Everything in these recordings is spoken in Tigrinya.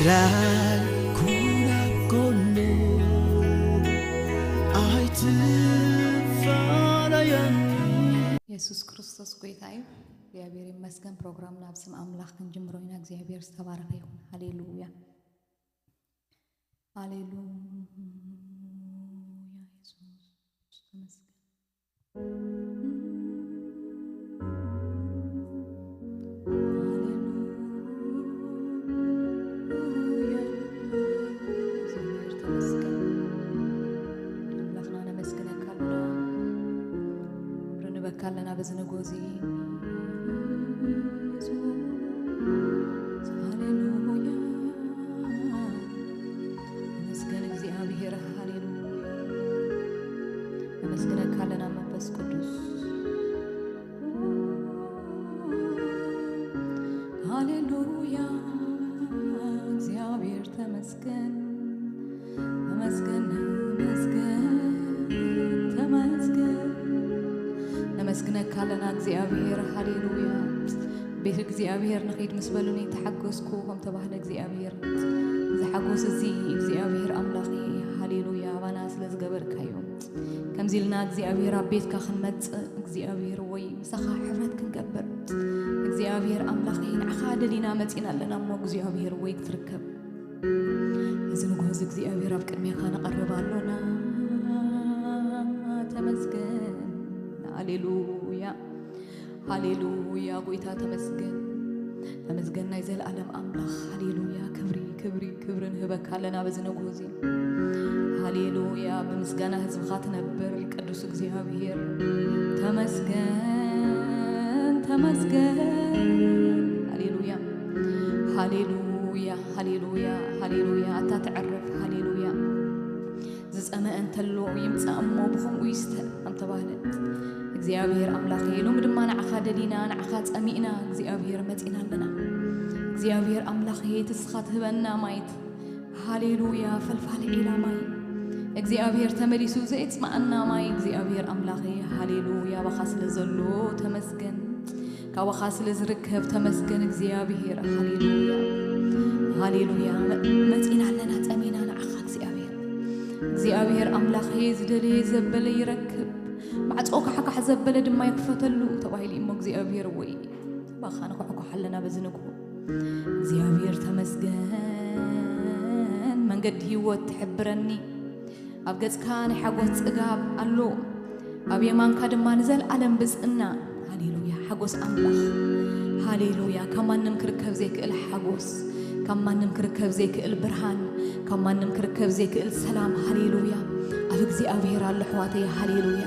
ራይ ኩናብ ጎኑ ኣይትፈላለየኒ። የሱስ ክርስቶስ ጎይታ እዩ። እግዚኣብሔር ይመስገን። ፕሮግራምና ኣብ ስም ኣምላኽ ክንጅምሮ ኢና። እግዚኣብሔር ዝተባረኸ ይኹን። ሃሌሉያ፣ ሃሌሉያ። የሱስ ተመስገን። ሃሌሉያ። እግዚኣብሔር ተመስገን። ኣምላኽና ነመስግነካ ኣለና፣ ክብሪ ንበካ ኣለና በዚ ንግሆ እዚ። ሃሌሉያ። ተመስገን እግዚኣብሔር። ሃሌሉያ። ነመስግነካ ኣለና መንፈስ ቅዱስ። ሃሌሉያ። እግዚኣብሔር ተመስገን፣ ተመስገን፣ ተመስገን፣ ተመስገን። ነመስግነካ ኣለና እግዚኣብሔር። ሃሌሉያ። ቤት እግዚኣብሔር ንኺድ ምስ በሉኒ ተሓጎስኩ ከም ተባህለ እግዚኣብሔር፣ እዚ ሓጎስ እዚ እግዚኣብሔር ኣምላኽ፣ ሃሌሉያ፣ ኣባና ስለ ዝገበርካዮ። ከምዚ ኢልና እግዚኣብሔር ኣብ ቤትካ ክንመጽእ እግዚኣብሔር ወይ ምሳኻ ሕብረት ክንገብር እግዚኣብሔር ኣምላኽ፣ ንዓኻ ደሊና መጺና ኣለና እሞ እግዚኣብሔር ወይ ክትርከብ። እዚ ንግሆ እዚ እግዚኣብሔር ኣብ ቅድሜኻ ንቐርብ ኣሎና። ተመስገን። ሃሌሉያ፣ ሃሌሉያ። ጎይታ ተመስገን፣ ተመስገን ናይ ዘለኣለም ኣምላኽ። ሃሌሉያ። ክብሪ፣ ክብሪ፣ ክብሪ ንህበካ ኣለና በዚ ንግሆ እዚ። ሃሌሉያ። ብምስጋና ህዝብኻ ትነብር ቅዱስ እግዚኣብሔር፣ ተመስገን፣ ተመስገን። ሃሌሉያ፣ ሃሌሉያ፣ ሃሌሉያ፣ ሃሌሉያ። ኣታ ተዕርፍ። ሃሌሉያ። ዝጸመአ እንተሎ ይምጻእ እሞ ብኸምኡ ይስተ ከም ተባህለ፣ እግዚኣብሔር ኣምላኸ፣ ሎሚ ድማ ንዓኻ ደሊና፣ ንዓኻ ጸሚእና እግዚኣብሔር መጺና ኣለና። እግዚኣብሔር ኣምላኸ፣ እቲ ንስኻ ትህበና ማይት፣ ሃሌሉያ፣ ፈልፋሊ ዒላ ማይ እግዚኣብሔር ተመሊሱ ዘየጽምኣና ማይ እግዚኣብሔር ኣምላኸ፣ ሃሌሉያ፣ ባኻ ስለ ዘሎ ተመስገን። ካባኻ ስለ ዝርከብ ተመስገን እግዚኣብሔር። ሃሌሉያ፣ ሃሌሉያ። መ-፣ መጺና ኣለና ጸሚና ንዓኻ እግዚኣብሔር። እግዚኣብሔር ኣምላኸ፣ ዝደለየ ዘበለ ይረክብ፣ ማዕጾ ካሕካሕ ዘበለ ድማ ይክፈተሉ ተባሂሉ እሞ እግዚኣብሔር ወይ ባኻ ንኩሕኩሕ ኣለና በዚ ንግሆ። እግዚኣብሔር ተመስገን፣ መንገዲ ህይወት ትሕብረኒ፣ ኣብ ገጽካ ናይ ሓጎስ ጽጋብ ኣሎ፣ ኣብ የማንካ ድማ ንዘለኣለም ብጽእና። ሃሌሉያ፣ ሓጎስ ኣምላኽ። ሃሌሉያ፣ ካብ ማንም ክርከብ ዘይክእል ሓጎስ፣ ካብ ማንም ክርከብ ዘይክእል ብርሃን፣ ካብ ማንም ክርከብ ዘይክእል ሰላም። ሃሌሉያ፣ ኣብ እግዚኣብሔር ኣሎ ኣሕዋተይ። ሃሌሉያ።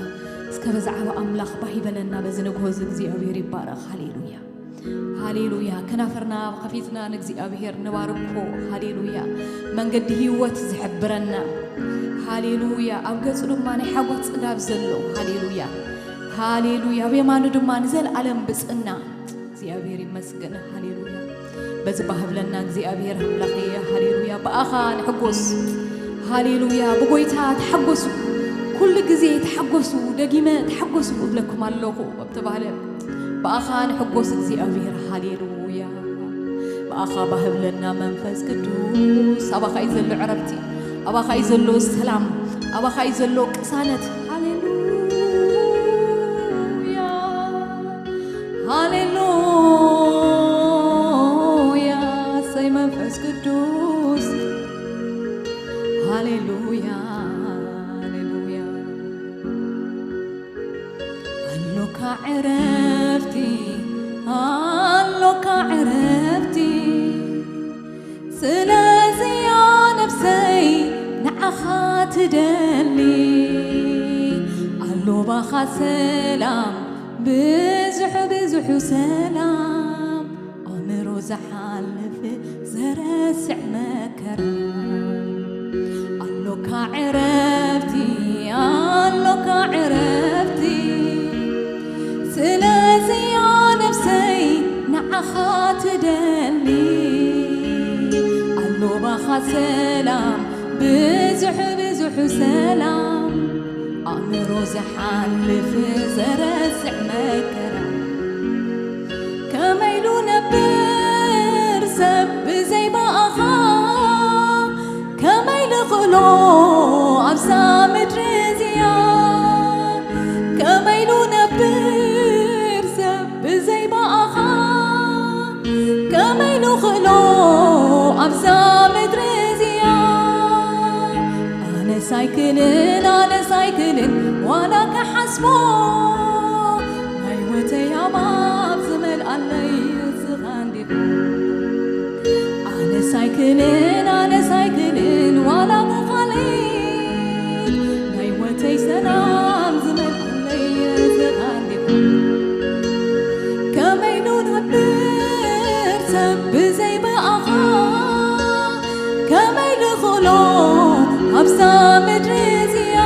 እስከ ብዛዕባ ኣምላኽ ባህ ይበለና በዚ ንግሆ እዚ። እግዚኣብሔር ይባረኽ። ሃሌሉያ፣ ሃሌሉያ። ከናፍርና ከፊትና ንእግዚኣብሔር ንባርኮ። ሃሌሉያ። መንገዲ ህይወት ዝሕብረና። ሃሌሉያ። ኣብ ገጹ ድማ ናይ ሓጎስ ጽጋብ ዘሎ። ሃሌሉያ፣ ሃሌሉያ። ኣብ የማኑ ድማ ንዘለኣለም ብጽና። እግዚኣብሔር ይመስገን። ሃሌሉያ። በዚ ባህብለና እግዚኣብሔር ኣምላኽ እየ። ሃሌሉያ። ብኣኻ ንሕጎስ። ሃሌሉያ። ብጎይታ ተሓጎሱ። ኩሉ ግዜ ተሓጎሱ። ደጊመ ተሓጎሱ እብለኩም ኣለኹ። ተባህለ። ብኣኻ ንሕጎስ እግዚኣብሔር። ሃሌሉያ። ብኣኻ ባህብለና መንፈስ ቅዱስ። ኣባኻ እዩ ዘሎ ዕረፍቲ፣ ኣባኻ እዩ ዘሎ ሰላም፣ ኣባኻ እዩ ዘሎ ቅሳነት። ሃሌሉያ፣ ሃሌሉያ። እሰይ መንፈስ ቅዱስ። ሃሌሉያ፣ ሃሌሉያ። ኣሎካ ዕረፍቲ፣ ኣሎካ ዕረፍቲ። ስለዚያ ነፍሰይ ንዓኻ ትደሊ። ኣሎባኻ ሰላም፣ ብዙሕ ብዙሕ ሰላም። ኣእምሮ ዝሓልፍ ዘረስዕ መከራ። ኣሎካ ዕረፍቲ፣ ኣሎካ ዕረፍቲ። ስለዚያ ነፍሰይ ንዓኻ ትደሊ። ኣሎባኻ ሰላም፣ ብዙሕ ብዙሕ ሰላም። ኣእምሮ ዝሓልፍ ዘረስዕ መከራ። ከመይ ኢሉ ነብር ሰብ ብዘይ ብኣኻ? ምድሪ እዚኣ ከመይ ኢሉ ነብር ሰብ ብዘይ ብኣኻ? ከመይ ኢሉ ክእሎ ኣብዛ ምድሪ እዚኣ? ኣነስ ኣይክልን፣ ኣነስ ኣይክልን ዋላ ክሓስቦ፣ ናይ ህይወተይ ኣባብ ዝመልኣለይ ንስኻ እንዲኻ። ኣነስ ኣይክልን፣ ኣነስ ኣይክልን ዋላ ክኻልድ፣ ናይ ህይወተይ ሰላም ዝመልኣለይ ንስኻ እንዲኻ። ከመይ ኢሉ ነብር ሰብ ብዘይ ብኣኻ? ከመይ ኢሉ ክእሎ ኣብዛ ምድሪ እዚኣ?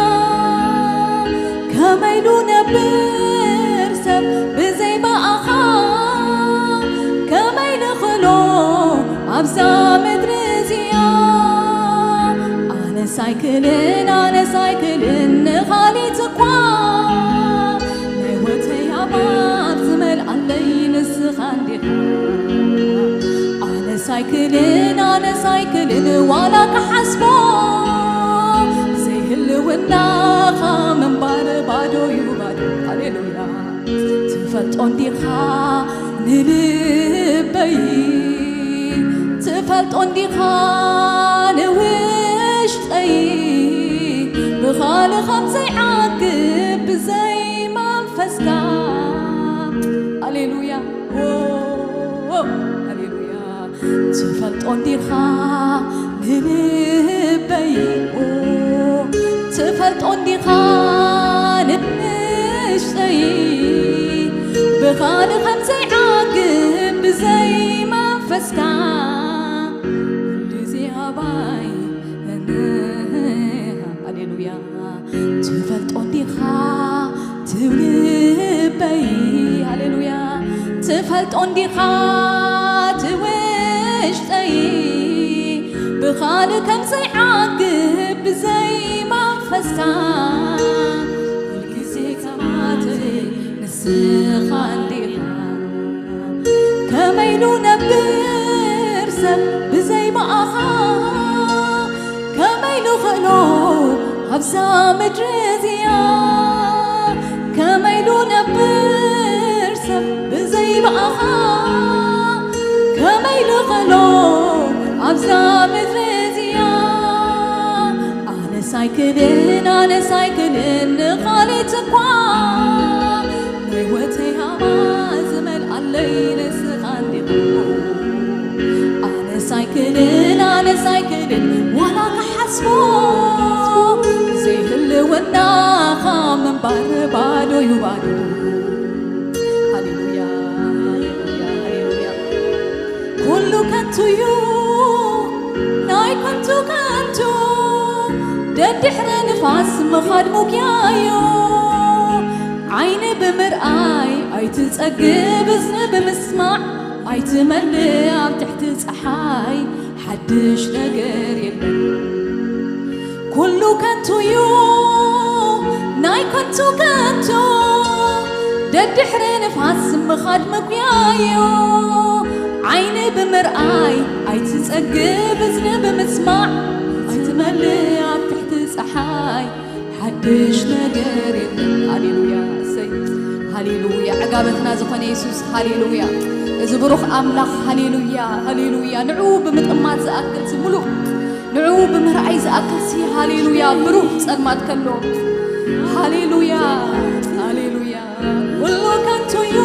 ከመይ ኢሉ ነብር ሰብ ብዘይ ብኣኻ? ከመይ ኢሉ ክእሎ ኣብዛ ምድሪ እዚኣ? ኣነስ ኣይክልን፣ ኣነስ ኣይክልን ንኻሊት እኳ፣ ናይ ህይወተይ ኣባብ ዝመልኣለይ ንስኻ እንዲኻ። ኣነስ ኣይክልን፣ ኣነስ ኣይክልን ዋላ ክሓስቦ፣ ብዘይ ህልውናኻ ምንባር ባዶ እዩ ባዶ። ሃሌሉያ። ትፈልጦ እንዲኻ ንልበይ፣ ትፈልጦ እንዲኻ ንውሽጠይ፣ ብኻልእ ከም ዘይዓግብ ብዘይ መንፈስካ። ሃሌሉያ፣ ኦ፣ ሃሌሉያ። ትፈልጦ እንዲኻ ንልበይ፣ ኦ፣ ትፈልጦ እንዲኻ ንውሽጠይ፣ ብኻልእ ከም ዘይዓግብ ብዘይ መንፈስካ፣ ኩሉ ዜባይ። ሃሌሉያ። ትፈልጦ እንዲኻ ትውልበይ፣ ሃሌሉያ። ትፈልጦ እንዲኻ ትውሽጠይ፣ ብኻልእ ከም ዘይዓግብ ብዘይ መንፈስካ፣ ኩልግዜ ከማተይ ንስኻ እንዲኻ። ከመይ ኢሉ ነብር ሰብ ብዘይ ብኣኻ? ከመይ ኢሉ ክእሎ ኣብዛ ምድሪ እዚኣ? ከመይ ኢሉ ነብር ሰብ ብዘይ ብኣኻ? ከመይ ኢሉ ክእሎ ኣብዛ ምድሪ እዚኣ? ኣነስ ኣይክልን፣ ኣነስ ኣይክልን ንኻሊት እኳ፣ ናይ ህይወተይ ሃባ ዝመልኣለይ ንስኻ እንዲኻ። ኣነስ ኣይክልን፣ ኣነስ ኣይክልን ዋላ ክሓስቦ፣ ዘይህልውናኻ ምንባር ባዶ እዩ ባዶ። ሃሌሉያ፣ ሃሌሉያ፣ ሃሌሉያ። ኩሉ ከንቱ እዩ፣ ናይ ከንቱ ከንቱ፣ ደድሕሪ ንፋስ ምኻድ ሙግያዮ። ዓይኒ ብምርኣይ ኣይትጸግብ፣ እዝኒ ብምስማዕ ኣይትመልእ፣ ኣብ ትሕቲ ጸሓይ ሓድሽ ነገር የለን። ኩሉ ከንቱ እዩ፣ ናይ ከንቱ ከንቱ፣ ደድሕሪ ንፋስ ምኻድ መጉያዮ። ዓይኒ ብምርኣይ ኣይትጸግብ፣ እዝኒ ብምስማዕ ኣይትመልእ፣ ኣብ ትሕቲ ጸሓይ ሓድሽ ነገር የለን። ሃሌሉያ፣ እሰይ፣ ሃሌሉያ። ዕጋበትና ዝኾነ የሱስ፣ ሃሌሉያ። እዚ ብሩኽ ኣምላኽ፣ ሃሌሉያ፣ ሃሌሉያ። ንዕኡ ብምጥማት ዝኣክል፣ እዚ ምሉእ ንዕኡ ብምርኣይ ዝኣክል ሲ፣ ሃሌሉያ፣ ብሩህ ጸልማት ከሎ፣ ሃሌሉያ፣ ሃሌሉያ። ኩሉ ከንቱ እዩ፣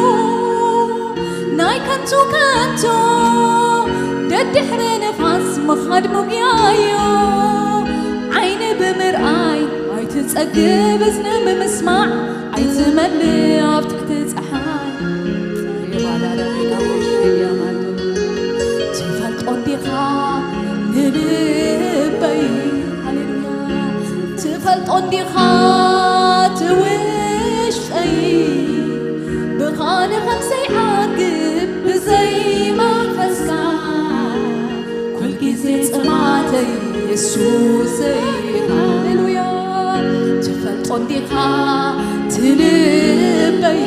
ናይ ከንቱ ከንቱ፣ ደድሕሪ ንፋስ ምኻድ ሙግያዮ። ዓይኒ ብምርኣይ ኣይትጸግብ፣ እዝኒ ብምስማዕ ኣይትመልእ፣ ኣብ ትሕቲ ጸሓይ። ትፈልጦ እንዲኻ ንልበይ፣ ሃሌሉያ። ትፈልጦ እንዲኻ ትውሽጠይ፣ ብኻልእ ከም ዘይዓግብ ብዘይ መንፈስካ፣ ኩልግዜ ጽማተይ የሱሰይ። ሃሌሉያ። ትፈልጦ እንዲኻ ትልበይ፣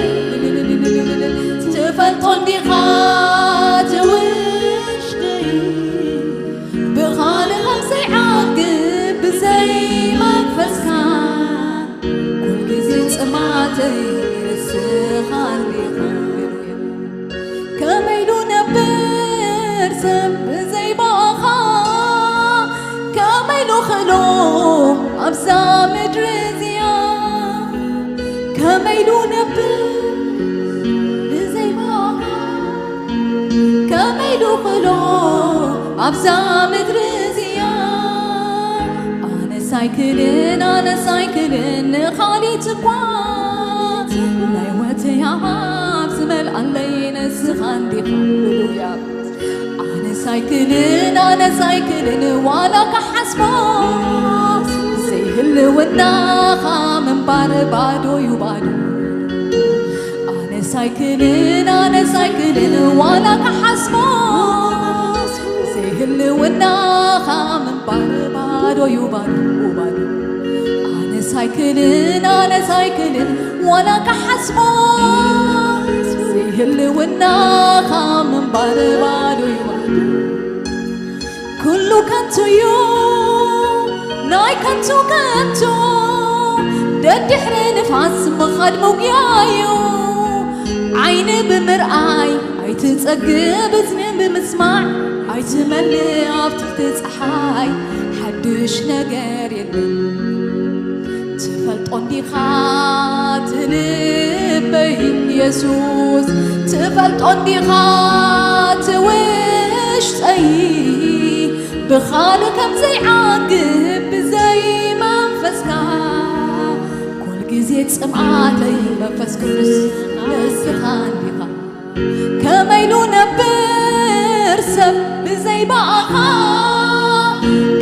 ትፈልጦ እንዲኻ ትውሽጠይ፣ ብኻልእ ከም ዘይዓግብ ብዘይ መንፈስካ፣ እዛ ምድሪ እዚኣ ከመይ ኢሉ ነብር ብዘይ ባኻ? ከመይ ኢሉ ክሎ ኣብዛ ምድሪ እዚኣ? ኣነስ ኣይክልን፣ ኣነስ ኣይክልን ንኻሊት እኳ ናይ ወተይ ሃብ ዝመልኣለይ ንስኻ እንዲኻ። ሃሌሉያ። ኣነስ ኣይክልን፣ ኣነስ ኣይክልን ዋላ ክሓስቦ ዘይህልውናኻ ምንባር ባዶ እዩ ባዶ። ኣነስ ኣይክልን፣ ኣነስ ኣይክልን ዋላ ክሓስቦ ዘይህልውናኻ ምንባር ባዶ እዩ ባዶ ባዶ። ኣነስ ኣይክልን፣ ኣነስ ኣይክልን ዋላ ክሓስቦ ዘይህልውናኻ ምንባር ባዶ እዩ። ኩሉ ከንቱ እዩ ናይ ከንቱ ከንቱ፣ ደድሕሪ ንፋስ ምኻድ መጉያ እዩ። ዓይኒ ብምርኣይ ኣይትጸግብ፣ እዝኒ ብምስማዕ ኣይትመልእ፣ ኣብ ትሕቲ ጸሓይ ሓድሽ ነገር የለን። ትፈልጦ እንዲኻ ትልበይ የሱስ፣ ትፈልጦ እንዲኻ ትውሽጠይ፣ ብኻልእ ከም ዘይዓግብ ብዘይ መንፈስካ፣ ኩል ግዜ ጽምኣተይ መንፈስ ቅዱስ ንስኻ እንዲኻ። ከመይ ኢሉ ነብር ሰብ ብዘይ ብኣኻ?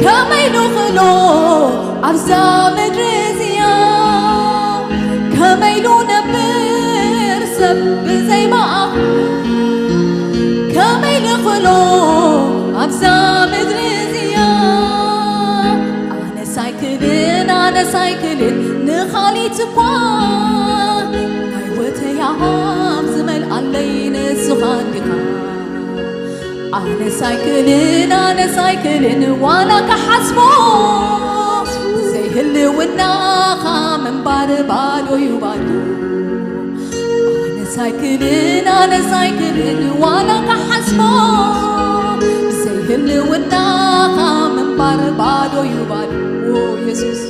ከመይ ኢሉ ክሎ ኣብዛ ምድሪ እዚኣ? ከመይ ኢሉ ነብር ሰብ ብዘይ ብኣኻ? ከመይ ኢሉ ክሎ ኣብዛ ምድሪ እዚኣ? ኣነስ ኣይክልን፣ ኣነስ ኣይክልን ንኻሊት እኳ ናይ ወተይ ሃብ ዝመልኣለይ ንስኻ እንዲኻ። ኣነስ ኣይክልን፣ ኣነስ ኣይክልን ዋላ ክሓስቦ ዘይህልውናኻ ምንባር ባዶ እዩ ባዶ። ኣነስ ኣይክልን፣ ኣነስ ኣይክልን ዋላ ክሓስቦ ዘይህልውናኻ ምንባር ባዶ እዩ ባዶ። ኦ የሱስ፣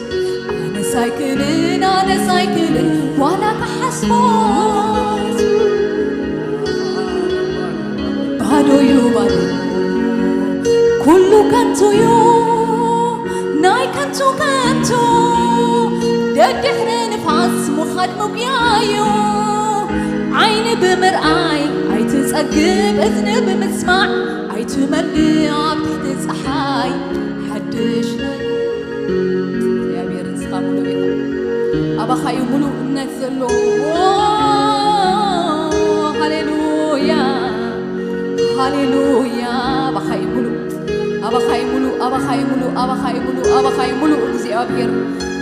ኣነስ ኣይክልን፣ ኣነስ ኣይክልን ዋላ ክሓስቦ ባዶ እዩ ባዶ። ኩሉ ከንቱ እዩ ናይ ከንቱ ከንቱ፣ ደድሕሪ ንፋስ ምኻድ መጉያ እዩ። ዓይኒ ብምርኣይ ኣይትጸግብ፣ እዝኒ ብምስማዕ ኣይትመልእ፣ ኣብ ትሕቲ ጸሓይ ሓድሽ ነገር። እግዚኣብሔር ንስኻ ምሉእ ኢኻ። ኣባኻ እዩ ምሉእ እምነት ዘለዎ። ሃሌሉያ፣ ሃሌሉያ። ኣባኻ እዩ ምሉእ፣ ኣባኻ እዩ ምሉእ፣ ኣባኻ እዩ ምሉእ፣ ኣባኻ እዩ ምሉእ፣ ኣባኻ እዩ ምሉእ እግዚኣብሔር።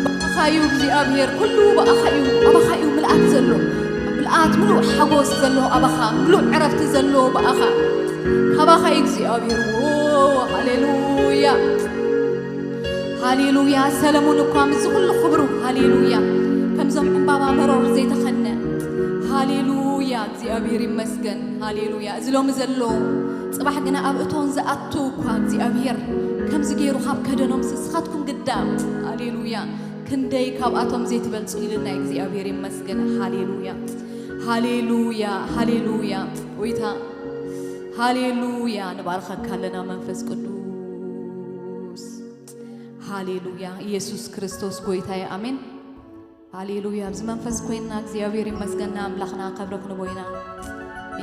ብኣኻ እዩ እግዚኣብሔር፣ ኩሉ ብኣኻ እዩ፣ ኣባኻ እዩ ምልኣት ዘሎ። ምልኣት፣ ምሉእ ሓጎስ ዘሎ ኣባኻ፣ ምሉእ ዕረፍቲ ዘሎ ብኣኻ። ካባኻ እዩ እግዚኣብሔር። ዎ፣ ሃሌሉያ፣ ሃሌሉያ። ሰለሙን እኳ ምስዚ ኩሉ ክብሩ፣ ሃሌሉያ፣ ከምዞም ዕምባባ መሮር ዘይተኸነ። ሃሌሉያ፣ እግዚኣብሔር ይመስገን። ሃሌሉያ። እዚ ሎሚ ዘሎ፣ ጽባሕ ግና ኣብ እቶን ዝኣቱ እኳ እግዚኣብሔር ከምዚ ገይሩ ካብ ከደኖም ንስኻትኩም ግዳ፣ ሃሌሉያ፣ ክንደይ ካብኣቶም ዘይትበልጹ ኢልና እግዚኣብሔር ይመስገን። ሃሌሉያ፣ ሃሌሉያ፣ ሃሌሉያ። ጎይታ፣ ሃሌሉያ፣ ንባርኸካ ኣለና መንፈስ ቅዱስ። ሃሌሉያ፣ ኢየሱስ ክርስቶስ ጎይታ እዩ። ኣሜን። ሃሌሉያ፣ ኣብዚ መንፈስ ኮይንና እግዚኣብሔር ይመስገን፣ ንኣምላኽና ክብሪ ክንቦ ኢና።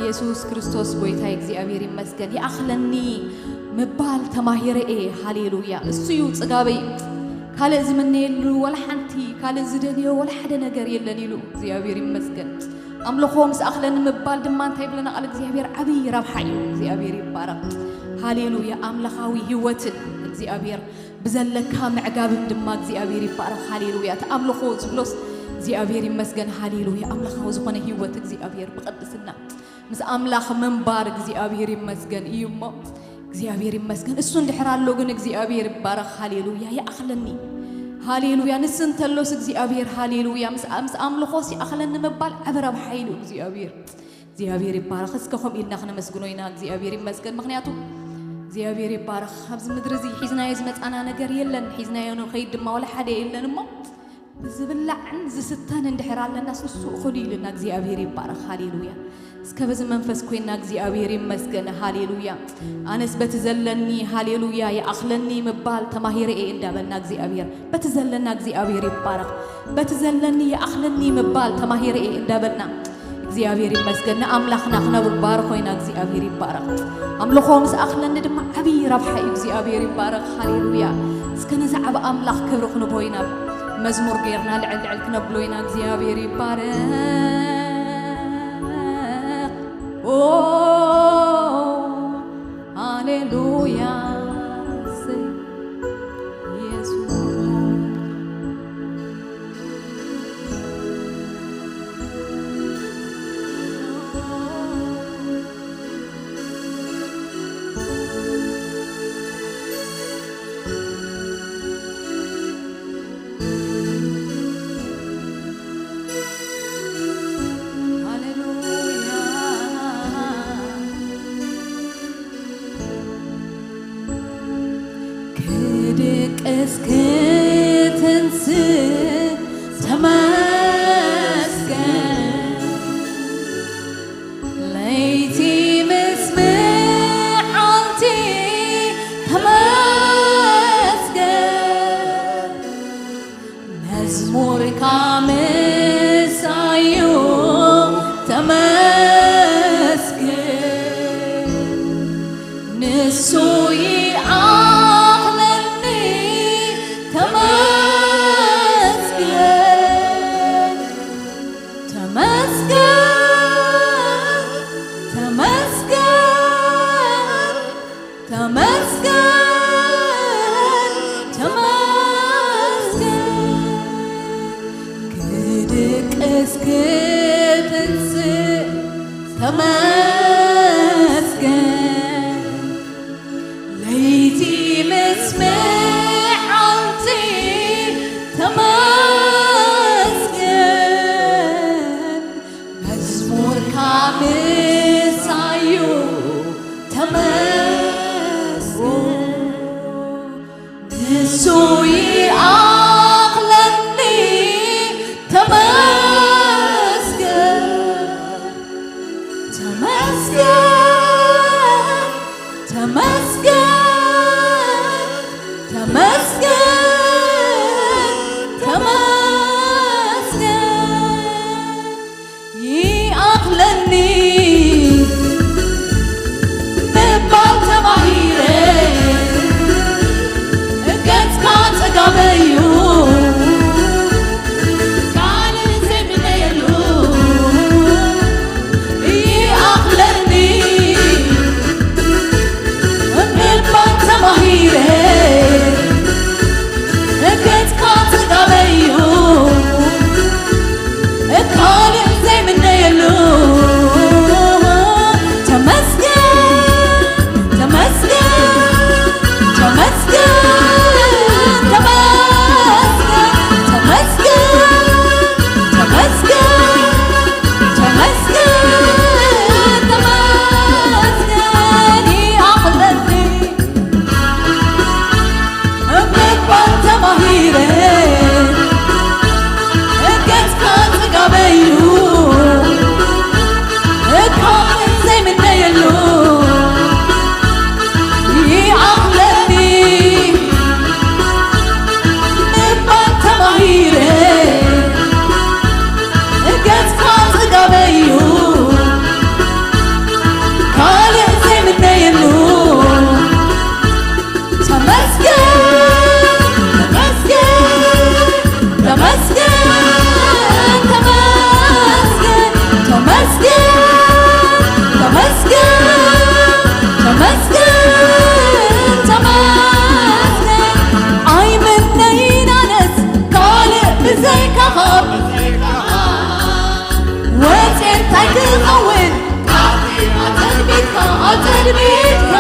ኢየሱስ ክርስቶስ ጎይታ እዩ፣ እግዚኣብሔር ይመስገን። ይኣኽለኒ ምባል ተማሂረ እየ። ሃሌሉያ፣ እሱ እዩ ጽጋበይ። ካልእ ዝምነየሉ ወላ ሓንቲ፣ ካልእ ዝደልዮ ወላ ሓደ ነገር የለን ኢሉ እግዚኣብሔር ይመስገን። ኣምልኾ ምስ ኣኽለኒ ምባል ድማ እንታይ ይብለና ቃል እግዚኣብሔር? ዓብዪ ረብሓ እዩ። እግዚኣብሔር ይባረኽ። ሃሌሉያ፣ ኣምላኻዊ ህይወትን እግዚኣብሔር ብዘለካ ምዕጋብን ድማ እግዚኣብሔር ይባረኽ። ሃሌሉያ፣ እቲ ኣምልኾ ዝብሎስ እግዚኣብሔር ይመስገን። ሃሌሉያ፣ ኣምላኻዊ ዝኾነ ህይወት እግዚኣብሔር ብቕድስና ምስ ኣምላኽ ምንባር እግዚኣብሔር ይመስገን እዩ እሞ፣ እግዚኣብሔር ይመስገን። እሱ እንድሕር ኣሎ ግን እግዚኣብሔር ይባረኽ። ሃሌሉያ፣ ይኣኽለኒ። ሃሌሉያ፣ ንሱ እንተሎስ እግዚኣብሔር፣ ሃሌሉያ፣ ምስ፣ ምስ ኣምልኾስ ይኣኽለኒ ምባል ዓቢ ረብሓ ኢሉ እግዚኣብሔር። እግዚኣብሔር ይባረኽ። እስከ ከምኡ ኢልና ክነመስግኖ ኢና። እግዚኣብሔር ይመስገን። ምኽንያቱ እግዚኣብሔር ይባረኽ። ኣብዚ ምድሪ እዚ ሒዝናዮ ዝመጻና ነገር የለን፣ ሒዝናዮ ንኸይድ ድማ ዋላ ሓደ የለን። እሞ ዝብላዕን ዝስተን እንድሕር ኣለናስ ንሱ እኹል እዩ ኢልና። እግዚኣብሔር ይባረኽ። ሃሌሉያ። እስከ በዚ መንፈስ ኮይና እግዚኣብሔር ይመስገን። ሃሌሉያ። ኣነስ በቲ ዘለኒ ሃሌሉያ ይኣኽለኒ ምባል ተማሂረ እየ እንዳበልና እግዚኣብሔር በቲ ዘለና እግዚኣብሔር ይባረኽ። በቲ ዘለኒ ይኣኽለኒ ምባል ተማሂረ እየ እንዳበልና እግዚኣብሔር ይመስገን። ንኣምላኽና ክነብር ባርኾ ኢና። እግዚኣብሔር ይባረኽ። ኣምልኾ ምስ ኣኽለኒ ድማ ዓብዪ ረብሓ እዩ። እግዚኣብሔር ይባረኽ። ሃሌሉያ። እስከ ነዚ ዓብ ኣምላኽ ክብሪ ክንቦ ኢና። መዝሙር ጌርና ልዕል ልዕል ክነብሎ ኢና። እግዚኣብሔር ይባረኽ። ኦ፣ ሃሌሉያ። ኢየሱስ። ሃሌሉያ። ክድቅስ ክትንስእ ተመስገን። ለይቲ ምስ መዓልቲ ተመስገን። መዝሙርካ ምሳዩ ተመስገን። ንሱ ይኣኽለኒ ተመስገን። ተመስገን፣ ተመስገን፣ ተመስገን፣ ተመስገን። ክድቅስ ክትንስእ ተመስገን። ለይቲ ምስ መዓልቲ ተመስገን። መዝሙርካ ምሳዩ ተመስገን። ንሱ ይኣኽለኒ ተመስገን። ተመስገን፣ ተመስገን፣ ተመስገን፣ ተመስገን። ይኣኽለኒ ምባል ተማሂረ፣ ገጽካ ጽጋበዩ፣ ካልእ ዘይምነየሉ። ይኣኽለኒ ምባል ተማሂረ፣ ገጽካ ጽጋበዩ፣ ካልእ ዘይምነየሉ። ተመስገን፣ ተመስገን፣ ተመስገን፣ ተመስገን፣ ተመስገን፣ ተመስገን፣ ተመስገን፣ ተመስገን። ይኣኽለኒ ምባል ተማሂረ፣ ገጽካ ጽጋበዩ፣ እካ ዘይምነየሉ። ይኣኽለኒ ምባል ተማሂረ፣ ገጽካ ጽጋበዩ፣ ካልእ ዘይምነየሉ። ተመስገን፣ ተመስገን፣ ተመስገን፣ ተመስገን፣ ተመስገን፣ ተመስገን፣ ተመስገን፣ ተመስገን። ኣይምነይን ኣነስ ካልእ ብዘይካኻ፣ ወጽየ እንታይ ክኸውን? ኣጸድቢትካ፣ ኣጸድቢትካ።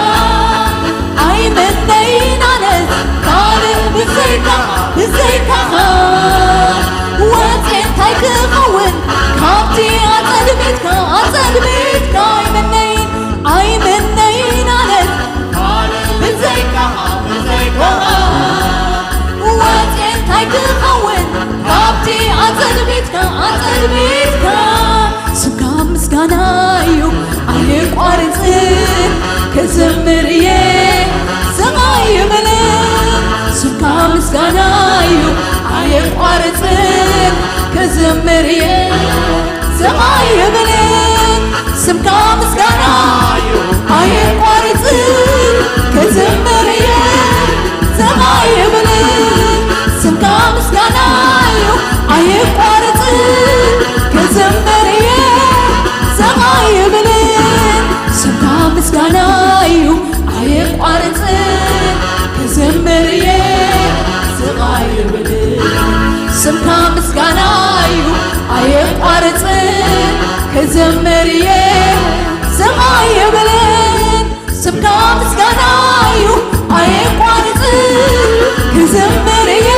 ኣይምነይን ኣነስ ካልእ ብዘይካ፣ ብዘይካኻ። ወጽየ እንታይ ክኸውን? ካብቲ ኣጸድቢትካ፣ ኣጸድቢትካ። ኣይምነይን፣ ኣይምነይን ኣነስ ካልእ ኣጸልሚትካ ስምካ ምስጋና እዩ ኣየቋርጽን ክዝምር እየ ስቕ ኣይብልን። ስምካ ምስጋና እዩ ኣየቋርጽን ክዝምር እየ ስቕ ኣይብልን። ስምካ ምስጋና እዩ ኣየቋርጽን ክዝምር እየ ስቕ ኣይብልን። ስምካ ምስጋና እዩ ኣየቋርጽን ክዝምር እየ ስቕ ኣይብልን። ስምካ ምስጋና እዩ ኣየቋርጽን ክዝምር እየ ስቕ ኣይብልን። ስምካ ምስጋና እዩ ኣየቋርጽን ክዝምር እየ ስቕ ኣይብልን። ስምካ ምስጋና እዩ ኣየቋርጽን ክዝምር እየ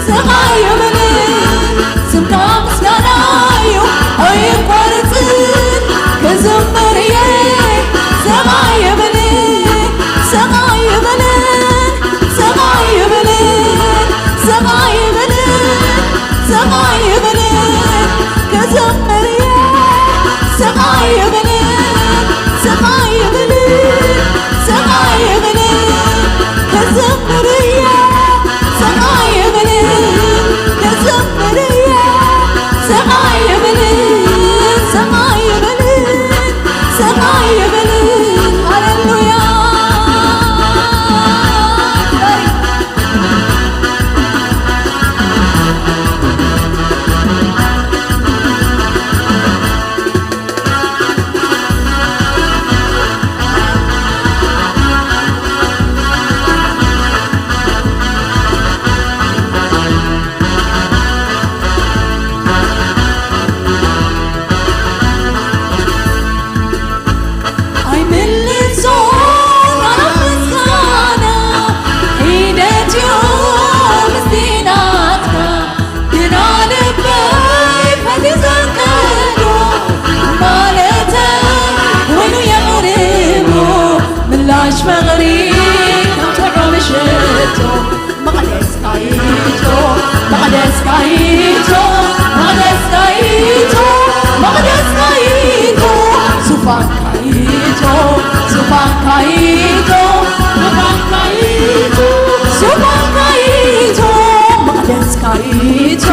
ስቕ ኣይብልን። ስምካ ምስጋና እዩ ኣየቋርጽን ክዝምር እየ ስቕ ኣይብልን። ስቕ ኣይብልን። ስቕ ኣይብልን። ስቕ ኣይብልን። ስቕ ኣይብልን። ክዝምር እየ ስቕ ኣይብልን። ስቕ ኣይብልን። ስቕ ኣይብልን። ክዝምር እየ ስቕ ኣይብልን። ክዝምር እየ ስቕ ኣይብልን። ስቕ ኣይብልን። ስቕ ኣይብልን። ሃሌሉያ። ኣይምልሶን ኣብ ምስጋና ሒደትዮ ምስቲ ናትካ ግና ልበይ ፈዚዘ ከዶ ማለተ ወይኑ የቕርቦ ምላሽ ፍቕሪ ከም ጥዑም ሽቶ መቕደስካይቶ መቕደስካይቶ መቕደስካይቶ መቕደስካይቶ ዙፋንካይቶ ዙፋንካይቶ ዙፋንካይቶ ዙፋንካይቶ መቕደስካይቶ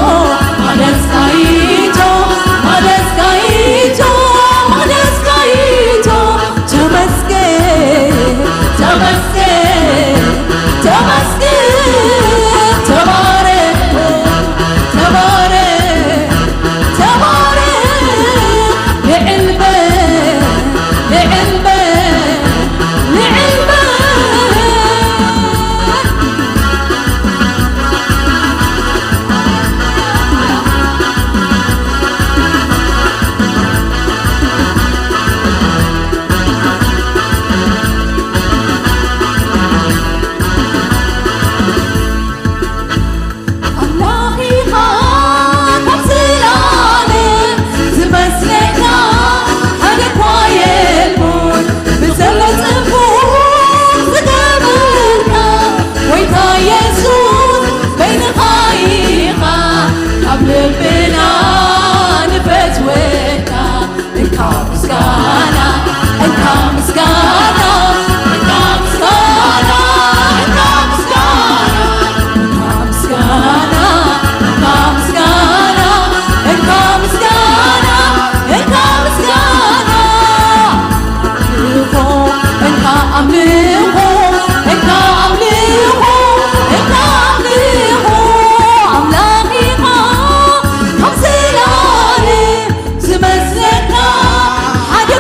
መቕደስካይቶ መቕደስካይቶ መቕደስካይቶ ተመስገን ተመስገን ተመስገን ተባረክ ተባረክ ተባረክ ልዕል በል ልዕል በል ልዕል በል። ኣምላኺኻ ካብ ዝለዓለ ዝመስለካ ሓደ እኳ የልቦን። ብዘሎ ጽቡቕ ዝገበርካ ጎይታ የሱስ በይንኻ ኢኻ ካብ ልብና ንፈትወካ። እንካ ምስጋና እንካ ምስጋና እንካ ምስጋና እንካ ምስጋና እንካ ምስጋና እንካ ምስጋና እንካ ምስጋና እንካ ምስጋና ኣምልኾ እንካ ኣምልኾ እንካ ኣምልኾ እንካ ኣምልኾ ኣምላኺኻ ካብ ዝለዓለ ዝመስለካ ሓደ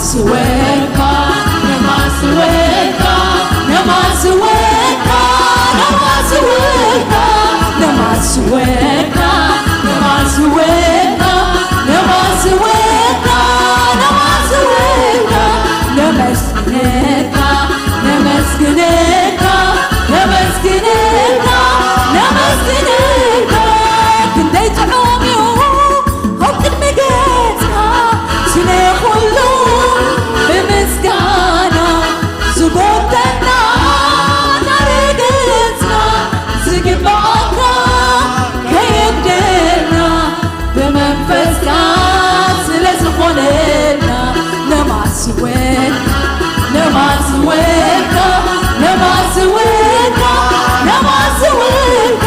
ስወካ ነማስወካ ነማስወካ ነማስወካ ነማስወካ ነማስወካ ነማስወካ ነማስወካ ነመስግነካ ነመስግነካ ነመስግነካ ነመስግነካ ክንደይ ጥዑም እዩ ኣብ ቅድሚ ገጽካ ስለ ኩሉ ብምስጋና ዝጎደለና እናረገጽና ዝግብኣካ ከየጉደልና ብመንፈስካ ስለ ዝኾነልና ነማስወካ ነማስወካ ነማስወካ ነማስወካ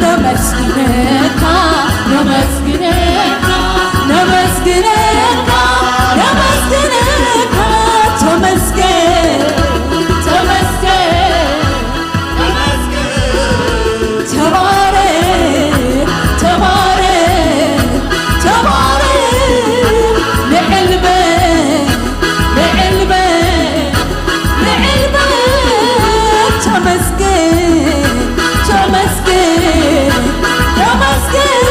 ነመስግነካ ነመስግነካ ነመስግነካ ነመስግነካ ተመስገን ተመስገን ተባረክ ተባረክ ተባረክ ንዕልበ ንዕልበ ንዕልበ ተመስገን ተመስገን ተመስገን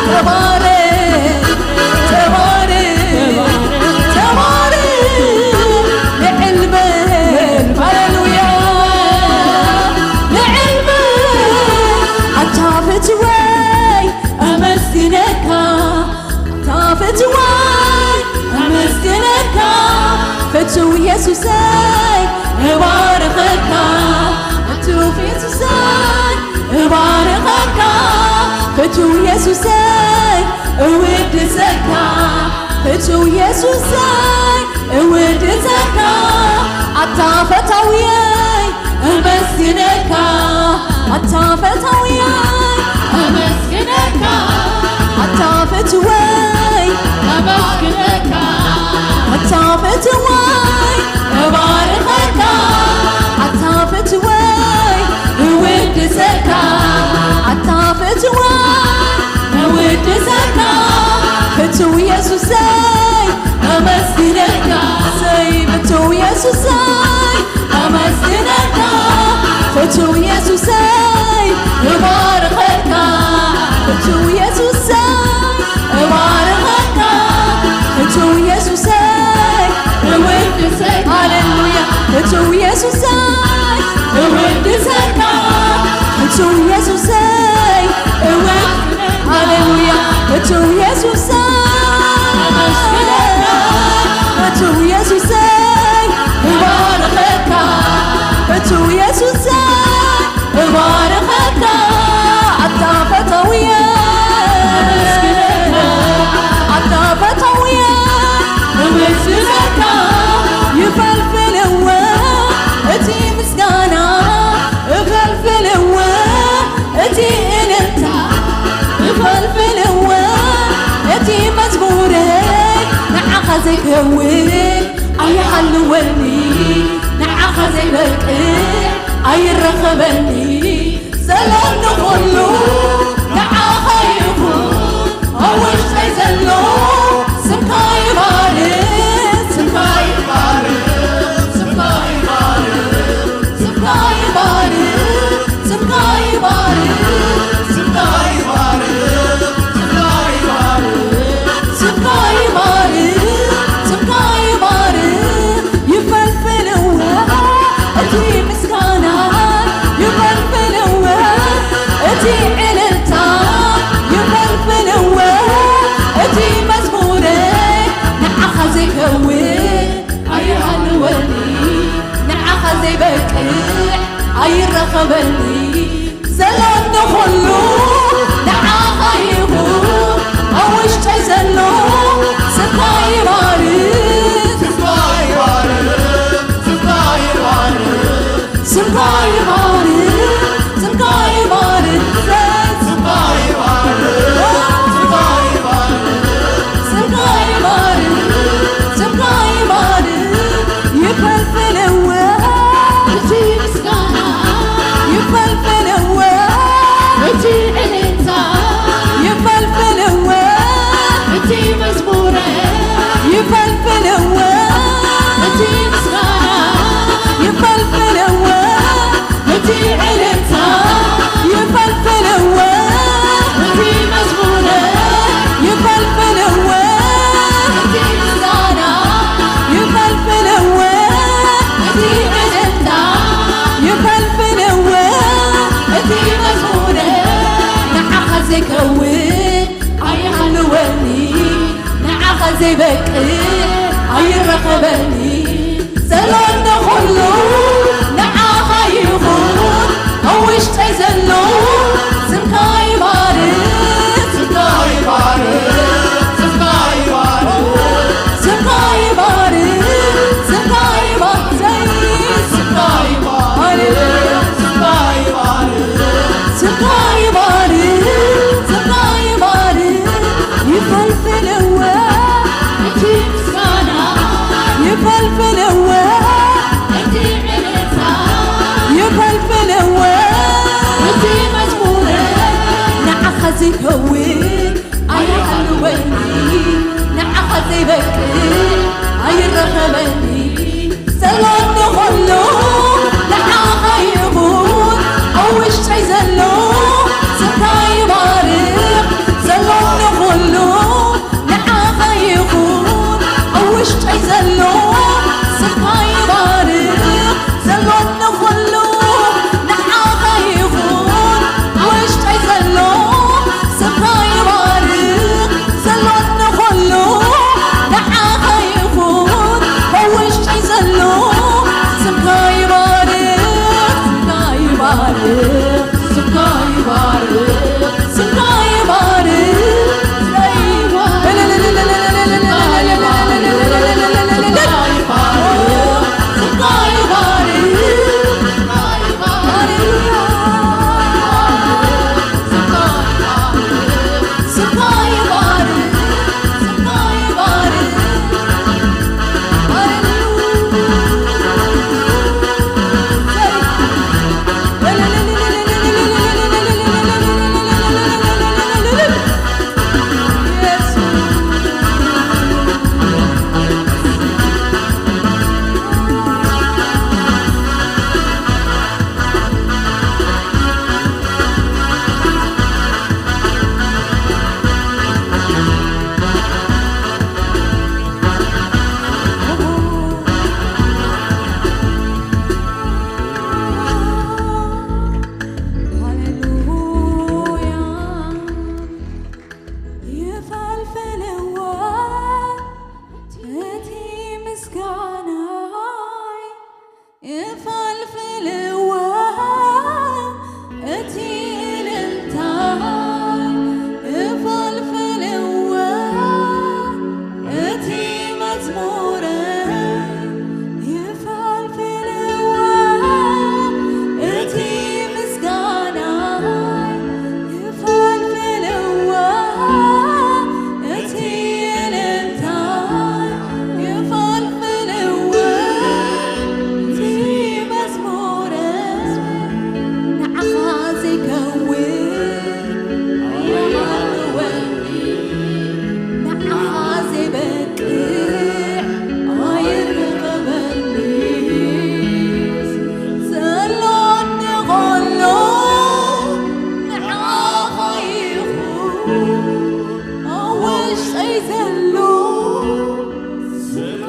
ተባረክ ተባረክ ተባረክ ንዕልበ ሃሌሉያ ንዕልበ ኣታ ፍትወይ ኣመስግነካ ኣታ ፍትወይ ኣመስግነካ ፍትው የሱሰይ እባርኸካ ፍትው የሱሰይ እባርኸካ ፍትው የሱሰይ እውድሰካ ፍትው የሱሰይ እውድሰካ ኣታ ፈታውየይ እመስግነካ ኣታ ፈታውየይ እመስግነካ ኣታ ፍትወይ እመስግነካ ኣታ ፍትወይ እባርኸካ ኣታ ፍትወይ እውድሰካ ኣታ ፍትወይ እውድሰካ ፍትው የሱሰይ ኣመስግነካ ሰይ ፍትው የሱሰይ ኣመስግነካ ፍትው የሱሰይ እባርኸካ ፍትው የሱሰይ እባርኸካ ፍትው የሱሰይ እውድሰካ ሃሌሉያ ፍትው የሱሰይ እውድሰካ ፍትው የሱሰይ እውድ ሃሌሉያ ፍትው የሱሰይ ፍትው የሱሰይ እባርኸካ ፍትው የሱሰይ እባርኸካ ኣታ ፈታውየ ኣታ ፈታውየ እመስግነካ ይፈልፍልወ እቲ ምስጋና እፈልፍልወ እቲ እልልታ እፈልፍልወ እቲ መዝሙረይ ንዓኻ ዘይከውን ኣይሃልወኒ ንዓኻ ዘይበቅዕ ኣይረኸበኒ ዘለኒ ኩሉ ንዓኻ ይኹን ኣብ ውሽጠይ ዘሎ ስምካ ይባርኽ ስምካ ይባርኽ ስምካ ይባርኽ ስምካ ይባርኽ ስምካ ይባርኽ ስምካ ይባርኽ ስምካ ይባርኽ ስምካ ይባርኽ ስምካ ይባርኽ ይፈልፍልወ እቲ ምስጋና ይፈልፍልወ እቲ ዕልልታ ይፈልፍልወ እቲ መዝሙረ ንዓኻ ዘይከውን ኣይሃልወኒ ንዓኻ ዘይበቅዕ ኣይረኸበኒ ዘለኒ ኩሉ ንዓኻ ይኹን ኣብ ውሽጠይ ዘሎ ስምካ ይባርኽ ስምካ ይባርኽ ስምካ ይባርኽ ስምካ ይባርኽ ስምካ ይባርኽ ስምካ ይባርኽ ስምካ ይባርኽ ስምካ ይባርኽ ስምካ ይባርኽ ይፈልፍልወ እቲ ምስጋና ይፈልፍልወ እቲ ዘይበቅዕ ኣይረኸበኒ። ዘሎ ኩሉ ንዓኻ ይኹን፣ ኣብ ውሽጠይ ዘሎ ስምካ ይባርኽ፣ ስምካ ይባርኽ፣ ስምካ ይባርኽ፣ ስምካ ይባርኽ፣ ስምካ ይባርኽ፣ ስምካ ይባርኽ፣ ስምካ ይባርኽ፣ ስምካ ይባርኽ፣ ስምካ ይባርኽ። ይፈልፍልዎ እቲ ምስጋና፣ ይፈልፍልዎ እቲ ዕልልታ፣ ይፈልፍልዎ እቲ መዝሙር። ንዓኻ ዘይከውን ኣይሃልወኒ፣ ንዓኻ ዘይበቅዕ ኣይረኸበኒ። ዘሎኒ ኩሉ ንዓኻ ይኹን፣ ኣብ ውሽጠይ ዘሎ ስምካ ይባርኽ። ዘሎኒ ኩሉ ንዓኻ ይኹን፣ ኣብ ውሽጠይ ዘሎ ስምካ ይባርኽ። ዘሎኒ ኩሉ ንዓኻ ይኹን፣ ውሽጠይ ዘሎ ስምካ ይባርኽ። ዘሎኒ ኩሉ ንዓኻ ይኹን፣ ኣብ ውሽጠይ ዘሎ ስምካ ይባርኽ፣ ስምካ ይባርኽ፣ ስምካ ይባርኽ፣ ስምካ ይባርኽ፣ ስምካ ይባርኽ። ሃሌሉያ። ይፈልፍልዎ እቲ ምስጋናይ፣ ይፈልፍልዎ እቲ እልልታይ፣ ይፈልፍልዎ እቲ መዝሙረይ፣ ይፈልፍልዎ እቲ ምስጋናይ፣ ይፈልፍልዎ እቲ እልልታይ፣ ይፈልፍልዎ እቲ መዝሙረይ። ንዓኻ ዘይከውን ኣይሃልወኒ፣ ንዓኻ ዘይበቅዕ ኣይረኸበኒ። ዘሎኒ ኹሉ ንዓኻ ይኹን፣ ኣብ ውሽጠይ ዘሎ ስምካ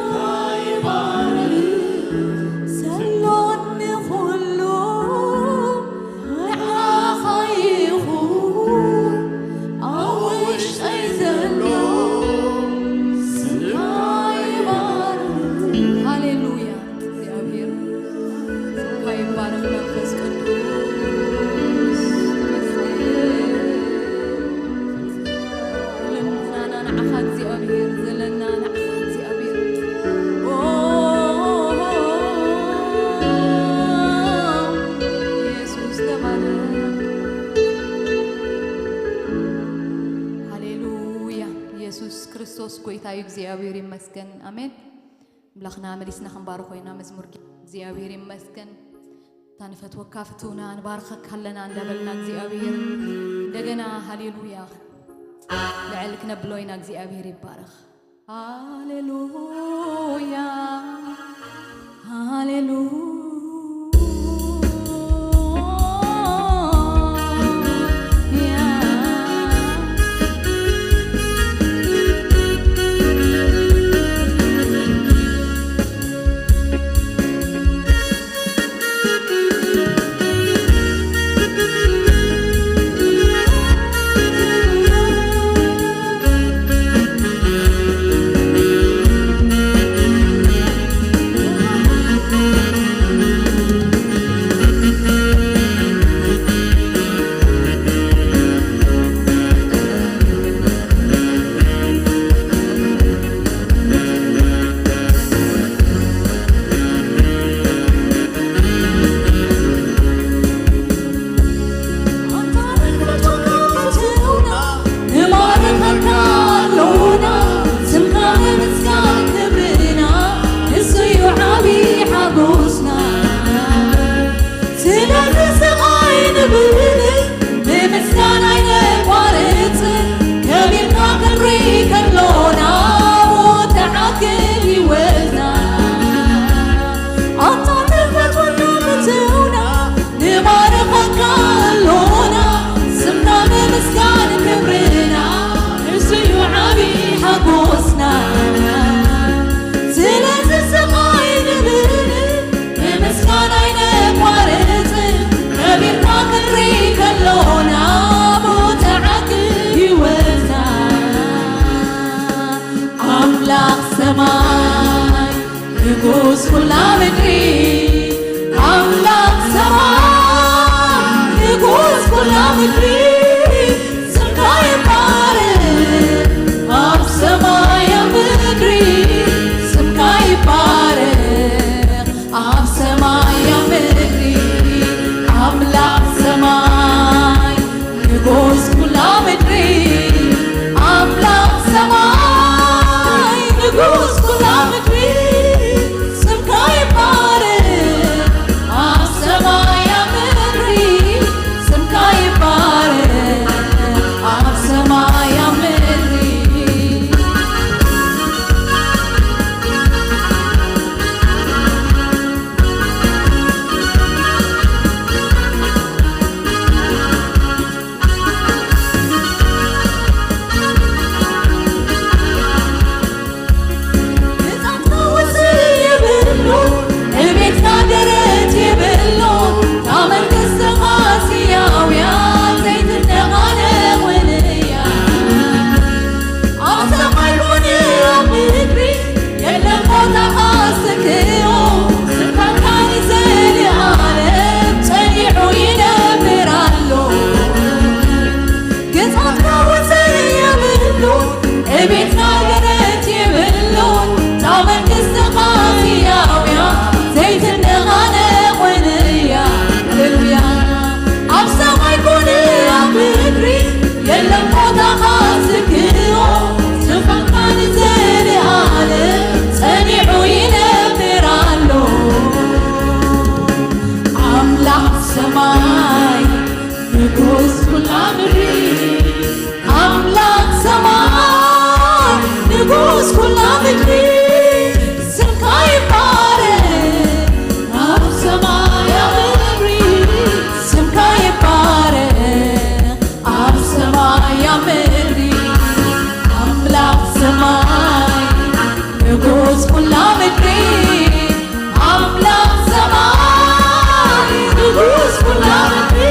ይባርኽ። ዘሎኒ ኹሉ ንዓኻ ይኹን፣ ኣብ ውሽጠይ ዘሎ ስምካ ይባርኽ። ሃሌሉያ። እግዚኣብሔር ስምካ ይባረኽ። መንፈስ ቅዱስ ተመስገን። ኩሉ ንሕናና ንዓኻ እግዚኣብሔር፣ ዘለና ንዓኻ እግዚኣብሔር። ኦ፣ ኢየሱስ ተባረኽ። ሃሌሉያ። ኢየሱስ ክርስቶስ ጎይታ እዩ። እግዚኣብሔር ይመስገን። ኣሜን። ኣምላኽና መሊስና ክንባርኾ ኢና። መዝሙር ጌ-፣ እግዚኣብሔር ይመስገን። እታ ንፈትወካ ፍትውና ንባርኸካ ኣለና እንዳበልና እግዚኣብሔር እንደገና ሃሌሉያ ልዕል ክነብሎ ኢና። እግዚኣብሔር ይባረኽ። ሃሌሉያ፣ ሃሌሉያ። ኣምላኽ ሰማይ ንጉስ ኩላ ምድሪ፣ ኣምላኽ ሰማይ ንጉስ ኩላ ምድሪ፣ ስምካ ይባረክ ኣብ ሰማይ ኣብ ምድሪ፣ ስምካ ይባረክ ኣብ ሰማይ ኣብ ምድሪ፣ ኣምላኽ ሰማይ ንጉስ ኩላ ምድሪ፣ ኣምላኽ ሰማይ ንጉስ ኩላ ምድሪ፣ ስምካ ይባረክ ኣብ ሰማይ ኣብ ምድሪ፣ ስምካ ይባረክ ኣብ ሰማይ ኣብ ምድሪ። ብጻትካ ወሰን የብሉን፣ እቤትካ ደረት የብሉን፣ እታ መንግስትኻ ስያውያ ዘይትነቓነቕ እውን እያ። ኣብ ሰማይ ኮነ ኣብ ምድሪ የለን ቦታኻ ዝትክኦ፣ ስልጣንካ ንዘለኣለም ጸኒዑ ይነብር ኣሎ። ግዝኣትካ ወሰን የብሉን፣ እቤትካ ደረት የብሉን፣ እታ መንግስትኻ ህያው እያ፣ ዘይትነቓነቕ እውን እያ። ሃሌሉያ። ኣብ ሰማይ ኮነ ኣብ ምድሪ የለን ቦታኻ ዝትክኦ፣ ስልጣንካ ንዘለኣለም ጸኒዑ ይነብር ኣሎ። ኣምላኽ ሰማይ ንጉስ ኩላ ምድሪ፣ ኣምላኽ ሰማይ ንጉስ ኩላ ምድሪ፣ ስምካ ይባረክ ኣብ ሰማይ ኣብ ምድሪ፣ ስምካ ይባረክ ኣብ ሰማይ ኣብ ምድሪ፣ ኣምላኽ ሰማይ ንጉስ ኩላ ምድሪ፣ ኣምላኽ ሰማይ ንጉስ ኩላ ምድሪ፣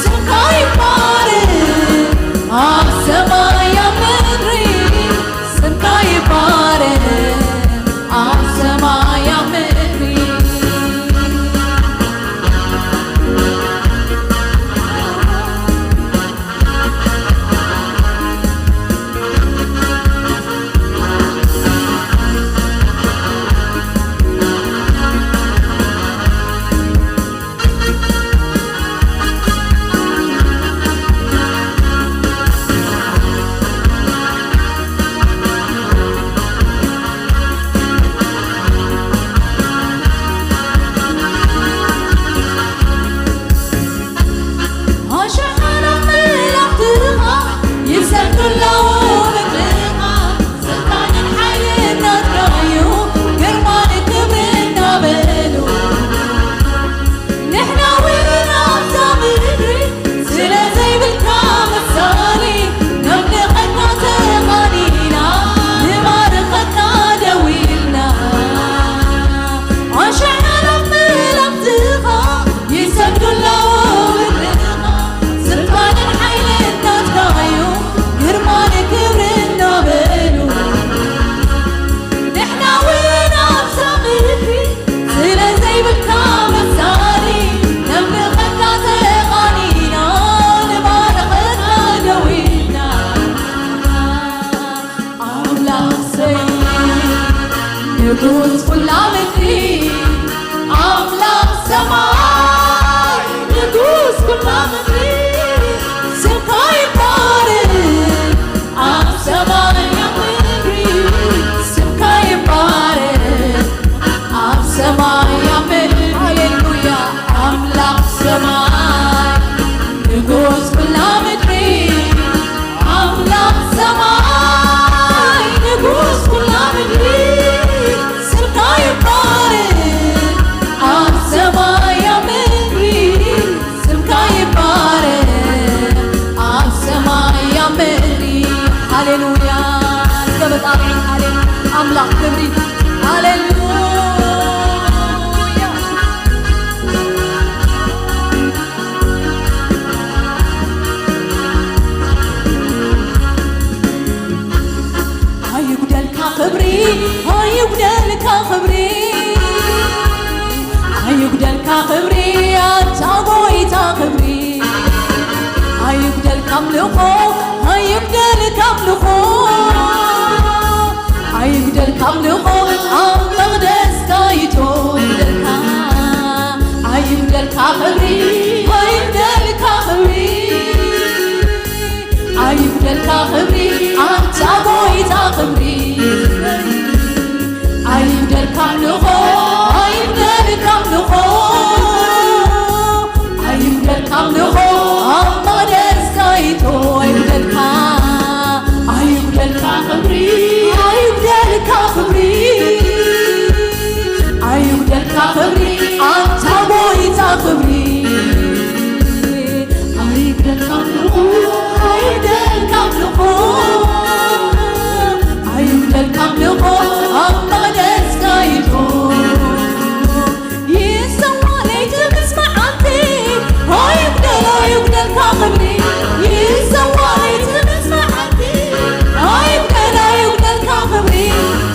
ስምካ ይባረክ ኣብ ሰማይ ኣብ ምድሪ፣ ስምካ ይባረክ ኣብ ሰማይ ኣብ ምድሪ። ኣሽሓት መላእኽትኻ ይሰግዱ ኣለዉ ምድርኻ፣ ስልጣንን ሓይልን ናትካ እዩ፣ ግርማን ክብርን እናበሉ። ንሕና እውን ኣብዛ ምድሪ ስለ ዘይብልካ ምሳሌ፣ ነምልኸካ ተቓኒና፣ ንባርኸካ ደው ኢልና። ኣሽሓት መላእኽትኻ ይሰግዱ ኣለዉ ምድርኻ፣ ስልጣንን ሓይልን ናትካ እዩ፣ ግርማን ክብርን እናበሉ። ንሕና እውን ኣብዛ ምድሪ ስለ ዘይብልካ መሳሊ፣ ነምልኸካ ተቓኒና፣ ንባርኸካ ደው ኢልና። ኣምላኽ ሰማይ ንጉስ ኩላ ምድሪ፣ ኣምላኽ ሰማይ ንጉስ ኩላ ምድሪ፣ ስምካ ይባረክ ኣብ ሰማይ ኣብ ምድሪ፣ ስምካ ይባረክ ኣብ ሰማይ ኣብ ምድሪ። ሃሌሉያ። ኣምላኽ ሰማይ ንጉስ ኩላ ምድሪ፣ ኣምላኽ ሰማይ ንጉስ ኩላ ምድሪ፣ ስምካ ይባረክ ኣብ ሰማይ ኣብ ምድሪ፣ ስምካ ይባረክ ኣብ ሰማይ ኣብ ምድሪ። ሃሌሉያ። እስከ መጣብዒ ሃሌሉ-፣ ኣምላኽ ክብሪ። ሃሌሉያ። ኣይጉደልካ ክብሪ ኣይጉደልካ ክብሪ ኣይጉደልካ ክብሪ ኣንታ ጎይታ ክብሪ ኣይጉደልካ ኣምልኾ ኣይጉደልካ ኣምልኾ ኣይጉደልካ ኣምልኾ ኣብ መቕደስካ ይቶ ይደልካ ኣይጉደልካ ክብሪ ኣይጉደልካ ክብሪ ኣይጉደልካ ክብሪ ኣንታ ጎይታ ክብሪ ኣይጉደልካ ኣምልኾ ኣይጉደልካ ኣምልኾ ኣይጉደልካ ኣምልኾ ኣብ መቕደስካ ይቶ ኣይጉደልካ ኣይጉደልካ ክብሪ ኣይጉደልካ ክብሪ ኣይጉደልካ ክብሪ ኣንታ ጎይታ ክብሪ ኣይጉደልካ ኣምልኾ ኣይጉደልካ ኣምልኾ ኣይጉደልካ ኣምልኾ ኣብ መቕደስካ ይቶ ይሰዋ ለይቲ ምስ መዓልቲ ኣይጉደል ኣይጉደልካ ክብሪ ይሰዋ ለይቲ ምስ መዓልቲ ኣይጉደል ኣይጉደልካ ክብሪ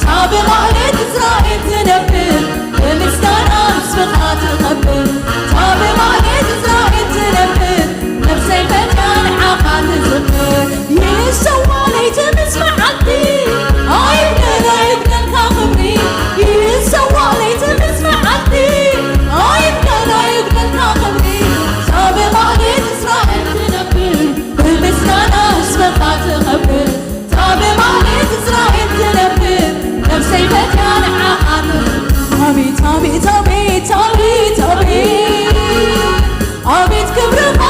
ታብ ማዕሌት እስራኤል ትነብር ብምስጋና ስምኻ ትኸብር ታብ ማዕሌት እስራኤል ትነብር ነፍሰይ ፈትያ ንዓኻ ትዝምር ይሰዋ ለይቲ ምስ መዓልቲ ኣይጉደል ኣይጉደልካ ክብሪ ይሰዋ ለይቲ ምስ መዓልቲ ኣይጉደል ኣይጉደልካ ክብሪ ታብ ማዕሌት እስራኤል ትነብር ብምስጋና ስምኻ ትኸብር ታብ ማዕሌት እስራኤል ትነብር ነፍሰይ ፈትያ ንዓኻ ትኸብር ኣቤት ኣቤት ኣቤት ኣቤት ኣቤት ኣቤት ክብርኻ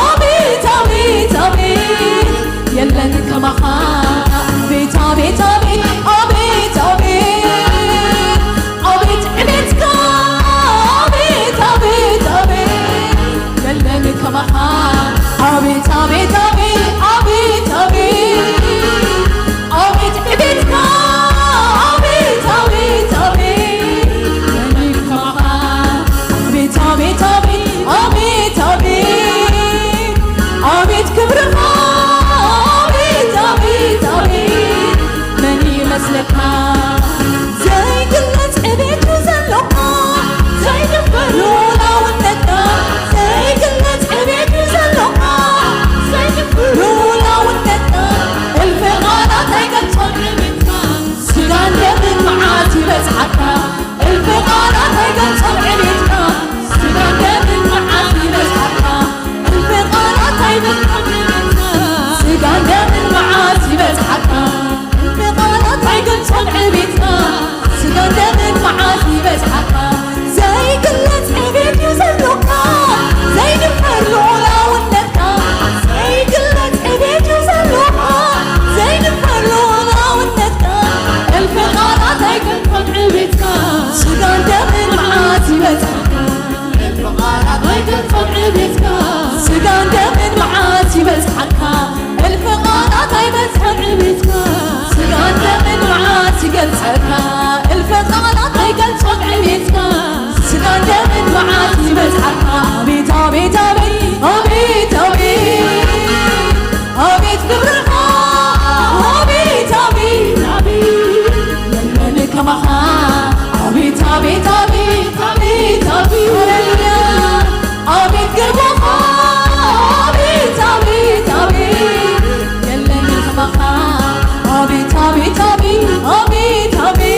ኣቤት ኣቤት ኣቤት የለን ከማኻ ኣቤት ኣቤት ኣቤት ኣቤት ኣቤት ኣቤት ዕቤትካ ኣቤት ኣቤት ኣቤት የለን ከማኻ ኣቤት ኣቤት ኣቤት ኣቤት ኣቤት ኣቤት ዕቤትካ ኣቤት ኣቤት ኣቤት የለን ከማኻ ኣቤት ኣቤት ኣቤት ኣቤት ኣቤት ኣቤት ክብርኻ ኣቤት ኣቤት ኣቤት መን ይመስለካ ዘይግለጽ ዕቤት እዩ ዘሎካ ዘይድፈር ልኡላውነትካ ዘይግለጽ ዕቤት እዩ ዘሎካ ዘይድፈር ልኡላውነትካ እልፊ ቃላት ኣይገልጾን ዕቤትካ ስጋን ደምን መዓት ይበጽሓካ እልፊ ቃላት ኣይገልጾን ዕቤትካ ስጋን ደምን መዓት ይበጽሓካ እልፊ ቃላት ኣይገልጾን ዕቤትካ ስጋን ደምን መዓት ይበጽሓካ እልፊ ቃላት ኣይገልጾን ዕቤትካ ስጋን ደምን መዓት ይበጽሓካ ዘይግለጽ ዕቤት እዩ ዘሎካ ዘይድፈር ልኡላውነትካ ዘይግለጽ ዕቤት እዩ ዘሎካ ዘይድፈር ልኡላውነትካ እልፊ ቃላት ኣይገልጾን ዕቤትካ ስጋን ደምን መዓት ይበጽሓካ እልፊ ቃላት ኣይገልጾን ዕቤትካ ስጋን ደምን መዓት ይበጽሓካ እልፊ ቃላት ኣይበጽሖን ዕቤትካ ስጋን ደምን መዓት ይገልጸካ እልፊ ቃላት ኣይገልጾን ዕቤትካ ስጋን ደምን መዓት ይበጽሓካ ኣቤት ኣቤት ኣቤት ኣቤት ኣቤት ኣቤት ክብርኻ ኣቤት ኣቤት ኣቤት የለን ከማኻ ኣቤት ኣቤት ኣቤት ኣቤት ኣቤት ሃሌሉያ ኣቤት ግርማኻ ኣቤት ኣቤት ኣቤት የለን ከማኻ ኣቤት ኣቤት ኣቤት ኣቤት ኣቤት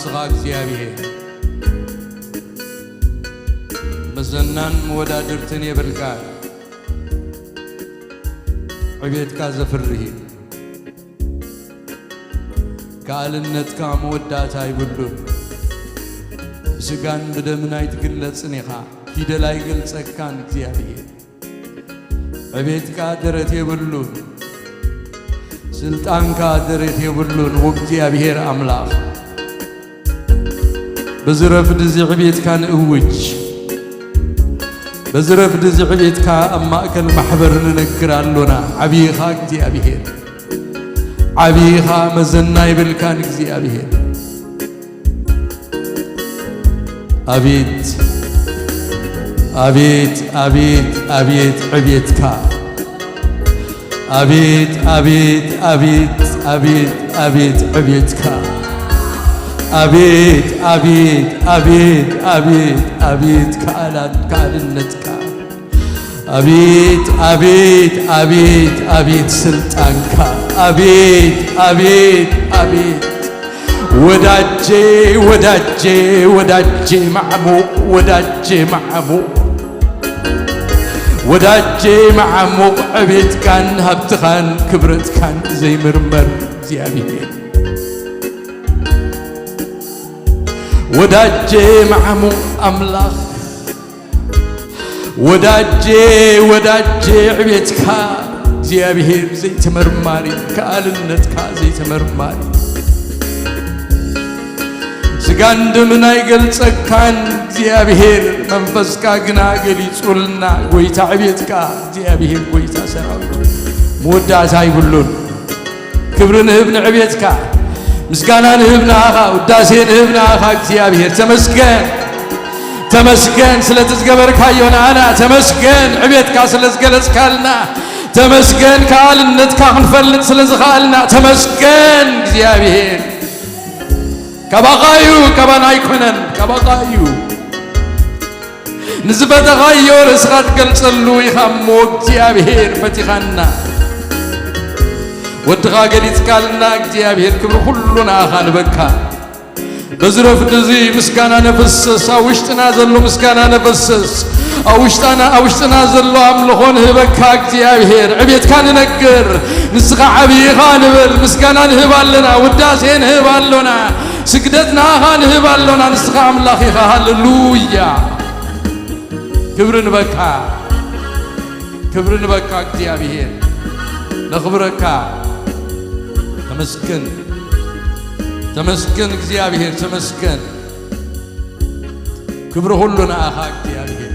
ንስኻ እግዚኣብሔር መዘናን መወዳድርትን የብልካ። ዕቤትካ ዘፍርህ እዩ። ከኣልነትካ መወዳእታ ኣይብሉን። ብስጋን ብደምን ኣይትግለጽን ኢኻ። ፊደል ኣይገልጸካን እግዚኣብሔር። ዕቤትካ ደረት የብሉን። ስልጣንካ ደረት የብሉን። ወእግዚኣብሔር ኣምላኽ በዚ ረፍዲ እዚ ዕቤትካ ንእውጅ። በዚ ረፍዲ እዚ ዕቤትካ ኣብ ማእከል ማሕበር ንነግር ኣሎና። ዓብይኻ እግዚኣብሔር። ዓብይኻ መዘና ይብልካን እግዚኣብሔር። ኣቤት፣ ኣቤት፣ ኣቤት፣ ኣቤት ዕቤትካ። ኣቤት፣ ኣቤት፣ ኣቤት፣ ኣቤት፣ ኣቤት ዕቤትካ። ኣቤት፣ ኣቤት፣ ኣቤት፣ ኣቤት፣ ኣቤት ከኣላት-፣ ከኣልነትካ። ኣቤት፣ ኣቤት፣ ኣቤት፣ ኣቤት ስልጣንካ። ኣቤት፣ ኣቤት፣ ኣቤት። ወዳጄ፣ ወዳጄ፣ ወዳጄ ማዕሙቕ፣ ወዳጄ ማዕሙቕ። ወዳጄ ማዕሙቕ ዕቤትካን ሃብትኻን ክብረትካን ዘይምርመር እግዚኣብሔር። ወዳጄ ማዕሙቕ ኣምላኽ። ወዳጄ፣ ወዳጄ ዕቤትካ እግዚኣብሔር ዘይተመርማሪ፣ ከኣልነትካ ዘይተመርማሪ። ስጋን ደምን ኣይገልጸካን እግዚኣብሔር፣ መንፈስካ ግና ገሊጹልና። ጎይታ ዕቤትካ እግዚኣብሔር፣ ጎይታ ሰራዊት መወዳእታ ኣይብሉን። ክብሪ ንህብ ንዕቤትካ፣ ምስጋና ንህብ ንኣኻ፣ ውዳሴ ንህብ ንኣኻ እግዚኣብሔር። ተመስገን፣ ተመስገን ስለቲ ዝገበርካዮ ንኣና፣ ተመስገን ዕቤትካ ስለ ዝገለጽካልና፣ ተመስገን ከኣልነትካ ክንፈልጥ ስለ ዝኸኣልና፣ ተመስገን እግዚኣብሔር። ካባኻ እዩ፣ ካባና ኣይኮነን፣ ካባኻ እዩ። ንዝፈተኻዮ ርእስኻ ትገልጸሉ ኢኻ እሞ እግዚኣብሔር ፈቲኻና። ወድኻ ገሊጽካልና እግዚኣብሔር ክብሪ ኩሉ ንኣኻ ንበካ። በዚ ረፍዲ እዚ ምስጋና ነፍስስ፣ ኣብ ውሽጥና ዘሎ ምስጋና ነፍስስ፣ ኣብ ውሽጣና፣ ኣብ ውሽጥና ዘሎ ኣምልኾ ንህበካ እግዚኣብሔር። ዕቤትካ ንነግር፣ ንስኻ ዓብዪ ኢኻ ንብል፣ ምስጋና ንህብ ኣለና፣ ውዳሴ ንህብ ኣሎና፣ ስግደት ንኣኻ ንህብ ኣሎና፣ ንስኻ ኣምላኽ ኢኻ። ሃሌሉያ። ክብሪ ንበካ፣ ክብሪ ንበካ እግዚኣብሔር፣ ነኽብረካ። ተመስገን፣ ተመስገን እግዚኣብሔር፣ ተመስገን። ክብሪ ኩሉ ንኣኻ እግዚኣብሔር።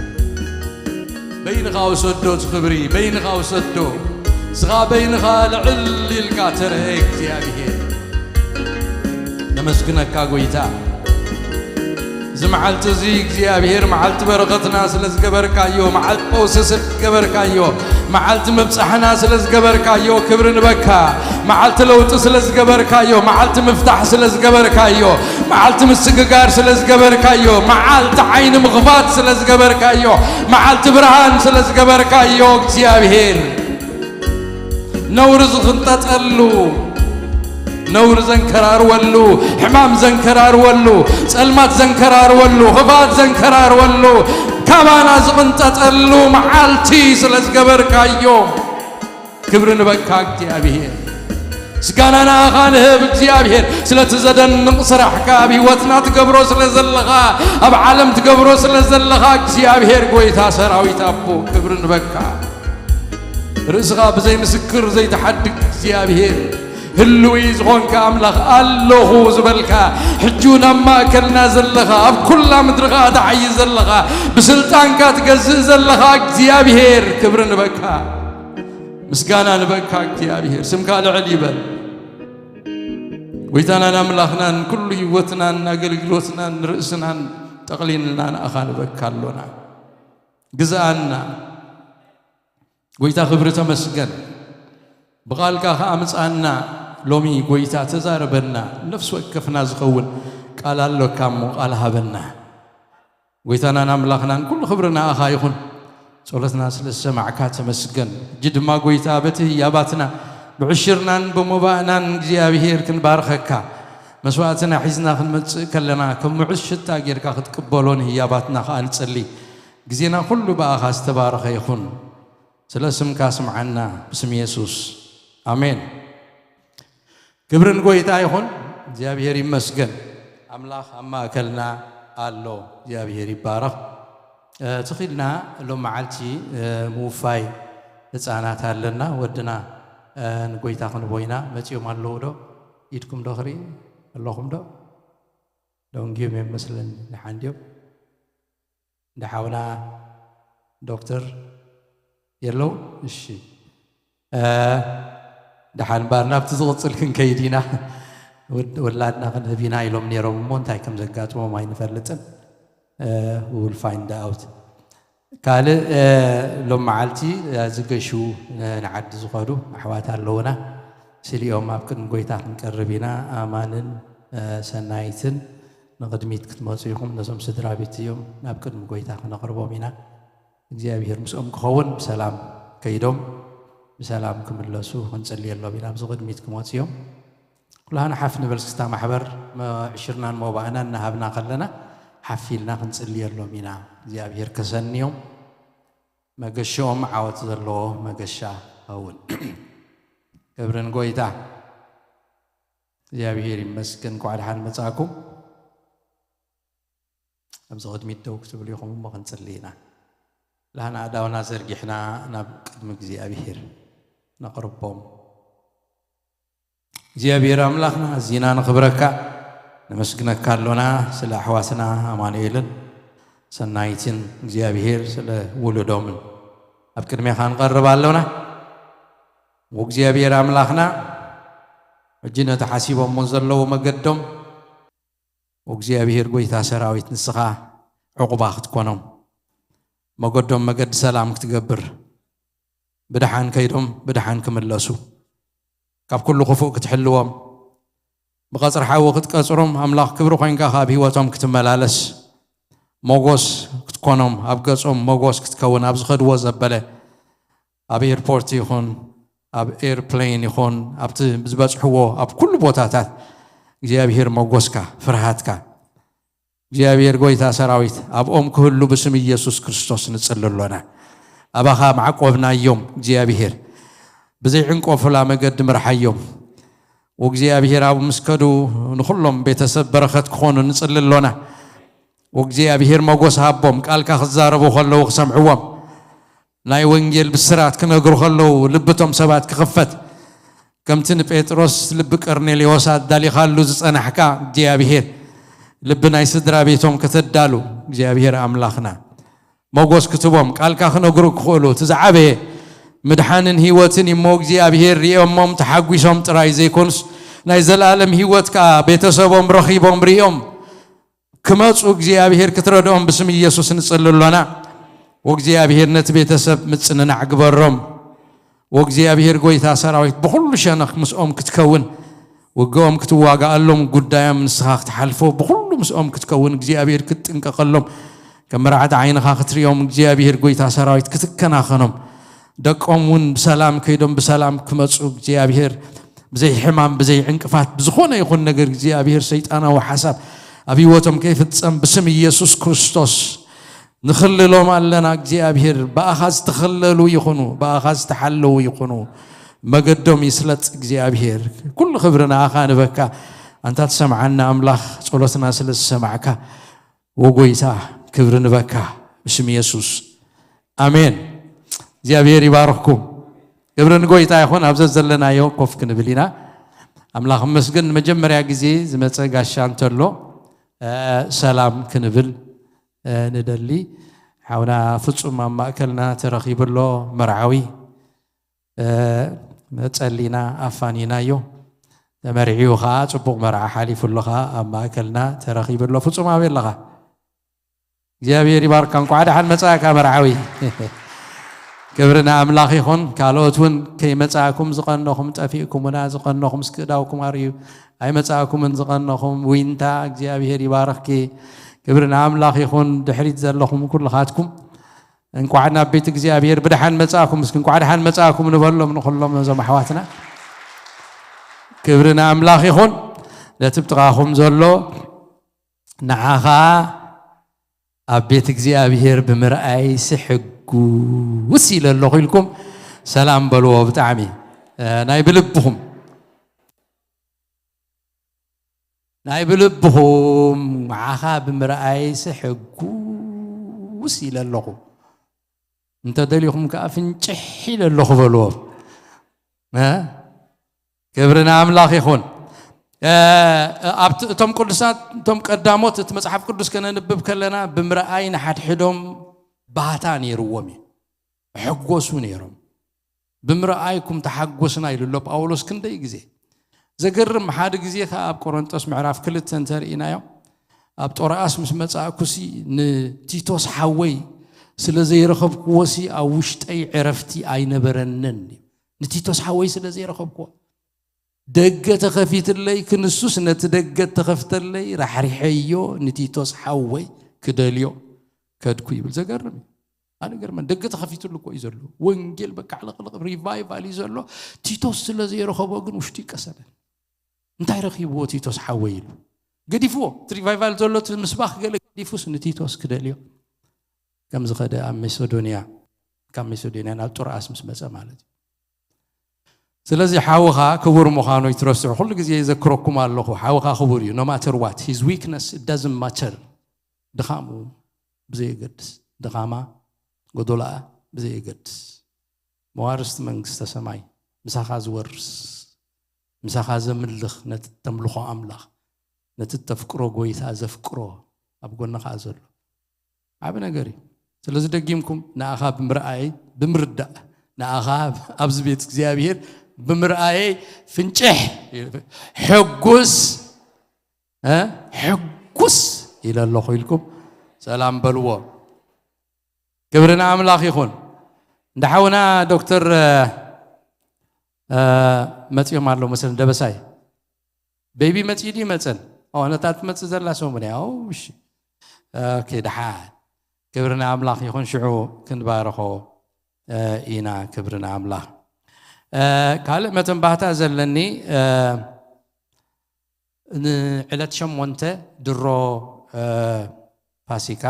በይንኻ ውሰዶ እቲ ክብሪ፣ በይንኻ ውሰዶ። ንስኻ በይንኻ ልዕል ኢልካ ተረአ እግዚኣብሔር። ነመስግነካ ጎይታ። እዚ መዓልቲ እዚ እግዚኣብሔር መዓልቲ በረኸትና ስለ ዝገበርካዮ፣ መዓልቲ ፈውሲ ስለ ዝገበርካዮ፣ መዓልቲ ምብጻሕና ስለ ዝገበርካዮ ክብሪ ንበካ። መዓልቲ ለውጢ ስለ ዝገበርካዮ፣ መዓልቲ ምፍታሕ ስለ ዝገበርካዮ፣ መዓልቲ ምስግጋር ስለ ዝገበርካዮ፣ መዓልቲ ዓይኒ ምኽፋት ስለ ዝገበርካዮ፣ መዓልቲ ብርሃን ስለ ዝገበርካዮ እግዚኣብሔር ነውሪ ዝቕንጠጠሉ፣ ነውሪ ዘንከራርወሉ፣ ሕማም ዘንከራርወሉ፣ ጸልማት ዘንከራርወሉ፣ ክፍኣት ዘንከራርወሉ፣ ካባና ዝቕንጠጠሉ መዓልቲ ስለ ዝገበርካዮ ክብሪ ንበካ እግዚኣብሔር። ምስጋና ንኣኻ ንህብ እግዚኣብሔር፣ ስለቲ ዘደንቕ ስራሕካ፣ ኣብ ህይወትና ትገብሮ ስለ ዘለኻ፣ ኣብ ዓለም ትገብሮ ስለ ዘለኻ እግዚኣብሔር ጎይታ ሰራዊት ኣቦ ክብሪ ንበካ። ርእስኻ ብዘይ ምስክር ዘይትሓድግ እግዚኣብሔር፣ ህልዊ ዝኾንካ ኣምላኽ ኣለኹ ዝበልካ፣ ሕጂ እውን ኣብ ማእከልና ዘለኻ፣ ኣብ ኩላ ምድሪ ኸኣ ትዓዪ ዘለኻ፣ ብስልጣንካ ትገዝእ ዘለኻ እግዚኣብሔር ክብሪ ንበካ፣ ምስጋና ንበካ እግዚኣብሔር፣ ስምካ ልዕል ይበል። ጎይታናን ኣምላኽናን ኩሉ ህይወትናን ኣገልግሎትናን ርእስናን ጠቕሊልና ንኣኻ ንበካ ኣሎና። ግዝኣና። ጎይታ ክብሪ ተመስገን። ብቓልካ ከኣ ምጻና። ሎሚ ጎይታ ተዛረበና። ነፍሲ ወከፍና ዝኸውን ቃል ኣሎካ እሞ ቃል ሃበና። ጎይታናን ኣምላኽናን ኩሉ ክብሪ ንኣኻ ይኹን። ጸሎትና ስለ ዝሰማዕካ ተመስገን። ሕጂ ድማ ጎይታ በቲ ህያባትና ብዕሽርናን ብሞባእናን እግዚኣብሔር ክንባርኸካ፣ መስዋእትና ሒዝና ክንመጽእ ከለና ከም ምዑዝ ሽታ ጌርካ ክትቅበሎን ህያባትና ከኣ ንጽሊ። ግዜና ኩሉ ብኣኻ ዝተባረኸ ይኹን። ስለ ስምካ ስምዓና ብስም የሱስ። ኣሜን። ክብርን ጎይታ ይኹን። እግዚኣብሔር ይመስገን። ኣምላኽ ኣብ ማእከልና ኣሎ። እግዚኣብሔር ይባረኽ። ትኺልና ሎም መዓልቲ ምውፋይ ህፃናት ኣለና። ወድና ንጎይታ ክንቦይና መፂኦም ኣለዉ ዶ? ኢድኩም ዶ ክርኢ ኣለኹም ዶ? ደንጊዮም እዮም መስለኒ። ንሓንዲዮም እንደ ሓውና ዶክተር የለው። እሺ። ደሓን ባር ናብቲ ዝቕፅል ክንከይድ ኢና። ውላድና ክንህብ ኢና ኢሎም ነይሮም እሞ እንታይ ከም ዘጋጥሞም ኣይንፈልጥን። ውል ፋይንድ ኣውት። ካልእ ሎም መዓልቲ ዝገሹ ንዓዲ ዝኸዱ ኣሕዋት ኣለውና። ስሊኦም ኣብ ቅድሚ ጎይታ ክንቀርብ ኢና። ኣማንን ሰናይትን ንቕድሚት ክትመፁ ኢኹም። ነዞም ስድራ ቤት እዮም ናብ ቅድሚ ጎይታ ክነቕርቦም ኢና። እግዚኣብሔር ምስኦም ክኸውን ብሰላም ከይዶም ብሰላም ክምለሱ ክንፅልየሎም ኢና። ኣብዚ ቅድሚት ክመፁ እዮም። ኩላህና ሓፍ ንበል። ስክስታ ማሕበር ዕሽርናን መባእናን እናሃብና ከለና ሓፍ ኢልና ክንፅልየሎም ኢና። እግዚኣብሔር ከሰንዮም፣ መገሽኦም ዓወት ዘለዎ መገሻ ኸውን። ክብርን ጎይታ እግዚኣብሔር ይመስገን። እንኳዕ ደሓን መጻእኩም። ኣብዚ ቅድሚት ደው ክትብሉ ኢኹም እሞ ክንጽሊ ኢና። ላህና ኣእዳውና ዘርጊሕና ናብ ቅድሚ እግዚኣብሔር ነቕርቦም። እግዚኣብሔር ኣምላኽና ኣዚና ንኽብረካ ነመስግነካ ኣሎና። ስለ ኣሕዋትና ኣማኑኤልን ሰናይትን እግዚኣብሔር ስለ ውሉዶምን ኣብ ቅድሜኻ ንቐርብ ኣሎና። እግዚኣብሔር ኣምላኽና ሕጂ ነቲ ሓሲቦሞ ዘለዉ መገዶም እግዚኣብሔር ጎይታ ሰራዊት ንስኻ ዕቑባ ክትኮኖም፣ መገዶም መገዲ ሰላም ክትገብር፣ ብድሓን ከይዶም ብድሓን ክምለሱ፣ ካብ ኩሉ ክፉእ ክትሕልዎም፣ ብቐጽሪ ሓዊ ክትቀጽሮም ኣምላኽ ክብሪ ኮይንካ ካብ ህይወቶም ክትመላለስ፣ ሞጎስ ክትኮኖም፣ ኣብ ገጾም ሞጎስ ክትከውን፣ ኣብ ዝኸድዎ ዘበለ፣ ኣብ ኤርፖርት ይኹን፣ ኣብ ኤርፕሌን ይኹን፣ ኣብቲ ዝበጽሕዎ፣ ኣብ ኩሉ ቦታታት እግዚኣብሔር ሞጎስካ፣ ፍርሃትካ፣ እግዚኣብሔር ጎይታ ሰራዊት ኣብኦም ክህሉ ብስም ኢየሱስ ክርስቶስ ንጽሊ ኣሎና። ኣባኻ ማዕቆብናዮም እግዚኣብሔር፣ ብዘይ ዕንቆፍላ መገዲ ምርሓዮም። ወእግዚኣብሔር ኣብ ምስ ከዱ ንኹሎም ቤተሰብ በረኸት ክኾኑ ንጽሊ ኣሎና። ወእግዚኣብሔር መጎስ ሃቦም፣ ቃልካ ክዛረቡ ከለዉ ክሰምዕዎም፣ ናይ ወንጌል ብስራት ክነግሩ ከለዉ ልብቶም ሰባት ክኽፈት፣ ከምቲ ንጴጥሮስ ልቢ ቀርኔሌዎስ ኣዳሊኻሉ ዝጸናሕካ እግዚኣብሔር፣ ልቢ ናይ ስድራ ቤቶም ከተዳሉ እግዚኣብሔር ኣምላኽና መጎስ ክትቦም፣ ቃልካ ክነግሩ ክኽእሉ፣ እቲ ዝዓበየ ምድሓንን ህይወትን እሞ እግዚኣብሔር ሪኦሞም ተሓጒሶም ጥራይ ዘይኮኑስ ናይ ዘላለም ህይወት ከኣ ቤተሰቦም ረኺቦም ሪኦም ክመጹ እግዚኣብሔር ክትረድኦም ብስም ኢየሱስ ንጽሊ ኣሎና። ወእግዚኣብሔር ነቲ ቤተሰብ ምጽንናዕ ግበሮም። ወእግዚኣብሔር ጎይታ ሰራዊት ብኹሉ ሸነኽ ምስኦም ክትከውን፣ ውግኦም ክትዋጋኣሎም፣ ጉዳዮም ንስኻ ክትሓልፎ፣ ብኹሉ ምስኦም ክትከውን እግዚኣብሔር ክትጥንቀቐሎም፣ ከም መርዓቲ ዓይንኻ ክትሪኦም እግዚኣብሔር ጎይታ ሰራዊት ክትከናኸኖም፣ ደቆም እውን ብሰላም ከይዶም ብሰላም ክመጹ እግዚኣብሔር ብዘይ ሕማም ብዘይ ዕንቅፋት ብዝኾነ ይኹን ነገር እግዚኣብሔር ሰይጣናዊ ሓሳብ ኣብ ህይወቶም ከይፍጸም ብስም ኢየሱስ ክርስቶስ ንኽልሎም ኣለና። እግዚኣብሔር ብኣኻ ዝተኸለሉ ይኹኑ፣ ብኣኻ ዝተሓለዉ ይኹኑ። መገዶም ይስለጥ እግዚኣብሔር። ኩሉ ክብሪ ንኣኻ ንበካ። ኣንታ ትሰምዓና ኣምላኽ ጸሎትና ስለ ዝሰማዕካ ወጎይታ ክብሪ ንበካ ብስም ኢየሱስ ኣሜን። እግዚኣብሔር ይባርኽኩም። ክብሪ ንጎይታ ይኹን። ኣብ ዘዘለናዮ ኮፍ ክንብል ኢና። ኣምላኽ መስገን ንመጀመርያ ግዜ ዝመጸ ጋሻ እንተሎ ሰላም ክንብል ንደሊ። ሓውና ፍጹም ኣብ ማእከልና ተረኺቡ ኣሎ። መርዓዊ መጸሊና ኣፋኒናዮ። ተመርዒኡ ኸዓ ጽቡቕ መርዓ ሓሊፉ ኣሎ ኸዓ ኣብ ማእከልና ተረኺቡ ኣሎ። ፍጹም ኣበይ ኣለኻ? እግዚኣብሔር ይባርካ። እንኳዕ ደሓን መጻእካ መርዓዊ። ክብሪ ንኣምላኽ ይኹን። ካልኦት እውን ከይመጻእኩም ዝቐነኹም፣ ጠፊእኩምና ዝቐነኹም፣ እስኪ እዳውኩም ኣርእዩ። ኣይመጻእኩምን ዝቐነኹም፣ ዊንታ እግዚኣብሔር ይባርኽኪ። ክብሪ ንኣምላኽ ይኹን። ድሕሪት ዘለኹም ኩልኻትኩም እንኳዕ ናብ ቤት እግዚኣብሔር ብድሓን መጻእኩም። እስኪ እንኳዕ ደሓን መጻእኩም ንበሎም ንኹሎም ነዞም ኣሕዋትና። ክብሪ ንኣምላኽ ይኹን። ነቲ ብጥቓኹም ዘሎ ንዓኻ ኣብ ቤት እግዚኣብሔር ብምርኣይሲ ሕጉስ ኢለ ኣለኹ ኢልኩም ሰላም በልዎ። ብጣዕሚ፣ እ፣ ናይ ብልብኹም፣ ናይ ብልብኹም ንዓኻ ብምርኣይሲ ሕጉስ ኢለ ኣለኹ። እንተ ደሊኹም ከኣ ፍንጭሕ ኢለ ኣለኹ በልዎ። እ? ክብሪ ንኣምላኽ ይኹን። እ፣ ኣብቲ፣ እቶም ቅዱሳት፣ እቶም ቀዳሞት እቲ መጽሓፍ ቅዱስ ከነንብብ ከለና ብምርኣይ ንሓድሕዶም ባህታ ነይርዎም እዩ። ሕጎሱ ነይሮም። ብምርኣይኩም ተሓጎስና ኢሉ ኣሎ ጳውሎስ ክንደይ ግዜ። ዘገርም፣ ሓደ ግዜ ከኣ ኣብ ቆሮንጦስ ምዕራፍ ክልተ እንተርኢናዮ፣ ኣብ ጦርኣስ ምስ መጻእኩሲ ንቲቶስ ሓወይ ስለ ዘይረኸብክዎሲ ኣብ ውሽጠይ ዕረፍቲ ኣይነበረንን እዩ። ንቲቶስ ሓወይ ስለ ዘይረኸብክዎ፣ ደገ ተኸፊትለይ፣ ክንሱስ ነቲ ደገ ተኸፍተለይ ራሕሪሐዮ፣ ንቲቶስ ሓወይ ክደልዮ ከድኩ ይብል። ዘገርም እዩ። ኣነ ገርመን፣ ደገ ተኸፊትሉ እኮ እዩ ዘሎ። ወንጌል በቃ ዕልቕልቕ ሪቫይቫል እዩ ዘሎ። ቲቶስ ስለ ዘይረኸቦ ግን ውሽጡ ይቀሰነ። እንታይ ረኺብዎ ቲቶስ ሓወይ ኢሉ ገዲፍዎ። እቲ ሪቫይቫል ዘሎ እቲ ምስባኽ ገለ ገዲፉስ ንቲቶስ ክደልዮ ከም ዝኸደ ኣብ መቄዶንያ፣ ካብ መቄዶንያ ናብ ጦርኣስ ምስ መጸ ማለት እዩ። ስለዚ ሓውኻ ክቡር ምዃኑ ይትረስዑ። ኩሉ ግዜ ይዘክረኩም ኣለኹ። ሓውኻ ክቡር እዩ። No matter what, his weakness, it doesn't matter. ድኻሙ ብዘየገድስ፣ ድኻማ ጎዶላኣ ብዘየገድስ፣ መዋርስቲ መንግስተ ሰማይ ምሳኻ ዝወርስ፣ ምሳኻ ዘምልኽ፣ ነቲ ተምልኾ ኣምላኽ፣ ነቲ ተፍቅሮ ጎይታ ዘፍቅሮ ኣብ ጎንኻ ዘሎ ዓቢ ነገር እዩ። ስለዚ ደጊምኩም ንኣኻ ብምርኣይ፣ ብምርዳእ፣ ንኣኻ ኣብዚ ቤት እግዚኣብሔር ብምርኣየይ ፍንጭሕ፣ ሕጉስ፣ እ፣ ሕጉስ ኢለ ኣለኹ ኢልኩም ሰላም በልዎ። ክብሪ ንኣምላኽ ይኹን። እንዳ ሓውና ዶክተር፣ እ፣ እ፣ መጺኦም ኣለዉ መሰለኒ፣ ደበሳይ። ቤቢ መጺኡ ድዩ መጸን? ኦ፣ ነታ ትመጽእ ዘላ ሰሙን እያ። ኦ፣ እሺ። ኦኬ፣ ደሓን። ክብሪ ንኣምላኽ ይኹን። ሽዑ ክንባርኾ፣ እ፣ ኢና። ክብሪ ንኣምላኽ። እ፣ ካልእ መተንባህታ ዘለኒ፣ እ፣ ንዕለት ሸሞንተ ድሮ፣ እ፣ ፋሲካ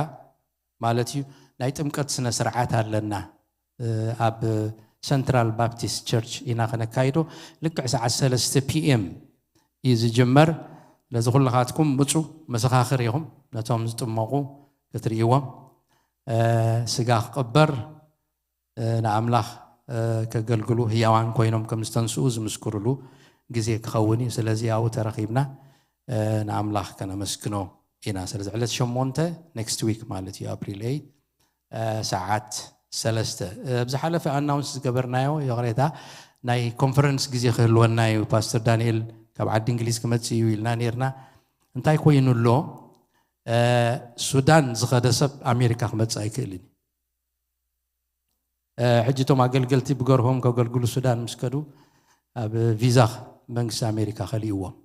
ማለት እዩ፣ ናይ ጥምቀት ስነ ስርዓት ኣለና። እ፣ ኣብ ሰንትራል ባፕቲስት ቸርች ኢና ከነካይዶ። ልክዕ ሰዓት ሰለስተ ፒ ኤም እዩ ዝጅመር። ስለዚ ኩልኻትኩም ምጹ፣ መሰኻኽር ኢኹም፣ ነቶም ዝጥመቑ ክትርእይዎም። እ፣ ስጋ ክቕበር፣ እ፣ ንኣምላኽ፣ እ፣ ከገልግሉ፣ ህያዋን ኮይኖም ከም ዝተንስኡ ዝምስክሩሉ ግዜ ክኸውን እዩ። ስለዚ ኣብኡ ተረኺብና፣ እ፣ ንኣምላኽ ከነመስግኖ ኢና። ስለዚ ዕለት ሸሞንተ፣ ኔክስት ዊክ ማለት እዩ፣ ኣፕሪል ኤይት፣ እ፣ ሰዓት ሰለስተ። እ፣ ኣብ ዝሓለፈ ኣናውንስ ዝገበርናዮ፣ ይቕሬታ፣ ናይ ኮንፈረንስ ግዜ ክህልወና እዩ፣ ፓስተር ዳንኤል ካብ ዓዲ እንግሊዝ ክመጽእ እዩ ኢልና ነይርና። እንታይ ኮይኑ ኣሎ? እ፣ ሱዳን ዝኸደ ሰብ ኣሜሪካ ክመጽእ ኣይክእልን እዩ። እ፣ ሕጂ እቶም ኣገልገልቲ ብገርሆም ከገልግሉ ሱዳን ምስ ከዱ፣ ኣብ ቪዛ መንግስቲ ኣሜሪካ ከሊእዎም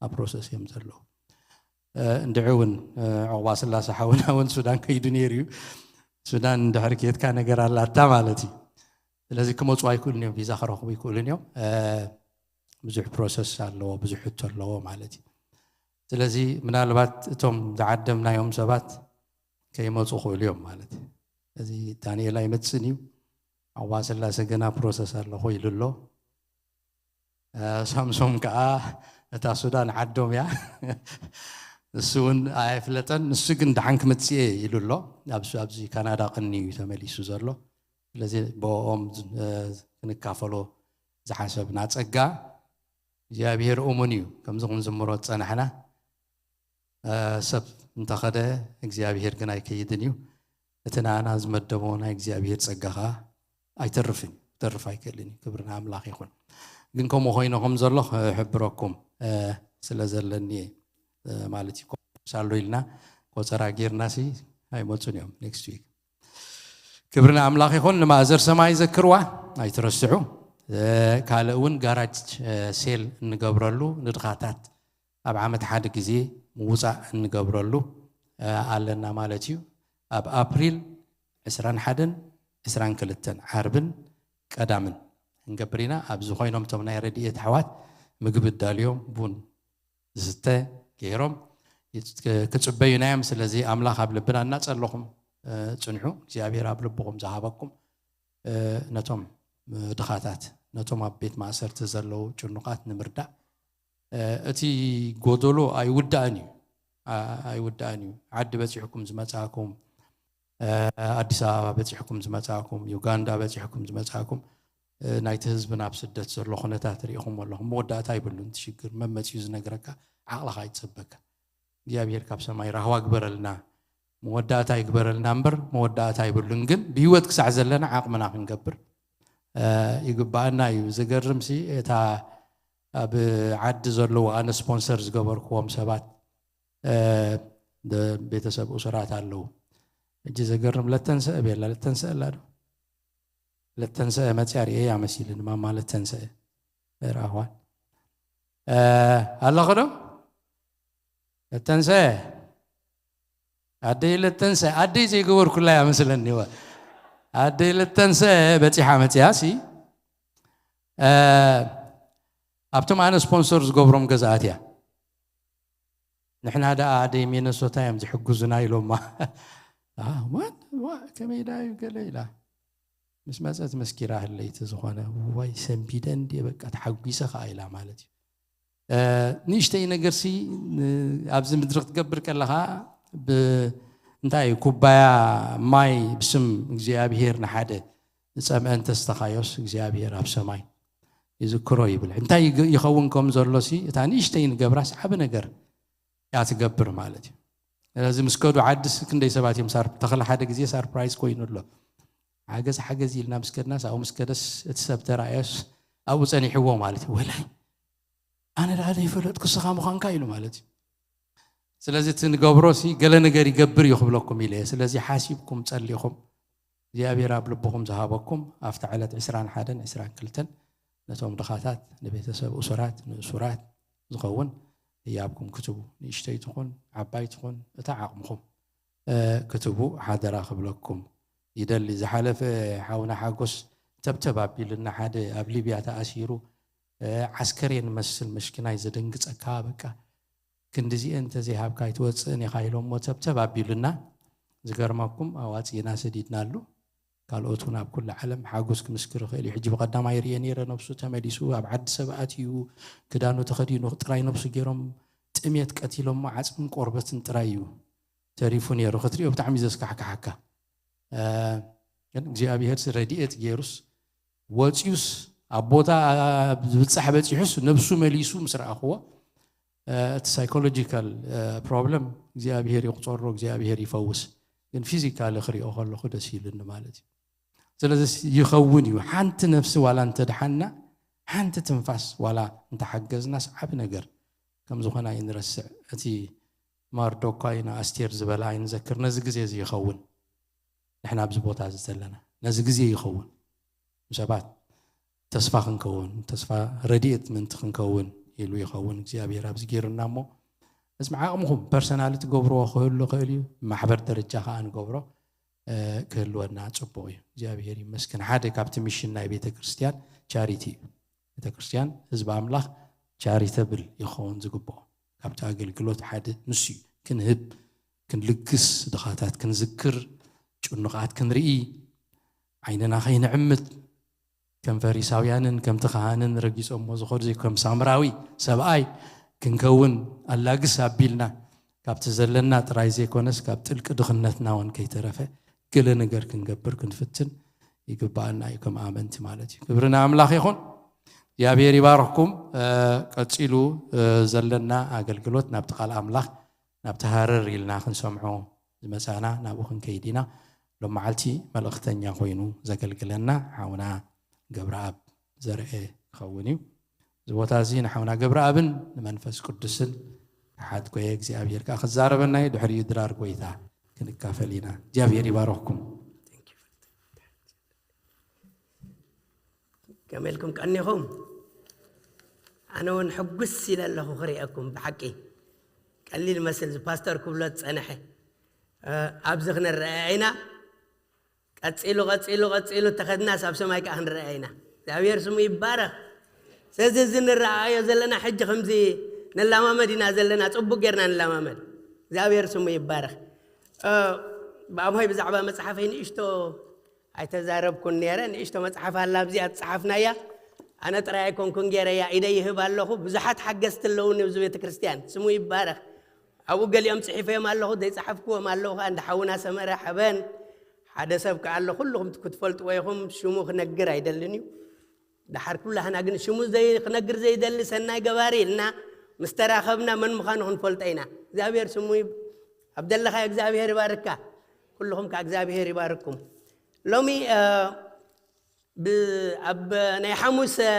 ኣብ ፕሮሰስ እዮም ዘለዉ። እ፣ እንድዒ እውን፣ እ፣ ዕቑባ ስላሴ ሓውና እውን ሱዳን ከይዱ ነይሩ እዩ። ሱዳን እንድሕር ከየትካ ነገር ኣላታ ማለት እዩ። ስለዚ ክመፁ ኣይክእሉን እዮም፣ ቪዛ ክረኽቡ ኣይክእሉን እዮም። እ፣ ብዙሕ ፕሮሰስ ኣለዎ፣ ብዙሕ ሕቶ ኣለዎ ማለት እዩ። ስለዚ ምናልባት እቶም ዝዓደምናዮም ሰባት ከይመፁ ክእሉ እዮም ማለት እዩ። እዚ ዳንኤል ኣይመፅን እዩ፣ ዕቑባ ስላሴ ገና ፕሮሰስ ኣለኹ ኢሉ ኣሎ። እ፣ ሳምሶም ከዓ እታ ሱዳን ዓዶም እያ። እሱ እውን ኣይፍለጠን፣ ንሱ ግን ደሓን ክመፅእ እየ ኢሉ ኣሎ። ኣብ ሱ-፣ ኣብዚ ካናዳ ቅኒ እዩ ተመሊሱ ዘሎ። ስለዚ ብኦም ዝ-፣ እ፣ ክንካፈሎ ዝሓሰብና ጸጋ እግዚኣብሔር እሙን እዩ። ከምዚ ክንዝምሮ ዝጸናሕና፣ እ፣ ሰብ እንተኸደ እግዚኣብሔር ግን ኣይከይድን እዩ። እቲ ንኣና ዝመደቦ ናይ እግዚኣብሔር ጸጋ ኸኣ ኣይተርፍን እዩ፣ ክተርፍ ኣይክእልን እዩ። ክብሪ ንኣምላኽ ይኹን። ግን ከምኡ ኾይኑ ከም ዘሎ ክሕብረኩም፣ እ፣ ስለ ዘለኒ እየ፣ እ፣ ማለት እዩ። ኮርስ ኣሎ ኢልና ቆጸራ ጌርናሲ ኣይመጹን እዮም ኔክስት ዊክ። ክብሪ ንኣምላኽ ይኹን። ንማእዘር ሰማይ ዘክርዋ፣ ኣይትረስዑ። እ፣ ካልእ እውን ጋራጅ፣ እ፣ ሴል እንገብረሉ፣ ንድኻታት ኣብ ዓመት ሓደ ግዜ ምውጻእ እንገብረሉ፣ እ፣ ኣለና ማለት እዩ። ኣብ ኣፕሪል ዕስራን ሓደን ዕስራን ክልተን ዓርብን ቀዳምን ክንገብር ኢና። ኣብዚ ኮይኖም እቶም ናይ ረድኤት ኣሕዋት ምግቢ ኣዳልዮም፣ ቡን ዝስተ ገይሮም ክጽበዩና እዮም። ስለዚ ኣምላኽ ኣብ ልብና እናጸለኹም ጽንሑ። እግዚኣብሔር ኣብ ልብኹም ዝሃበኩም ነቶም ድኻታት፣ ነቶም ኣብ ቤት ማእሰርቲ ዘለዉ ጭኑቓት ንምርዳእ እቲ ጎደሎ ኣይውዳእን እዩ። ኣይውዳእን እዩ። ዓዲ በጺሕኩም ዝመጻእኩም፣ ኣዲስ ኣበባ በጺሕኩም ዝመጻእኩም፣ ዩጋንዳ በጺሕኩም ዝመጻእኩም፣ ናይቲ ህዝብና ኣብ ስደት ዘሎ ኩነታት ርኢኹም ኣለኹም። መወዳእታ ኣይብሉን። እቲ ሽግር መመጺኡ ዝነግረካ ዓቕልኻ ኣይትጸበካ። እግዚኣብሔር ካብ ሰማይ ራህዋ ግበረልና፣ መወዳእታ ይግበረልና እምበር መወዳእታ ኣይብሉን። ግን ብህይወት ክሳዕ ዘለና ዓቕምና ክንገብር ይግባኣና እዩ። ዘገርምሲ እታ ኣብ ዓዲ ዘለዉ ኣነ ስፖንሰር ዝገበርክዎም ሰባት ቤተሰብ እሱራት ኣለዉ። እጂ ዘገርም ለተንሰአ ቤላ ለተንሰአ ኣላ ዶ? ለተንሰአ መፅያ ርእየ ያመሲልን ማማ ለተንሰአ ራህዋን ኣለኸ ዶ? ለተንሰአ ኣደይ ለተንሰአ ኣደይ ዘይገበርኩላ ያመስለኒ ዋ ኣደይ ለተንሰአ በፂሓ መፅያ ሲ ኣብቶም ኣነ ስፖንሰር ዝገብሮም ገዛኣት እያ። ንሕና ደኣ ኣደይ ሚነሶታ እዮም ዝሕግዙና ኢሎማ። ከመይ ዳ እዩ ገለ ኢላ ምስ መፀት መስኪራ ህለይቲ ዝኾነ ዋይ ሰንቢደ እንዲ በቃ ተሓጒሰ ከዓ ኢላ ማለት እዩ። ንእሽተይ ነገርሲ ኣብዚ ምድሪ ክትገብር ከለኻ እንታይ ኩባያ ማይ ብስም እግዚኣብሄር ንሓደ ዝፀምአ እንተስተኻዮስ እግዚኣብሄር ኣብ ሰማይ ይዝክሮ ይብል። እንታይ ይኸውን ከም ዘሎ ሲ እታ ንእሽተይ ንገብራስ ዓብ ነገር እያ ትገብር ማለት እዩ። ስለዚ ምስ ከዱ ዓድስ ክንደይ ሰባት እዮም ሳር ተኽሊ ሓደ ግዜ ሳርፕራይዝ ኮይኑ ኣሎ። ሓገዝ ሓገዝ ኢልና ምስ ከድናስ ኣብኡ ምስ ከደስ እቲ ሰብ ተራእዮስ ኣብኡ ጸኒሕዎ ማለት እዩ። ወላይ ኣነ ደኣ ዘይፈለጥኩ ስኻ ምዃንካ ኢሉ ማለት እዩ። ስለዚ እቲ ንገብሮ ሲ ገለ ነገር ይገብር እዩ ክብለኩም ኢለ እየ። ስለዚ ሓሲብኩም ጸሊኹም እግዚኣብሔር ኣብ ልብኹም ዝሃበኩም ኣብታ ዕለት ዕስራን ሓደን ዕስራን ክልተን ነቶም ድኻታት ንቤተሰብ እሱራት ንእሱራት ዝኸውን ህያብኩም ክትቡ ንእሽተይ ትኹን ዓባይ ትኹን እታ ዓቕምኹም ክትቡ ሓደራ ክብለኩም ይደሊ። ዝሓለፈ ሓውና ሓጎስ ተብተብ ኣቢልና ሓደ ኣብ ሊብያ ተኣሲሩ ዓስከሬን መስል መሽኪናይ ዘደንግጸካ በቃ ክንድዚኤ እንተዘይሃብካ ኣይትወፅእን ኢኻ ኢሎሞ ተብተብ ኣቢሉና። ዝገርመኩም ኣዋፂእና ሰዲድናሉ። ካልኦት እውን ኣብ ኩሉ ዓለም ሓጎስ ክምስክር ይኽእል እዩ። ሕጂ ብቐዳማይ ርእየ ነይረ ነብሱ ተመሊሱ ኣብ ዓዲ ሰብ ኣትዩ ክዳኑ ተኸዲኑ ጥራይ ነብሱ ገይሮም ጥሜት ቀቲሎሞ ዓፅምን ቆርበትን ጥራይ እዩ ተሪፉ ነይሩ። ክትሪኦ ብጣዕሚ እዩ ዘስካሕክሓካ። ግን እግዚኣብሄር ረድኤት ገይሩስ ወፂኡስ ኣብ ቦታ ዝብፃሕ በፂሑስ ነብሱ መሊሱ ምስ ረኣኽዎ እቲ ሳይኮሎጂካል ፕሮብለም እግዚኣብሄር ይቁፀሮ እግዚኣብሄር ይፈውስ። ግን ፊዚካሊ ክሪኦ ከለኹ ደስ ኢሉኒ ማለት እዩ። ስለዚ ይኸውን እዩ። ሓንቲ ነፍሲ ዋላ እንተድሓና ሓንቲ ትንፋስ ዋላ እንተሓገዝናስ ዓብ ነገር ከም ዝኾነ ኣይንረስዕ። እቲ ማርዶኳይ ንኣስቴር ዝበላ ኣይንዘክር። ነዚ ግዜ እዚ ይኸውን ንሕና ኣብዚ ቦታ እዚ ዘለና ነዚ ግዜ ይኸውን ንሰባት ተስፋ ክንከውን ተስፋ ረድኤት ምንቲ ክንከውን ኢሉ ይኸውን እግዚኣብሔር ኣብዚ ገይሩና እሞ እዚ ዓቕምኹም ፐርሰናል ትገብርዎ ክህሉ ክእል እዩ። ማሕበር ደረጃ ከዓ ንገብሮ ክህልወና ፅቡቅ እዩ። እግዚኣብሔር ይመስገን። ሓደ ካብቲ ሚሽን ናይ ቤተ ክርስትያን ቻሪቲ እዩ። ቤተ ክርስትያን ህዝቢ ኣምላኽ ቻሪተብል ይኸውን ዝግብኦ ካብቲ ኣገልግሎት ሓደ ንሱ እዩ። ክንህብ ክንልግስ ድኻታት ክንዝክር ጭኑቓት ክንርኢ ዓይንና ከይንዕምት ከም ፈሪሳውያንን ከምቲ ካህንን ረጊጾሞ ዝኸዱ ዘይኮም ሳምራዊ ሰብኣይ ክንከውን ኣላግስ ኣቢልና ካብቲ ዘለና ጥራይ ዘይኮነስ ካብ ጥልቂ ድኽነትና እውን ከይተረፈ ገለ ነገር ክንገብር ክንፍትን ይግባኣና እዩ ከም ኣመንቲ ማለት እዩ። ክብሪ ንኣምላኽ ይኹን። እግዚኣብሔር ይባርኽኩም። ቀጺሉ ዘለና ኣገልግሎት ናብቲ ቃል ኣምላኽ ናብቲ ሃረር ኢልና ክንሰምዖ ዝመጻና ናብኡ ክንከይድ ኢና። ሎም መዓልቲ መልእኽተኛ ኮይኑ ዘገልግለና ሓውና ገብረኣብ ዘርአ ክኸውን እዩ። እዚ ቦታ እዚ ንሓውና ገብረኣብን ንመንፈስ ቅዱስን ክሓድጎየ እግዚኣብሔር ከዓ ክዛረበና እዩ። ድሕሪኡ ድራር ጎይታ ክንካፈል ኢና። እግዚኣብሔር ይባረኽኩም። ከመይ ኢልኩም ቀኒኹም? ኣነ እውን ሕጉስ ኢለ ኣለኹ ክርእየኩም። ብሓቂ ቀሊል መስል እዚ ፓስተር ክብሎ ዝጸንሐ ኣብዚ ክንረኣያ ኢና። ቀጺሉ ቀጺሉ ቀጺሉ ተኸድናስ ኣብ ሰማይ ከዓ ክንረኣያ ኢና። እግዚኣብሔር ስሙ ይባረኽ። ስለዚ እዚ ንረኣዮ ዘለና ሕጂ ከምዚ ንላማመድ ኢና ዘለና፣ ጽቡቅ ጌርና ንላማመድ። እግዚኣብሔር ስሙ ይባረኽ። እ፣ ብኣምሆይ ብዛዕባ መጽሓፈይ ንእሽቶ ኣይተዛረብኩን ነይረ። ንእሽቶ መጽሓፍ ኣላ ኣብዚኣ ዝጸሓፍናያ። ኣነ ጥራይ ኣይኮንኩን ጌረያ፣ ኢደይ ይህብ ኣለኹ። ብዙሓት ሓገዝቲ ኣለውኒ ኣብዚ ቤተ ክርስቲያን። ስሙ ይባረኽ። ኣብኡ ገሊኦም ጽሒፈዮም ኣለኹ፣ ዘይጸሓፍክዎም ኣለዉ ኸኣ። እንዳ ሓውና ሰመረ ሓበን ሓደ ሰብ ከኣ ኣሎ፣ ኩልኹም ክትፈልጥዎ ኢኹም። ሽሙ ክነግር ኣይደልን እዩ። ደሓር ኩላህና ግን ሽሙ ዘይ-፣ ክነግር ዘይደሊ ሰናይ ገባሪ ኢልና ምስ ተራኸብና መን ምዃኑ ክንፈልጦ ኢና። እግዚኣብሔር ስሙ ይብ-፣ ኣብ ዘለኻዮ እግዚኣብሔር ይባርካ። ኩልኹም ከኣ እግዚኣብሔር ይባርኩም። ሎሚ፣ እ፣ ብ-፣ ኣብ ናይ ሓሙስ፣ እ፣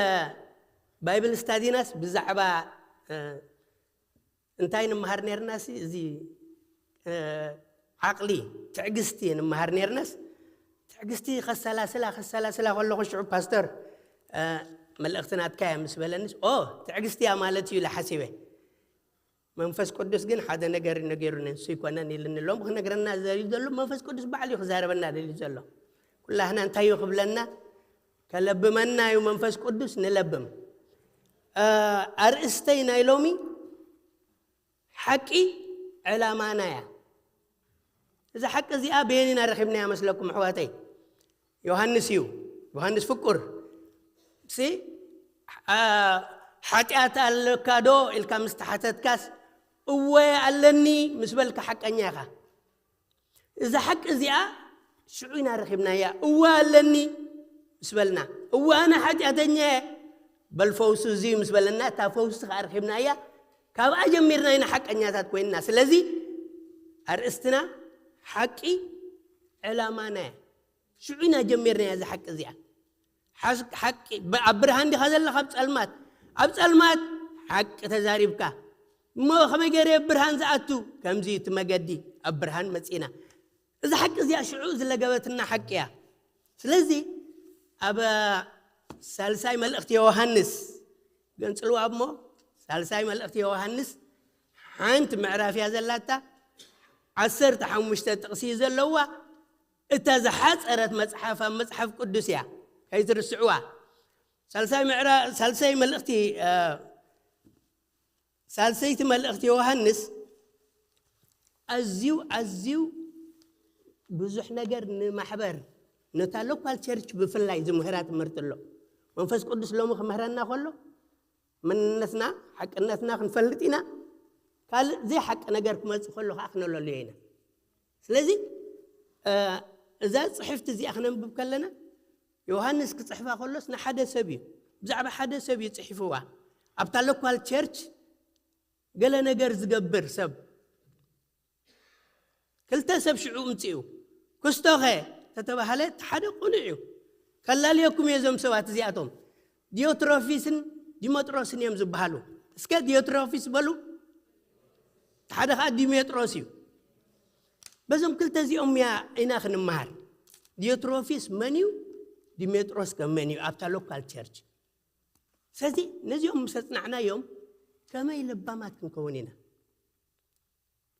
ባይብል ስታዲናስ ብዛዕባ፣ እ፣ እንታይ ንምሃር ነርናሲ? እዚ፣ እ፣ ዓቕሊ፣ ትዕግስቲ ንምሃር ነርናስ፣ ትዕግስቲ ከሰላስላ፣ ከሰላስላ ከለኹ ሽዑ ፓስተር፣ እ፣ መልእኽቲ ናትካ እያ ምስ በለንስ፣ "ኦ፣ ትዕግስቲ እያ ማለት እዩ" ኢለ ሓሲበ። መንፈስ ቅዱስ ግን ሓደ ነገር እዩ ነጊሩኒ፣ ንሱ ይኮነን ኢልኒ። ሎም ክነግረና ደልዩ ዘሎ መንፈስ ቅዱስ ባዕሉ እዩ ክዛረበና ደልዩ ዘሎ። ኩላህና እንታይ እዩ ክብለና? ከለብመና እዩ መንፈስ ቅዱስ፣ ንለብም። እ፣ ኣርእስተይ ናይ ሎሚ ሓቂ ዕላማና እያ። እዛ ሓቂ እዚኣ በየን ኢና ረኺብናያ መስለኩም ኣሕዋተይ? ዮሃንስ እዩ። ዮሃንስ ፍቁር። ሲ፣ አ፣ "ሓጢኣት ኣለካ ዶ?" ኢልካ ምስ ተሓተትካስ፣ "እወ ኣለኒ" ምስ በልካ ሓቀኛ ኢኻ። እዛ ሓቂ እዚኣ ሽዑ ኢና ረኺብናያ። "እወ ኣለኒ" ምስ በልና፣ "እወ ኣነ ሓጢኣተኛ እየ" በል ፈውሱ እዚ ምስ በለና፣ እታ ፈውሲ ከኣ ረኺብናያ። ካብኣ ጀሚርና ኢና ሓቀኛታት ኮይንና። ስለዚ ኣርእስትና ሓቂ ዕላማና እያ። ሽዑ ኢና ጀሚርናያ እዛ ሓቂ እዚኣ። ሓስ-፣ ሓቂ ብ-፣ ኣብ ብርሃን ዲኻ ዘለኻ ኣብ ጸልማት? ኣብ ጸልማት ሓቂ ተዛሪብካ። እሞ ከመይ ገይረ ኣብ ብርሃን ዝኣቱ? ከምዚ እቲ መገዲ ኣብ ብርሃን መጺና። እዛ ሓቂ እዚኣ ሽዑ ዝለገበትና ሓቂ እያ። ስለዚ ኣብ ሳልሳይ መልእኽቲ ዮሃንስ፣ ገንጽልዋ እሞ፣ ሳልሳይ መልእኽቲ ዮሃንስ ሓንቲ ምዕራፍ እያ ዘላታ፣ ዓሰርተ ሓሙሽተ ጥቕሲ እዩ ዘለዋ። እታ ዝሓጸረት መጽሓፍ ኣብ መጽሓፍ ቅዱስ እያ፣ ከይትርስዕዋ። ሳልሳይ ምዕራ-፣ ሳልሳይ መልእኽቲ፣ እ፣ ሳልሰይቲ መልእኽቲ ዮሃንስ ኣዝዩ፣ ኣዝዩ ብዙሕ ነገር ንማሕበር፣ ነታ ሎካል ቸርች ብፍላይ ዝምህራ ትምህርቲ ኣሎ። መንፈስ ቅዱስ ሎሚ ክምህረና ከሎ፣ መንነትና፣ ሓቅነትና ክንፈልጥ ኢና። ካልእ ዘይሓቂ ነገር ክመጽእ ከሎ ከኣ ክነለልዮ ኢና። ስለዚ፣ እ፣ እዛ ጽሕፍቲ እዚኣ ክነንብብ ከለና፣ ዮሃንስ ክጽሕፋ ከሎስ ንሓደ ሰብ እዩ፣ ብዛዕባ ሓደ ሰብ እዩ ጽሒፍዋ። ኣብታ ሎካል ቸርች ገለ ነገር ዝገብር ሰብ፣ ክልተ ሰብ ሽዑ እምጽኡ። ክስቶኸ ተተባህለ፣ እቲ ሓደ ቅኑዕ እዩ። ከላልየኩም እየ እዞም ሰባት እዚኣቶም። ዲዮትሮፊስን ዲሞጥሮስን እዮም ዝበሃሉ። እስከ ዲዮትሮፊስ በሉ። እቲ ሓደ ኸዓ ዲሜጥሮስ እዩ። በዞም ክልተ እዚኦም እያ ኢና ክንመሃር። ዲዮትሮፊስ መን እዩ? ዲሜጥሮስ ከ መን እዩ? ኣብታ ሎካል ቸርች። ስለዚ ነዚኦም ምስ ኣጽናዕናዮም ከመይ ለባማት ክንከውን ኢና?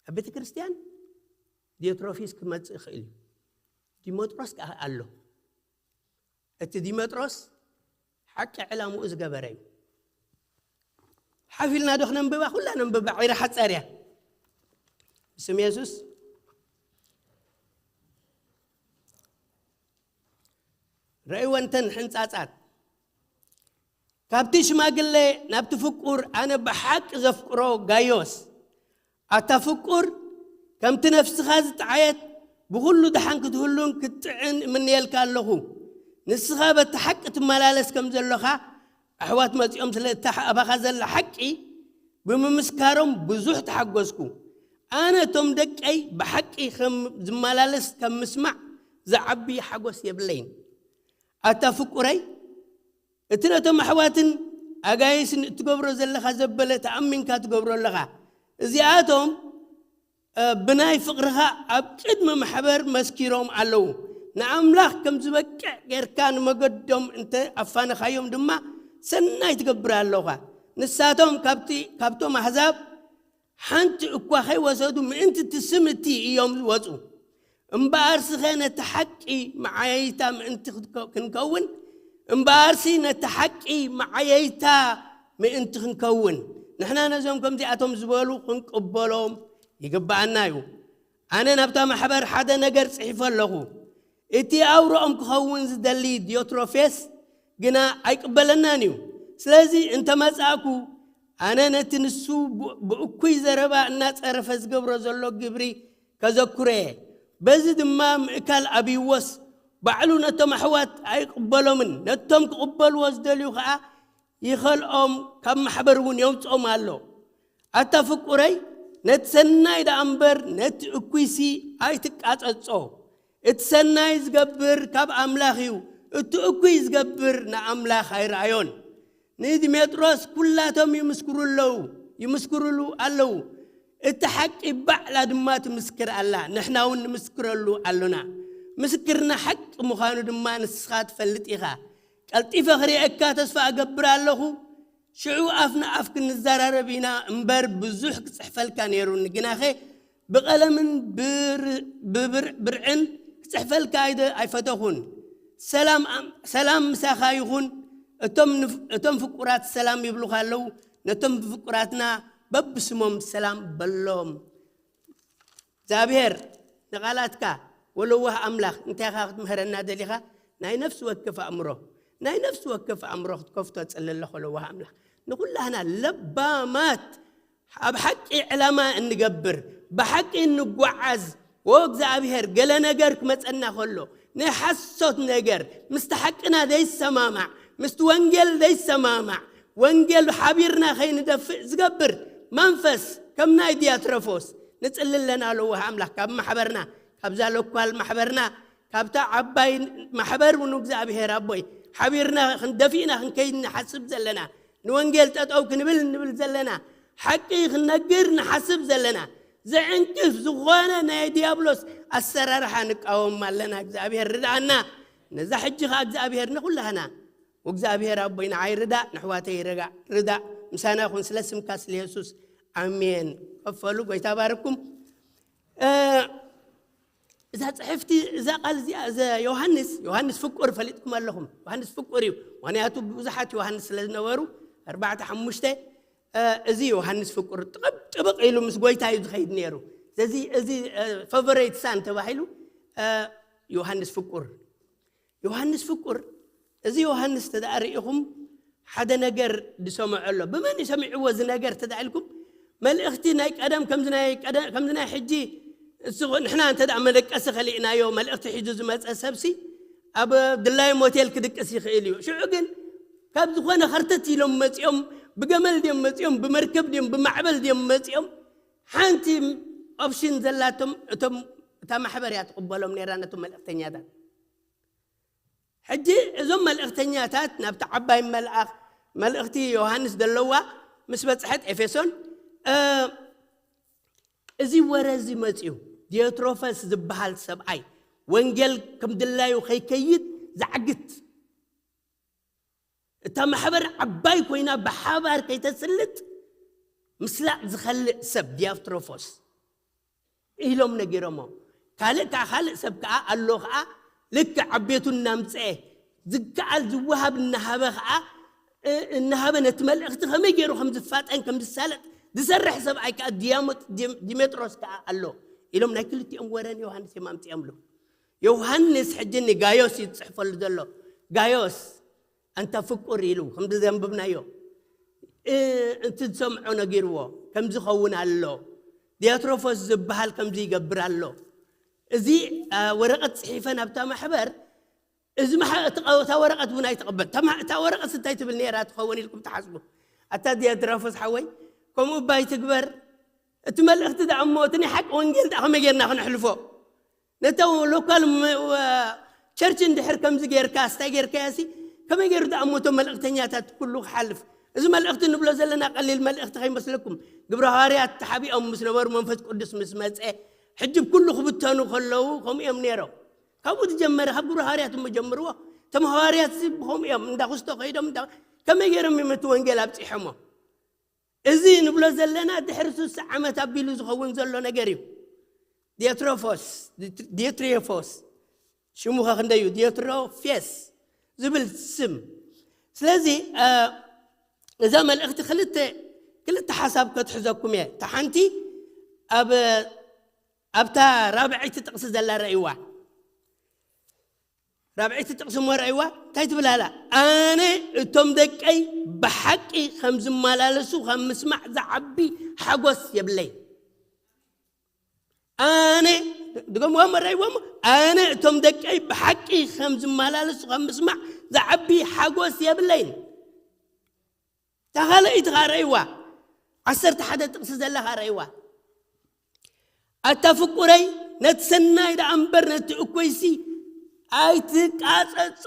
ኣብ ቤተ ክርስቲያን ዲዮትሮፊስ ክመጽእ ይኽእል እዩ። ዲሜጥሮስ ከኣ ኣሎ። እቲ ዲሜጥሮስ ሓቂ ዕላምኡ ዝገበረ እዩ። ሓፍ ኢልና ዶ ክነንብባ? ኩላ ነንብባ፣ ዒራ ሓጻር እያ። ብስም የሱስ። ረእይወን እተን ሕንጻጻት። ካብቲ ሽማግለ ናብቲ ፍቁር ኣነ ብሓቂ ዘፍቅሮ ጋዮስ፣ ኣታ ፍቁር፣ ከምቲ ነፍስኻ ዝጠዓየት ብኹሉ ደሓን ክትህሉን ክትጥዕን እምነየልካ ኣለኹ። ንስኻ በቲ ሓቂ ትመላለስ ከም ዘሎኻ፣ ኣሕዋት መጺኦም ስለ እታ ኣባኻ ዘላ ሓቂ ብምምስካሮም ብዙሕ ተሓጎስኩ። ኣነ እቶም ደቀይ ብሓቂ ከም ዝመላለስ ከም ምስማዕ ዝዓቢ ሓጎስ የብለይን። ኣታ ፍቁረይ፣ እቲ ነቶም ኣሕዋትን ኣጋይሽን እትገብሮ ዘለኻ ዘበለ ተኣሚንካ ትገብሮ ኣለኻ። እዚኣቶም፣ እ፣ ብናይ ፍቕርኻ ኣብ ቅድሚ ማሕበር መስኪሮም ኣለዉ። ንኣምላኽ ከም ዝበቅዕ ጌርካ ንመገዶም እንተ ኣፋነኻዮም ድማ ሰናይ ትገብር ኣለኻ። ንሳቶም ካብቲ፣ ካብቶም ኣሕዛብ ሓንቲ እኳ ከይወሰዱ ምእንቲ እቲ ስም እቲ እዮም ዝወጹ። እምበኣርሲ ኸ ነቲ ሓቂ መዓየይታ ምእንቲ ክትከ-፣ ክንከውን፣ እምበኣርሲ ነቲ ሓቂ መዓየይታ ምእንቲ ክንከውን፣ ንሕና ነዞም ከምዚኣቶም ዝበሉ ክንቅበሎም ይግብኣና እዩ። ኣነ ናብታ ማሕበር ሓደ ነገር ጽሒፈ ኣለኹ። እቲ ኣውሮኦም ክኸውን ዝደሊ ዲዮትሮፌስ ግና ኣይቅበለናን እዩ። ስለዚ እንተ መጻእኩ፣ ኣነ ነቲ ንሱ ብ-፣ ብእኩይ ዘረባ እናጸረፈ ዝገብሮ ዘሎ ግብሪ ከዘክሮ እየ። በዚ ድማ ምእካል ኣብይዎስ ባዕሉ ነቶም ኣሕዋት ኣይቅበሎምን፣ ነቶም ክቕበልዎ ዝደልዩ ኸኣ ይኸልኦም፣ ካብ ማሕበር እውን የውጽኦም ኣሎ። ኣታ ፍቁረይ፣ ነቲ ሰናይ ደኣ እምበር ነቲ እኩይሲ ኣይትቃጸጾ። እቲ ሰናይ ዝገብር ካብ ኣምላኽ እዩ፣ እቲ እኩይ ዝገብር ንኣምላኽ ኣይረኣዮን። ንድሜጥሮስ ኩላቶም ይምስክሩ ኣለዉ፣ ይምስክሩሉ ኣለዉ። እቲ ሓቂ ባዕላ ድማ ትምስክር ኣላ፣ ንሕና እውን ንምስክረሉ ኣሎና። ምስክርና ሓቂ ምዃኑ ድማ ንስኻ ትፈልጥ ኢኻ። ቀልጢፈ ክርእየካ ተስፋ እገብር ኣለኹ። ሽዑ ኣፍ ንኣፍ ክንዘራረብ ኢና እምበር ብዙሕ ክጽሕፈልካ ነይሩኒ፣ ግናኸ ብቐለምን ብር-፣ ብብር-፣ ብርዕን ክጽሕፈልካ ኣይደ-፣ ኣይፈተኹን። ሰላም ኣም-፣ ሰላም ምሳኻ ይኹን። እቶም ንፍ-፣ እቶም ፍቁራት ሰላም ይብሉኻ ኣለዉ። ነቶም ፍቁራትና በብስሞም ሰላም በሎም። እግዚኣብሔር ንቓላትካ ወለዋህ ኣምላኽ እንታይ ኢኻ ክትምህረና ደሊኻ? ናይ ነፍሲ ወከፍ ኣእምሮ፣ ናይ ነፍሲ ወከፍ ኣእምሮ ክትከፍቶ ጽሊ ኣለኹ። ወለዋህ ኣምላኽ ንኹላህና ለባማት፣ ኣብ ሓቂ ዕላማ እንገብር፣ ብሓቂ እንጓዓዝ፣ ወ እግዚኣብሔር ገለ ነገር ክመጸና ከሎ ናይ ሓሶት ነገር፣ ምስቲ ሓቅና ዘይሰማማዕ፣ ምስቲ ወንጌል ዘይሰማማዕ፣ ወንጌል ሓቢርና ከይንደፍእ ዝገብር መንፈስ ከም ናይ ዲያትሮፎስ ንጽሊ ኣለና። ለዋህ ኣምላኽ ካብ ማሕበርና፣ ካብዛ ሎኳል ማሕበርና፣ ካብታ ዓባይ ማሕበር እውን እግዚኣብሔር ኣቦይ ሓቢርና ክንደፊእና ክንከይድ ንሓስብ ዘለና፣ ንወንጌል ጠጠው ክንብል እንብል ዘለና፣ ሓቂ ክንነግር ንሓስብ ዘለና፣ ዘዕንቅፍ ዝኾነ ናይ ዲያብሎስ ኣሰራርሓ ንቃወም ኣለና። እግዚኣብሔር ርድኣና። ነዛ ሕጂ ኸዓ እግዚኣብሔር ንኹላህና፣ ወእግዚኣብሔር ኣቦይ ንዓይ ርዳእ፣ ንኣሕዋተይ ርጋ-፣ ርዳእ፣ ምሳና ኩን ስለ ስምካ ስለ የሱስ። ኣሜን። ከፈሉ። ጎይታ ባርኩም። እ፣ እዛ ጽሕፍቲ፣ እዛ ቃል እዚኣ፣ እዘ ዮሃንስ፣ ዮሃንስ ፍቁር ፈሊጥኩም ኣለኹም። ዮሃንስ ፍቁር እዩ። ምኽንያቱ ብዙሓት ዮሃንስ ስለ ዝነበሩ፣ ኣርባዕተ፣ ሓሙሽተ፣ እ፣ እዚ ዮሃንስ ፍቁር ጥቕብ-፣ ጥብቕ ኢሉ ምስ ጎይታ እዩ ዝኸይድ ነይሩ። ስለዚ እዚ፣ እ፣ ፌቨሬት ሳን ተባሂሉ፣ እ፣ ዮሃንስ ፍቁር። ዮሃንስ ፍቁር፣ እዚ ዮሃንስ ተደኣ ርኢኹም ሓደ ነገር ዝሰምዖ ኣሎ። ብመን እዩ ሰሚዕዎ እዚ ነገር ተደኣ ኢልኩም፣ መልእኽቲ ናይ ቀደም ከምዚ ናይ ቀደ-፣ ከምዚ ናይ ሕጂ እሱ ንሕና እንተ ደኣ መደቀሲ ከሊእናዮ፣ መልእኽቲ ሒዙ ዝመጸ ሰብሲ ኣብ ድላዩ ሞቴል ክድቅስ ይኽእል እዩ። ሽዑ ግን ካብ ዝኾነ ኸርተት ኢሎም መጺኦም፣ ብገመል ድዮም መጺኦም፣ ብመርከብ ድዮም፣ ብማዕበል ድዮም መጺኦም፣ ሓንቲ ኦፕሽን ዘላቶም እቶም፣ እታ ማሕበር እያ ትቕበሎም ነይራ ነቶም መልእኽተኛታት። ሕጂ እዞም መልእኽተኛታት ናብቲ ዓባይ መልኣኽ፣ መልእኽቲ ዮሃንስ ዘለዋ ምስ በጽሐት ኤፌሶን፣ እ፣ እዚ ወረ እዚ መጽዩ፣ ዲዮትሮፈስ ዝበሃል ሰብኣይ ወንጌል ከም ድላዩ ከይከይድ ዝዓግት፣ እታ ማሕበር ዓባይ ኮይና ብሓባር ከይተስልጥ ምስላጥ ዝኸልእ ሰብ ዲያትሮፎስ ኢሎም ነጊሮሞ። ካልእ ከዓ፣ ካልእ ሰብ ከዓ ኣሎ ከዓ፣ ልክዕ ኣብ ቤቱ እናምፅአ፣ ዝከኣል ዝወሃብ እናሃበ ከዓ፣ እ-፣ እናሃበ ነቲ መልእኽቲ ከመይ ገይሩ ከም ዝፋጠን ከም ዝሳለጥ ዝሰርሕ ሰብኣይ ከዓ ዲያሞ-፣ ዲም-፣ ዲሜጥሮስ ከዓ ኣሎ ኢሎም ናይ ክልቲኦም ወረን ዮሃንስ እዮም ኣምፂኦምሉ። ዮሃንስ ሕጂ ንጋዮስ እዩ ዝፅሕፈሉ ዘሎ። ጋዮስ፣ ኣንታ ፍቁር ኢሉ ከምዚ ዘንብብናዮ፣ እ፣ እንትትሰምዖ ነጊርዎ፣ ከምዚ ኸውን ኣሎ፣ ዲያትሮፎስ ዝበሃል ከምዚ ይገብር ኣሎ። እዚ፣ አ፣ ወረቐት ጽሒፈ ናብታ ማሕበር፣ እዚ ማሕ-፣ እቲ ቐ-፣ እታ ወረቐት እውን ኣይትቕበል። እታ ማ-፣ እታ ወረቐት እንታይ ትብል ነይራ ትኸውን ኢልኩም ትሓስቡ? ኣታ ዲያትሮፎስ ሓወይ፣ ከምኡ እባ ኣይትግበር። እቲ መልእኽቲ ደኣ እሞ፣ እቲ ናይ ሓቂ ወንጌል ደኣ ከመይ ጌርና ክነሕልፎ? ነታ ሎካል ም-፣ ወ-፣ ቸርች እንድሕር ከምዚ ጌርካ፣ ስታይ ጌርካያ ሲ፣ ከመይ ገይሩ ደኣ እሞ እቶም መልእኽተኛታት ኩሉ ክሓልፍ? እዚ መልእኽቲ ንብሎ ዘለና ቀሊል መልእኽቲ ከይመስለኩም። ግብረ ሃዋርያት ተሓቢኦም ምስ ነበሩ መንፈስ ቅዱስ ምስ መጸ፣ ሕጂ ኩሉ ክብተኑ ከለዉ ከምኡ እዮም ነይሮም። ካብኡ ዝጀመረ፣ ካብ ግብረ ሃዋርያት እሞ ጀምርዎ። እቶም ሃዋርያት ሲ ብኸምኡ እዮም፣ እንዳ ኩስቶ ከይዶም፣ እንዳ-፣ ከመይ ገይሮም እዮም እቲ ወንጌል ኣብጺሖሞ? እዚ ንብሎ ዘለና ድሕሪ ስሳ ዓመት ኣቢሉ ዝኸውን ዘሎ ነገር እዩ። ዲዮትሮፎስ፣ ዲዮትሪፎስ፣ ሽሙ ኸ ክንደይ እዩ? ዲዮትሮፌስ ዝብል ስም። ስለዚ፣ እ፣ እዛ መልእኽቲ ክልተ ክልተ ሓሳብ ከትሕዘኩም እየ። እታ ሓንቲ ኣብ ኣብታ ራብዐይቲ ጥቕሲ ዘላ ረእይዋ። ራብዐይቲ ጥቕሲ እሞ ረእይዋ እንታይ ትብል ኣላ? ኣነ እቶም ደቀይ ብሓቂ ከም ዝመላለሱ ካብ ምስማዕ ዝዓቢ ሓጎስ የብለይ። ኣነ ድገምዋ እሞ ረእይዋ እሞ ኣነ እቶም ደቀይ ብሓቂ ከም ዝመላለሱ ካብ ምስማዕ ዝዓቢ ሓጎስ የብለይን። እታ ካልኣይቲ ኸኣ ረእይዋ፣ ዓሰርተ ሓደ ጥቕሲ ዘላ ኸኣ ረእይዋ። ኣታ ፍቁረይ፣ ነቲ ሰናይ ደኣ እምበር ነቲ እኩይሲ ኣይትቃጸጾ።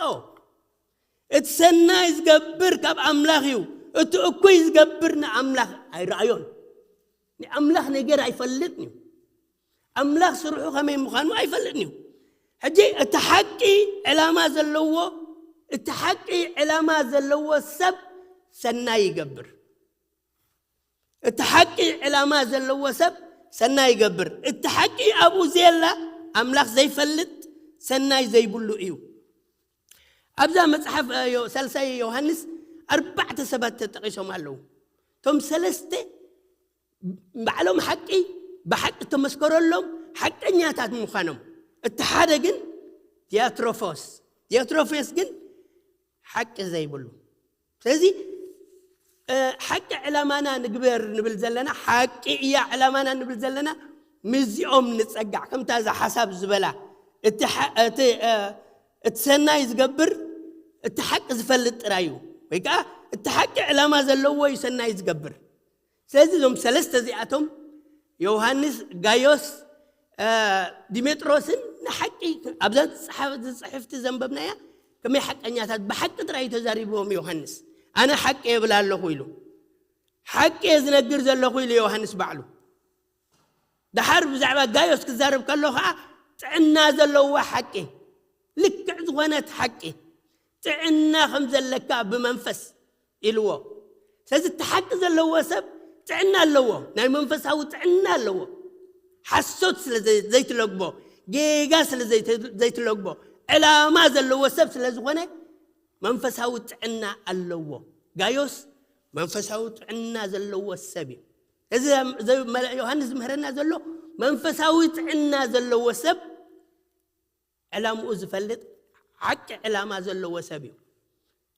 እቲ ሰናይ ዝገብር ካብ ኣምላኽ እዩ፣ እቲ እኩይ ዝገብር ንኣምላኽ ኣይረኣዮን። ንኣምላኽ ነገር ኣይፈልጥን እዩ። ኣምላኽ ስርሑ ከመይ ምዃኑ ኣይፈልጥን እዩ። ሕጂ እቲ ሓቂ ዕላማ ዘለዎ፣ እቲ ሓቂ ዕላማ ዘለዎ ሰብ ሰናይ ይገብር። እቲ ሓቂ ዕላማ ዘለዎ ሰብ ሰናይ ይገብር። እቲ ሓቂ ኣብኡ ዘየላ ኣምላኽ ዘይፈልጥ ሰናይ ዘይብሉ እዩ። ኣብዛ መጽሓፍ ዮ- ሳልሳይ ዮሃንስ ኣርባዕተ ሰባት ተጠቒሶም ኣለዉ። እቶም ሰለስተ ባዕሎም ሓቂ ብሓቂ ተመስከረሎም ሓቀኛታት ምዃኖም። እቲ ሓደ ግን ዲያትሮፎስ፣ ዲያትሮፎስ ግን ሓቂ ዘይብሉ። ስለዚ ሓቂ ዕላማና ንግበር ንብል ዘለና፣ ሓቂ እያ ዕላማና ንብል ዘለና፣ ምስዚኦም ንጸጋዕ። ከምታ እዛ ሓሳብ ዝበላ እቲ ሰናይ ዝገብር እቲ ሓቂ ዝፈልጥ ጥራይ እዩ፣ ወይ ከዓ እቲ ሓቂ ዕላማ ዘለዎ እዩ ሰናይ ዝገብር። ስለዚ እዞም ሰለስተ እዚኣቶም፣ ዮሃንስ፣ ጋዮስ፣ ዲሜጥሮስን ንሓቂ ኣብዛ ዝፅሕፍቲ ዘንበብናያ ከመይ ሓቀኛታት፣ ብሓቂ ጥራይ ተዛሪብዎም ዮሃንስ። ኣነ ሓቂ የብል ኣለኹ ኢሉ፣ ሓቂ እየ ዝነግር ዘለኹ ኢሉ ዮሃንስ ባዕሉ። ደሓር ብዛዕባ ጋዮስ ክዛረብ ከሎ ከዓ ጥዕና ዘለዋ ሓቂ፣ ልክዕ ዝኾነት ሓቂ፣ ጥዕና ከም ዘለካ ብመንፈስ ኢልዎ። ስለዚ እቲ ሓቂ ዘለዎ ሰብ ጥዕና ኣለዎ፣ ናይ መንፈሳዊ ጥዕና ኣለዎ። ሓሶት ስለ ዘይ- ዘይትለግቦ፣ ጌጋ ስለ ዘይት- ዘይትለግቦ፣ ዕላማ ዘለዎ ሰብ ስለ ዝኾነ መንፈሳዊ ጥዕና ኣለዎ። ጋዮስ መንፈሳዊ ጥዕና ዘለዎ ሰብ እዩ። እዚ ዮሃንስ ዝምህረና ዘሎ መንፈሳዊ ጥዕና ዘለዎ ሰብ ዕላምኡ ዝፈልጥ ሓቂ ዕላማ ዘለዎ ሰብ እዩ።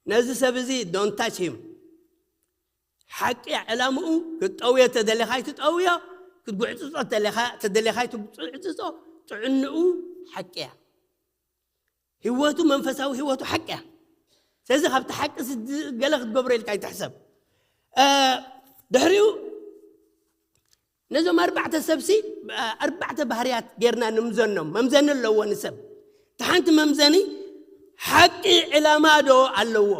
ነዚ ሰብ እዚ don't touch him። ሓቂ ዕላምኡ ክትጠውዮ ተደለኻ ኣይትጠውዮ፣ ክትጉዕፅፆ ተደለኻ ኣይትጉዕፅፆ፣ ጥዕንኡ ሓቂ እያ። ህይወቱ መንፈሳዊ ህይወቱ ሓቂ እያ። ስለዚ ካብቲ ሓቂ ገለ ክትገብሮ ኢልካ ኣይትሕሰብ። ድሕሪኡ ነዞም ኣርባዕተ ሰብሲ ኣርባዕተ ባህርያት ጌርና ንምዘኖም። መምዘኒ ኣለዎ ንሰብ። እቲ ሓንቲ መምዘኒ ሓቂ ዕላማ ዶ ኣለዎ?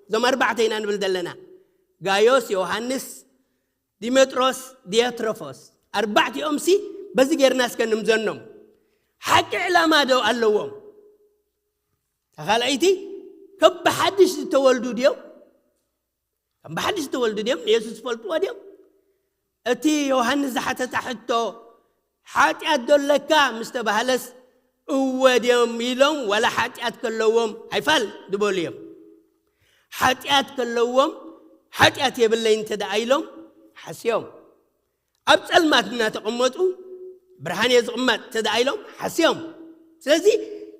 እዞም ኣርባዕተ ኢና ንብል ዘለና፣ ጋዮስ፣ ዮሃንስ፣ ዲሜጥሮስ፣ ዲዮትሮፎስ። ኣርባዕቲኦም ሲ በዚ ጌርና እስከ ንምዘኖም። ሓቂ ዕላማ ዶ ኣለዎም? ተኻልኣይቲ ከም ብሓድሽ ዝተወልዱ ድዮም? ከም ብሓድሽ ዝተወልዱ ድዮም? ንየሱስ ዝፈልጥዎ ድዮም? እቲ ዮሃንስ ዝሓተታ ሕቶ፣ ሓጢኣት ዶ ኣለካ ምስ ተባህለስ፣ እወ ድዮም ኢሎም፣ ዋላ ሓጢኣት ከለዎም ኣይፋል ዝበሉ እዮም። ሓጢኣት ከለዎም፣ ሓጢኣት የብለይ እንተ ደኣ ኢሎም ሓስዮም። ኣብ ጸልማት እናተቐመጡ፣ ብርሃን እየ ዝቕመጥ እንተ ደኣ ኢሎም ሓስዮም። ስለዚ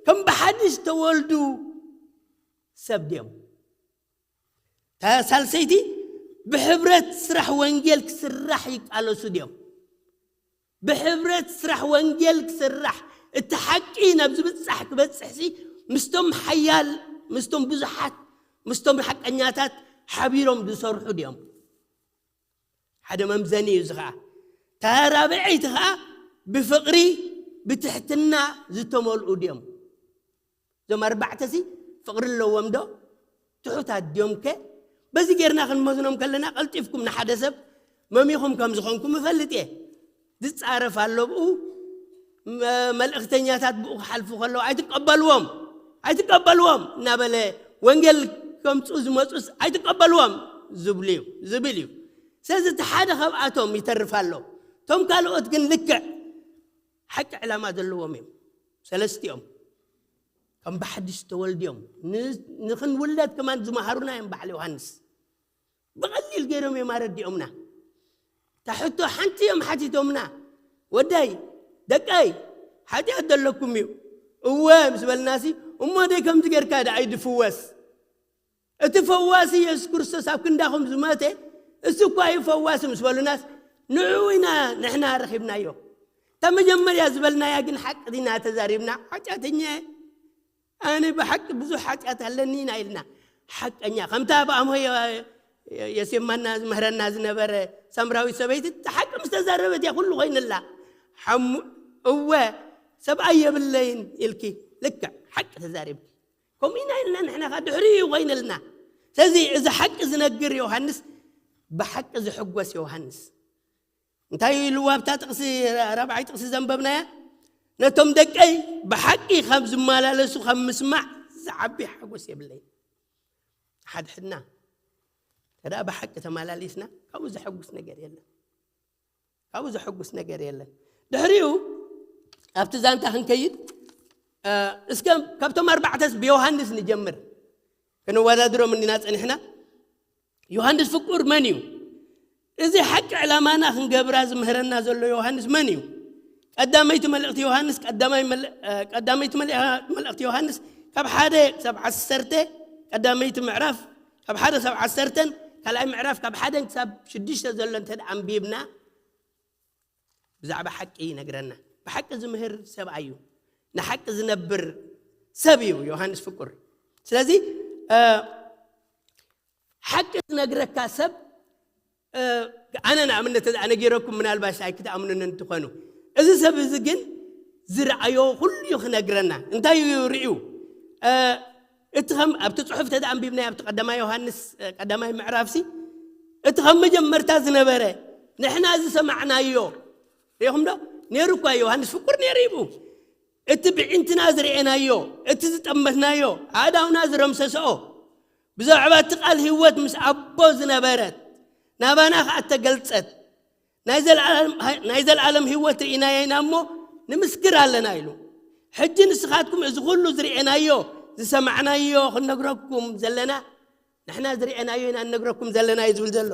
ከም ብሓድሽ ዝተወልዱ ሰብ ድዮም? እታ ሳልሰይቲ፣ ብሕብረት ስራሕ ወንጌል ክስራሕ ይቃለሱ ድዮም? ብሕብረት ስራሕ ወንጌል ክስራሕ፣ እቲ ሓቂ ናብ ዝብጻሕ ክበጽሕሲ ምስቶም ሓያል፣ ምስቶም ብዙሓት፣ ምስቶም ሓቀኛታት ሓቢሮም ዝሰርሑ ድዮም? ሓደ መምዘኒ እዩ እዚ ኸዓ። እታ ራብዐይቲ ኸዓ ብፍቕሪ ብትሕትና ዝተመልኡ ድዮም? እዞም ኣርባዕተሲ ፍቕሪ ኣለዎም ዶ? ትሑታት ድዮም ከ? በዚ ጌርና ክንመዝኖም ከለና፣ ቀልጢፍኩም ንሓደ ሰብ መሚኹም ከም ዝኾንኩም እፈልጥ እየ። ዝጻረፍ ኣሎ ብኡ፣ መ- መልእኽተኛታት ብኡ ክሓልፉ ከለዉ ኣይትቀበልዎም፣ ኣይትቀበልዎም እናበለ፣ ወንጌል ከምጽኡ ዝመጹስ ኣይትቀበልዎም ዝብሉ እዩ ዝብል እዩ። ስለዚ እቲ ሓደ ካብኣቶም ይተርፍ ኣሎ። እቶም ካልኦት ግን ልክዕ ሓቂ ዕላማ ዘለዎም እዮም። ሰለስቲኦም ከም ብሓድሽ ተወልድዮም፣ ን- ንኽንውለድ ከማን ዝመሃሩና እዮም በዓል ዮሃንስ። ብቐሊል ገይሮም እዮም ኣረዲኦምና። ታሕቶ ሓንቲ እዮም ሓቲቶምና። "ወደይ፣ ደቀይ፣ ሓጢኣት ዘለኩም እዩ?" "እወ" ምስ በልናሲ፣ "እሞ ደይ ከምዚ ጌርካ ደኣ እዩ ድፍወስ?" እቲ ፈዋሲ የሱስ ክርስቶስ ኣብ ክንዳኹም ዝሞተ፣ እሱ እኳ እዩ ፈዋሲ ምስ በሉናስ፣ ንዕኡ ኢና ንሕና ረኺብናዮ። እታ መጀመርያ ዝበልናያ ግን ሓቂ ዲና ተዛሪብና? ሓጢኣተኛ እየ፣ ኣነ ብሓቂ ብዙሕ ሓጢኣት ኣለኒ ኢና ኢልና። ሓቀኛ፣ ከምታ ኣብ ኣምሆ የ-፣ የሴማና ዝምህረና ዝነበረ ሳምራዊት ሰበይቲ፣ እቲ ሓቂ ምስ ተዛረበት እያ ኩሉ ኮይንላ። ሓሙ-፣ እወ፣ ሰብኣይ የብለይን ኢልኪ፣ ልክዕ ሓቂ ተዛሪብኪ። ከምኡ ኢና ኢልና ንሕና ኸዓ ድሕሪኡ ኮይንልና። ስለዚ እዚ ሓቂ ዝነግር ዮሃንስ፣ ብሓቂ ዝሕጎስ ዮሃንስ። እንታይ ኢሉ ኣብታ ጥቕሲ፣ ራብዓይ ጥቕሲ ዘንበብናያ? "ነቶም ደቀይ ብሓቂ ካብ ዝመላለሱ ካብ ምስማዕ ዝዓቢ ሓጎስ የብለይን።" ሓድሕድና ተደኣ ብሓቂ ተመላሊስና፣ ካብኡ ዘሐጉስ ነገር የለን። ካብኡ ዘሐጉስ ነገር የለን። ድሕሪኡ ኣብቲ ዛንታ ክንከይድ፣ እ፣ እስከ ካብቶም ኣርባዕተስ ብዮሃንስ ንጀምር። ክንወዳድሮም እንዲና ጸኒሕና። ዮሃንስ ፍቁር መን እዩ? እዚ ሓቂ ዕላማና ክንገብራ ዝምህረና ዘሎ ዮሃንስ መን እዩ? ቀዳመይቲ መልእኽቲ ዮሃንስ፣ ቀዳማይ መል-፣ እ፣ ቀዳመይቲ መል-፣ መልእኽቲ ዮሃንስ ካብ ሓደ ክሳብ ዓሰርተ፣ ቀዳመይቲ ምዕራፍ ካብ ሓደ ክሳብ ዓሰርተን፣ ካልኣይ ምዕራፍ ካብ ሓደን ክሳብ ሽዱሽተ ዘሎ እንተ ደኣ ኣንቢብና፣ ብዛዕባ ሓቂ ይነግረና። ብሓቂ ዝምህር ሰብኣይ እዩ። ንሓቂ ዝነብር ሰብ እዩ ዮሃንስ ፍቁር። ስለዚ፣ እ፣ ሓቂ ዝነግረካ ሰብ፣ እ፣ ኣነ ንኣብነት እዛ ነጊረኩም ምናልባሽ ኣይክትኣምኑንን ትኾኑ። እዚ ሰብ እዚ ግን ዝረኣዮ ኩሉ እዩ ክነግረና። እንታይ እዩ ርእዩ? እ፣ እቲ ከም ኣብቲ ጽሑፍ ተደኣ ኣንቢብናዮ ኣብቲ ቀዳማይ ዮሃንስ፣ እ፣ ቀዳማይ ምዕራፍሲ፣ እቲ ከም መጀመርታ ዝነበረ ንሕና ዝሰማዕናዮ፣ ርኢኹም ዶ? ነይሩ እኳ ዮሃንስ ፍቁር ነይሩ ይብኡ። እቲ ብዒንትና ዝርኤናዮ፣ እቲ ዝጠመትናዮ፣ ኣእዳውና ዝረምሰስኦ፣ ብዛዕባ እቲ ቃል ህይወት ምስ ኣቦ ዝነበረት፣ ናባና ኸኣ እተገልጸት፣ ናይ ዘለኣለም፣ ናይ ዘለኣለም ህይወት ርኢናዮ ኢና እሞ ንምስክር ኣለና ኢሉ። ሕጂ ንስኻትኩም እዚ ኹሉ ዝርኤናዮ፣ ዝሰማዕናዮ ክንነግረኩም ዘለና፣ ንሕና ዝርኤናዮ ኢና እንነግረኩም ዘለና እዩ ዝብል ዘሎ።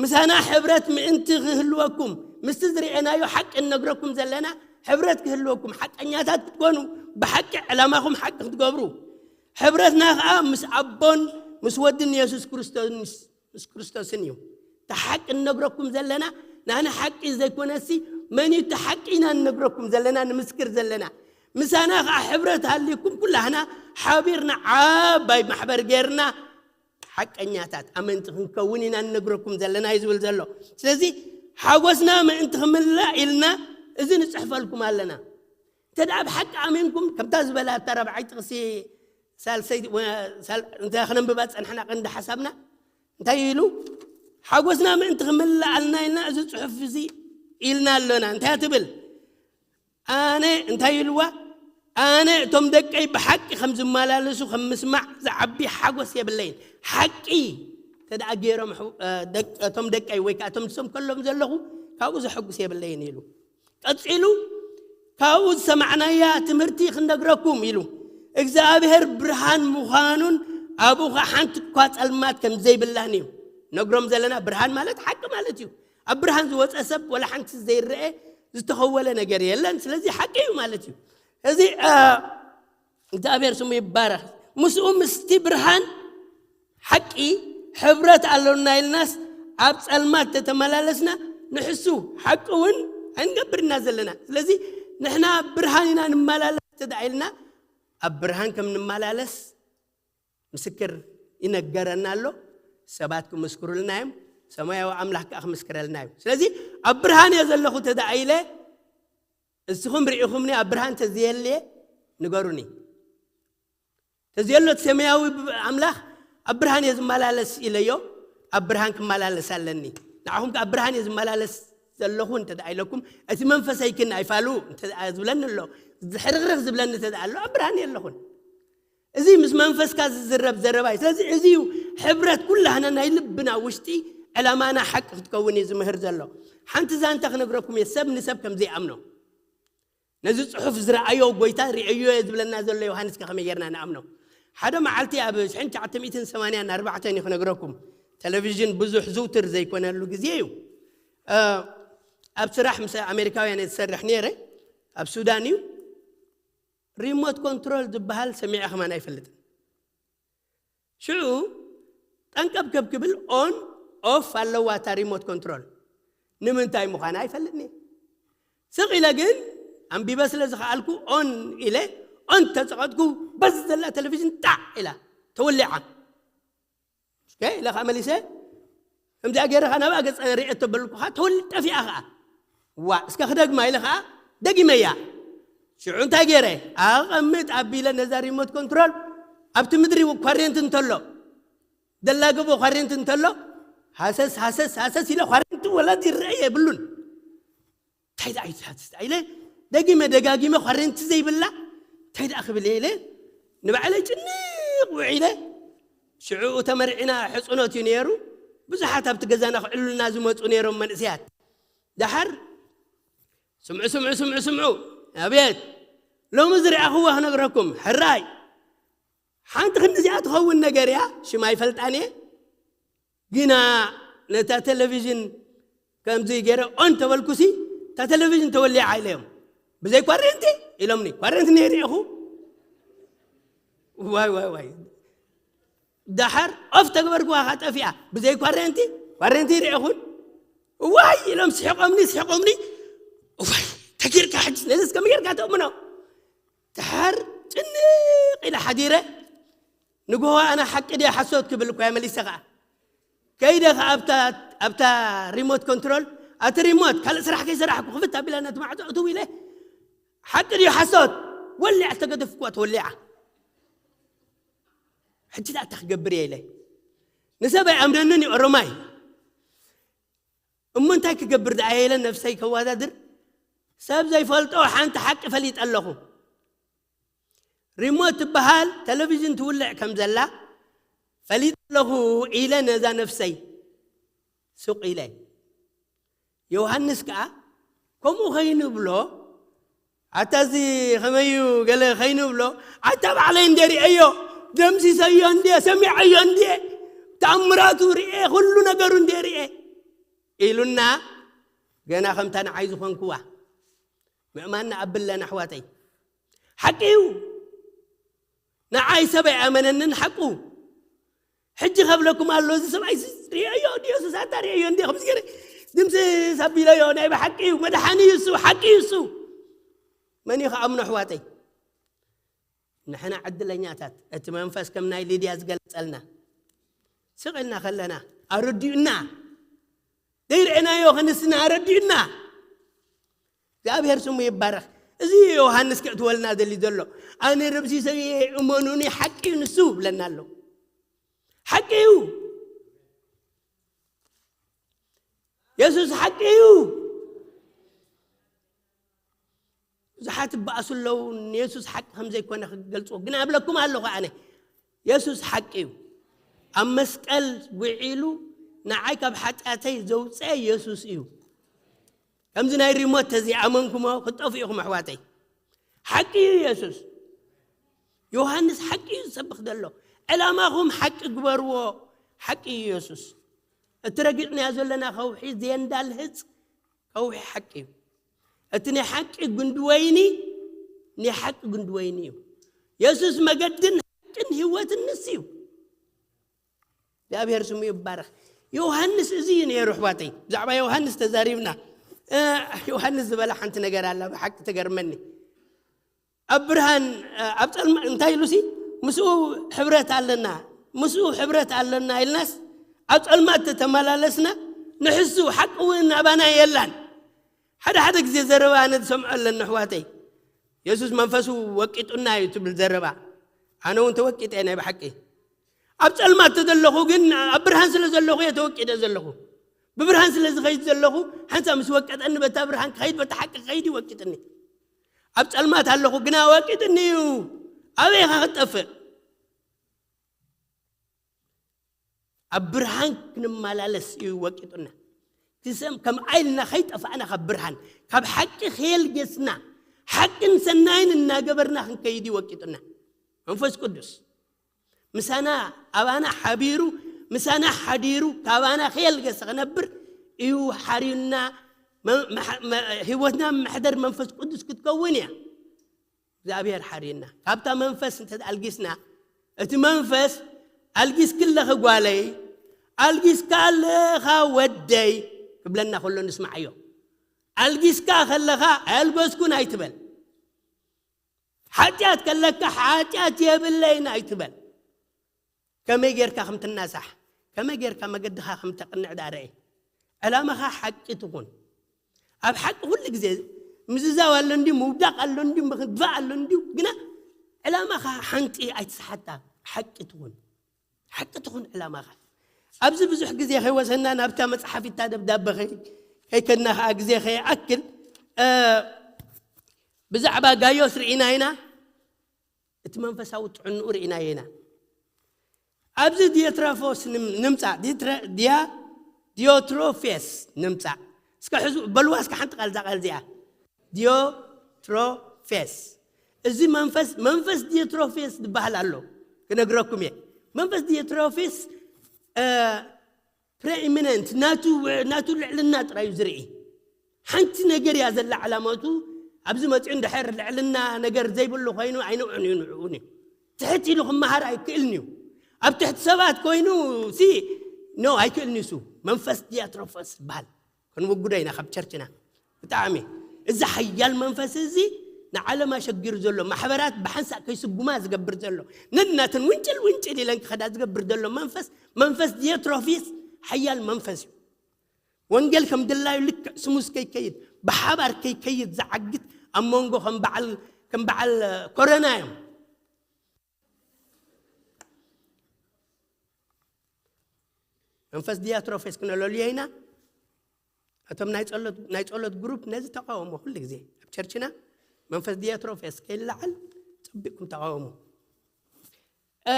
ምሳና ሕብረት ምእንቲ ክህልወኩም፣ ምስቲ ዝርኤናዮ ሓቂ እንነግረኩም ዘለና፣ ሕብረት ክህልወኩም፣ ሓቀኛታት ክትኮኑ፣ ብሓቂ ዕላማኹም ሓቂ ክትገብሩ፣ ሕብረትና ኸኣ ምስ ኣቦን ምስ ወድን የሱስ ክርስቶስ፣ ምስ ክርስቶስን እዩ። እቲ ሓቂ እንነግረኩም ዘለና፣ ናና ሓቂ ዘይኮነሲ፣ መን እዩ እቲ ሓቂ ኢና እንነግረኩም ዘለና፣ ንምስክር ዘለና? ምሳና ኸዓ ሕብረት ሃልይኩም፣ ኩላህና ሓቢርና ዓባይ ማሕበር ጌርና፣ ሓቀኛታት ኣመንቲ ክንከውን ኢና እንነግረኩም ዘለና እዩ ዝብል ዘሎ። ስለዚ ሓጎስና ምእንቲ ክምላእ ኢልና እዚ ንጽሕፈልኩም ኣለና። እንተ ደኣ ብሓቂ ኣሚንኩም፣ ከምታ ዝበላ እታ ራብዓይ ጥቕሲ ሳልሰይ፣ ወ-፣ ሳል-፣ እንተ ክነንብባ ጸንሕና ቀንዲ ሓሳብና እንታይ ኢሉ? ሓጎስና ምእንቲ ክምላኣልና ኢልና እዚ ጽሑፍ እዚ ኢልና ኣሎና። እንታይ ትብል? ኣነ፣ እንታይ ኢልዋ? ኣነ እቶም ደቀይ ብሓቂ ከም ዝመላለሱ ከም ምስማዕ ዝዓቢ ሓጎስ የብለይን። ሓቂ እንተ ደኣ ገይሮም ኣሕው-፣ እ፣ ደቅ-፣ እቶም ደቀይ ወይ ከኣ እቶም ዝሰምከሎም ዘለኹ ካብኡ ዘሐጉስ የብለይን ኢሉ። ቀጺሉ፣ ካብኡ ዝሰማዕናያ ትምህርቲ ክንነግረኩም ኢሉ። እግዚኣብሔር ብርሃን ምዃኑን ኣብኡ ኸዓ ሓንቲ እኳ ጸልማት ከም ዘይብላን እዩ። ነግሮም ዘለና ብርሃን ማለት ሓቂ ማለት እዩ። ኣብ ብርሃን ዝወጸ ሰብ ወላ ሓንቲ ዘይረአ ዝተኸወለ ነገር የለን። ስለዚ ሓቂ እዩ ማለት እዩ። እዚ፣ እ፣ እግዚኣብሔር ስሙ ይባረኽ። ምስኡ ምስቲ ብርሃን ሓቂ ሕብረት ኣሎና ኢልናስ ኣብ ጸልማት ተተመላለስና ንሕሱ ሓቂ እውን ኣይንገብር ኢና ዘለና። ስለዚ ንሕና ኣብ ብርሃን ኢና ንመላለስ እንተ ደኣ ኢልና ኣብ ብርሃን ከም ንመላለስ ምስክር ይነገረና ኣሎ። ሰባት ክምስክሩልና እዮም። ሰማያዊ ኣምላኽ ከኣ ክምስክረልና እዩ። ስለዚ ኣብ ብርሃን እየ ዘለኹ እንተ ደኣ ኢለ እስኹም ርኢኹምኒ ኣብ ብርሃን ተዝየልየ ንገሩኒ። ተዝየሎ እቲ ሰማያዊ ብ-፣ ኣምላኽ ኣብ ብርሃን እየ ዝመላለስ ኢለዮ፣ ኣብ ብርሃን ክመላለስ ኣለኒ። ንዓኹም ከኣ ኣብ ብርሃን እየ ዝመላለስ ዘለኹ እንተ ደኣ ኢለኩም፣ እቲ መንፈሰይ ግን ኣይፋሉ እንተ ደኣ ዝብለኒ ኣሎ፣ ዝሕርኽርኽ ዝብለኒ እንተ ደኣ ኣሎ፣ ኣብ ብርሃን እየ ኣለኹን። እዚ ምስ መንፈስካ ዝዝረብ ዘረባ እዩ። ስለዚ እዚ እዩ ሕብረት ኩላህና ናይ ልብና ውሽጢ ዕላማና ሓቂ ክትከውን እዩ ዝምህር ዘሎ። ሓንቲ ዛንታ ክነግረኩም እየ፣ ሰብ ንሰብ ከም ዘይኣምኖ። ነዚ ጽሑፍ ዝረኣዮ ጎይታ ርእዮ እየ ዝብለና ዘሎ ዮሃንስ ከ ከመይ ጌርና ንኣምኖ? ሓደ መዓልቲ ኣብ ሽሕን ትሽዓተ ሚእትን ሰማንያን ኣርባዕተን እዩ ክነግረኩም። ቴሌቪዥን ብዙሕ ዝውትር ዘይኮነሉ ግዜ እዩ። ኣብ ስራሕ ምስ ኣሜሪካውያን እየ ዝሰርሕ ነይረ። ኣብ ሱዳን እዩ። ሪሞት ኮንትሮል ዝበሃል ሰሚዐ ከማን ኣይፈልጥን። ሽዑ ጠንቀብ ከብ ክብል ኦን ኦፍ ኣለዋ እታ ሪሞት ኮንትሮል። ንምንታይ ምዃና ኣይፈልጥን እየ። ስቕ ኢለ ግን ኣንቢበ ስለ ዝኸኣልኩ ኦን ኢለ ኦን ተጸቐጥኩ። በዚ ዘላ ቴሌቪዥን ጣዕ ኢላ ተወሊዓ። እስከ ኢለ ኸዓ መሊሰ ከምዚኣ ገይረ ኸዓ ናብኣ ገጸ ርእየ ተበልኩ ኸዓ ተወል ጠፊኣ ኸዓ። ዋ እስከ ክደግማ ኢለ ኸዓ ደጊመያ። ሽዑ እንታይ ገይረ? ኣቐምጥ ኣቢለ ነዛ ሪሞት ኮንትሮል ኣብቲ ምድሪ ኳሬንት እንተሎ ደላገቦ ኳሬንት እንተሎ ሃሰስ ሃሰስ ሃሰስ ኢለ ኳሬንት ወላ ይረአ የብሉን። እንታይ ደኣ እዩ ትሓትት ኢለ ደጊመ ደጋጊመ ኳሬንቲ ዘይብላ እንታይ ደኣ ክብል እየ ኢለ ንባዕለይ ጭንቕ ውዒለ። ሽዑ ተመርዒና ሕጽኖት እዩ ነይሩ። ብዙሓት ኣብቲ ገዛና ክዕሉልና ዝመጹ ነይሮም መንእሰያት። ደሓር ስምዑ ስምዑ ስምዑ ስምዑ። ኣቤት ሎሚ ዝረኣኽዎ ክነግረኩም ሕራይ ሓንቲ ክንዲዚኣ ትኸውን ነገር እያ። ሽማ ይፈልጣን እየ ግና ነታ ቴሌቪዥን ከምዚ ገይረ ኦን ተበልኩሲ እታ ቴሌቪዥን ተወሊዓ ኢለዮም። ብዘይ ኳሬንቲ ኢሎምኒ። ኳሬንቲ ነይሩ ኢኹ። ዋይ ዋይ ዋይ። ደሓር ኦፍ ተግበርኩዋ ኸዓ ጠፊኣ። ብዘይ ኳሬንቲ ኳሬንቲ ይርኤኹን። ዋይ ኢሎም ስሒቖምኒ ስሒቖምኒ። ዋይ ተጊርካ ሕጂ ነዚ እስከ ምጌርካ ተእምኖ። ደሓር ጭንቕ ኢለ ሓዲረ። ንግሆ ኣነ ሓቂ ድየ ሓሶት ክብል እኳ እየ መሊሰ ኸዓ። ከይደ ኸዓ ኣብታ ኣብታ ሪሞት ኮንትሮል ኣቲ ሪሞት ካልእ ስራሕ ከይሰራሕኩ ክፍት ኣቢላ ነቲ ማዕጾ እትው ኢለ ሓቂ ድዩ ሓሶት ወሊዓ ዝተገደፍኩዋ ተወሊዓ። ሕጂ ደኣ እንታይ ክገብር እየ ኢለ ንሰብ ኣይኣምነንን እዩ ኦሮማይ። እሞ እንታይ ክገብር ደኣ ኢለ ነብሰይ ከወዳድር ሰብ ዘይፈልጦ ሓንቲ ሓቂ ፈሊጠ ኣለኹ። ሪሞት ትበሃል ቴሌቪዥን ትውልዕ ከም ዘላ ፈሊጠ ኣለኹ ኢለ ነዛ ነፍሰይ ሱቕ ኢለ። ዮሃንስ ከኣ ከምኡ ኸይንብሎ ኣታ እዚ ኸመዩ ገለ ኸይንብሎ ኣታ ባዕለይ እንደ ርእየዮ ደምሲሰዮ እንደ ሰሚዐዮ እንደ ተኣምራቱ ርእየ ኩሉ ነገሩ እንደ ርእየ ኢሉና ገና ከምታ ንዓይ ዝኾንክዋ ምእማን ንኣብለን ኣሕዋተይ። ሓቂ እዩ። ንዓይ ሰብ ኣይኣመነንን ሓቁ። ሕጂ ከብለኩም ኣሎ እዚ ሰብኣይ ርእዮ ድ የሱስ ኣታ ርእዮ እንዲ ከምዚ ገይረ ድምስስ ኣቢለዮ ናይ ብሓቂ እዩ መድሓኒ እዩ እሱ ሓቂ እዩ እሱ። መን እዩ ከኣምኖ ኣሕዋተይ? ንሕና ዕድለኛታት እቲ መንፈስ ከም ናይ ሊድያ ዝገለጸልና ስቕ ኢልና ከለና ኣረዲኡና ዘይርአናዮ ክንስና ኣረዲኡና። እግዚኣብሔር ስሙ ይባረኽ። እዚ ዮሃንስ ከእትወልና ደሊ ዘሎ ኣነ ረብሲሰ እመኑኒ ሓቂ እዩ ንሱ ብለና ኣሎ። ሓቂ እዩ። የሱስ ሓቂ እዩ። ብዙሓት ይበኣሱ ኣለዉ ንየሱስ ሓቂ ከም ዘይኮነ ክገልጽዎ ግን ኣብለኩም ኣለኹ ኣነ። የሱስ ሓቂ እዩ። ኣብ መስቀል ውዒሉ ንዓይ ካብ ሓጢኣተይ ዘውፅአ የሱስ እዩ። ከምዚ ናይ ሪሞት ተዘይኣመንኩሞ ክትጠፉ ኢኹም ኣሕዋተይ። ሓቂ እዩ የሱስ። ዮሃንስ ሓቂ እዩ ዝሰብኽ ዘሎ። ዕላማኹም ሓቂ ግበርዎ። ሓቂ እዩ የሱስ። እቲ ረጊጽናዮ ዘለና ከውሒ ዘየንዳልህጽ ከውሒ ሓቂ እዩ። እቲ ናይ ሓቂ ጉንዲ ወይኒ ናይ ሓቂ ጉንዲ ወይኒ እዩ። የሱስ መገድን ሓቅን ህይወትን ንሱ እዩ። እግዚኣብሔር ስሙ ይባረኽ። ዮሃንስ እዚ እዩ ነይሩ ኣሕዋተይ። ብዛዕባ ዮሃንስ ተዛሪብና። እ፣ ዮሃንስ ዝበላ ሓንቲ ነገር ኣላ ብሓቂ ትገርመኒ። ኣብ ብርሃን ኣብ ጸልማ እንታይ ኢሉሲ ምስኡ ሕብረት ኣለና ምስኡ ሕብረት ኣለና ኢልናስ ኣብ ጸልማት ተተመላለስና ንሕሱ ሓቂ እውን ኣባና የላን። ሓደ ሓደ ግዜ ዘረባ ኣነ ዝሰምዖ ኣለኒ ኣሕዋተይ። የሱስ መንፈሱ ወቂጡና እዩ ትብል ዘረባ። ኣነ እውን ተወቂጠ ናይ ብሓቂ ኣብ ጸልማት ተዘለኹ ግን ኣብ ብርሃን ስለ ዘለኹ እየ ተወቂደ ዘለኹ። ብብርሃን ስለ ዝኸይድ ዘለኹ ሓንሳ ምስ ወቀጠኒ በታ ብርሃን ክኸይድ በታ ሓቂ ክኸይድ ይወቂጥኒ። ኣብ ጸልማት ኣለኹ ግና ወቂጥኒ እዩ። ኣበይ ኢኻ ክትጠፍእ? ኣብ ብርሃን ክንመላለስ እዩ ወቂጡና። ትሰም ከም ዓይልና ከይጠፋእና ካብ ብርሃን ካብ ሓቂ ከየልገስና ሓቅን ሰናይን እናገበርና ክንከይድ እዩ ወቂጡና። መንፈስ ቅዱስ ምሳና ኣባና ሓቢሩ ምሳና ሓዲሩ ካባና ከየልገሰ ክነብር እዩ ሓርዩና። መ- መሓ- መ- ህይወትና መሕደር መንፈስ ቅዱስ ክትከውን እያ። እግዚኣብሔር ሓርዩና። ካብታ መንፈስ እንተ ኣልጊስና፣ እቲ መንፈስ ኣልጊስኪ ኣለኺ ጓለይ፣ ኣልጊስካ ኣለኻ ወደይ ክብለና ከሎ ንስማዓዮ። ኣልጊስካ ከለኻ ኣየልገስኩን ኣይትበል። ሓጢኣት ከለካ ሓጢኣት የብለይን ኣይትበል። ከመይ ጌርካ ከም ትናሳሕ፣ ከመይ ጌርካ መገድኻ ከም ተቕንዕ ዳኣ ርእ። ዕላማኻ ሓቂ ትኹን። ኣብ ሓቂ ኩሉ ግዜ ምዝዛው ኣሎ እንድዩ፣ ምውዳቕ ኣሎ እንድዩ፣ ምግባእ ኣሎ እንድዩ፣ ግና ዕላማኻ ሓንቲ ኣይትስሓታ፣ ሓቂ ትኹን። ሓቂ ትኹን ዕላማኻ። ኣብዚ ብዙሕ ግዜ ከይወሰና ናብታ መጽሓፊታ ደብዳበ ከይ- ከይከድና ከኣ ግዜ ከይኣክል፣ እ፣ ብዛዕባ ጋዮስ ርኢና ኢና። እቲ መንፈሳዊ ጥዕንኡ ርኢናዮ ኢና። ኣብዚ ዲዮትሮፎስ ንም- ንምጻእ፣ ዲትረ- ዲያ- ዲዮትሮፌስ ንምጻእ። እስከ ሕዙ በልዋ እስከ ሓንቲ ቃል፣ እዛ ቃል እዚኣ፣ ዲዮትሮፌስ። እዚ መንፈስ መንፈስ ዲዮትሮፌስ ዝበሃል ኣሎ፣ ክነግረኩም እየ። መንፈስ ዲዮትሮፌስ፣ እ፣ ፕሬኢሚነንት ናቱ ናቱ ልዕልና ጥራዩ ዝርኢ። ሓንቲ ነገር እያ ዘላ ዕላማቱ። ኣብዚ መፂኡ እንድሕር ልዕልና ነገር ዘይብሉ ኮይኑ ኣይንዑን እዩ፣ ንዕኡን እዩ። ትሕት ኢሉ ክመሃር ኣይክእልን እዩ። ኣብ ትሕቲ ሰባት ኮይኑ ሲ ኖ ኣይክእልን እዩ። እሱ መንፈስ ዲያትሮፈስ ይበሃል። ክንውግዶ ኢና ካብ ቸርችና። ብጣዕሚ እዚ ሓያል መንፈስ እዚ ንዓለም ኣሸጊሩ ዘሎ፣ ማሕበራት ብሓንሳእ ከይስጉማ ዝገብር ዘሎ፣ ነናተን ውንጭል ውንጭል ኢለን ክኸዳ ዝገብር ዘሎ መንፈስ፣ መንፈስ ዲዮትሮፊስ ሓያል መንፈስ እዩ። ወንጌል ከም ድላዩ ልክዕ ስሙስ ከይከይድ፣ ብሓባር ከይከይድ ዝዓግት፣ ኣብ መንጎ ከም በዓል ከም በዓል ኮረና እዮም። መንፈስ ዲያትሮፌስ ክነለልዮ ኢና። እቶም ናይ ጸሎት ናይ ጸሎት ግሩፕ ነዚ ተቃወሞ። ኩሉ ግዜ ኣብ ቸርችና መንፈስ ዲያትሮፌስ ከይለዓል ጸቢቕኩም ተቃወሞ። እ፣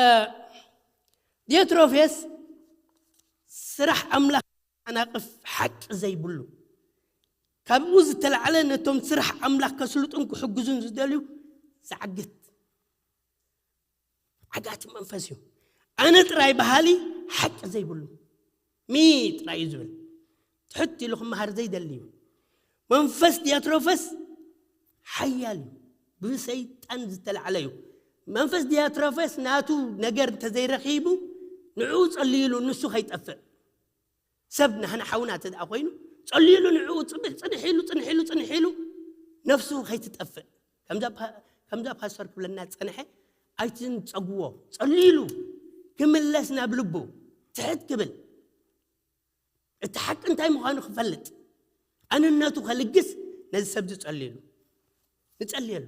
ዲዮትሮፌስ ስራሕ ኣምላኽ ኣናቕፍ ሓቂ ዘይብሉ፣ ካብኡ ዝተላዕለ ነቶም ስራሕ ኣምላኽ ከስልጡን ክሕግዙን ዝደልዩ ዝዓግት ዓጋቲ መንፈስ እዩ። ኣነ ጥራይ በሃሊ፣ ሓቂ ዘይብሉ፣ ሚ ጥራይ እዩ ዝብል። ትሕት ኢሉ ክመሃር ዘይደሊ እዩ። መንፈስ ዲያትሮፈስ ሓያል እዩ፣ ብሰይጣን ዝተላዕለ እዩ። መንፈስ ዲያትሮፈስ ናቱ ነገር እንተዘይረኺቡ፣ ንዕኡ ጸልይሉ ንሱ ከይጠፍእ። ሰብ ናህና ሓውና እንተ ደኣ ኮይኑ፣ ጸልይሉ ንዕኡ ጽብሕ ጽንሕ ኢሉ፣ ጽንሕ ኢሉ፣ ጽንሕ ኢሉ፣ ነፍሱ ከይትጠፍእ። ከምዛ ፓ-፣ ከምዛ ፓስተር ክብለና ዝጸንሐ፣ ኣይትንጸግዎ። ጸልይሉ ክምለስ ናብ ልቡ ትሕት ክብል፣ እቲ ሓቂ እንታይ ምዃኑ ክፈልጥ፣ ኣንነቱ ከልግስ፣ ነዚ ሰብ እዚ ጸልይሉ። ንጸልየሉ።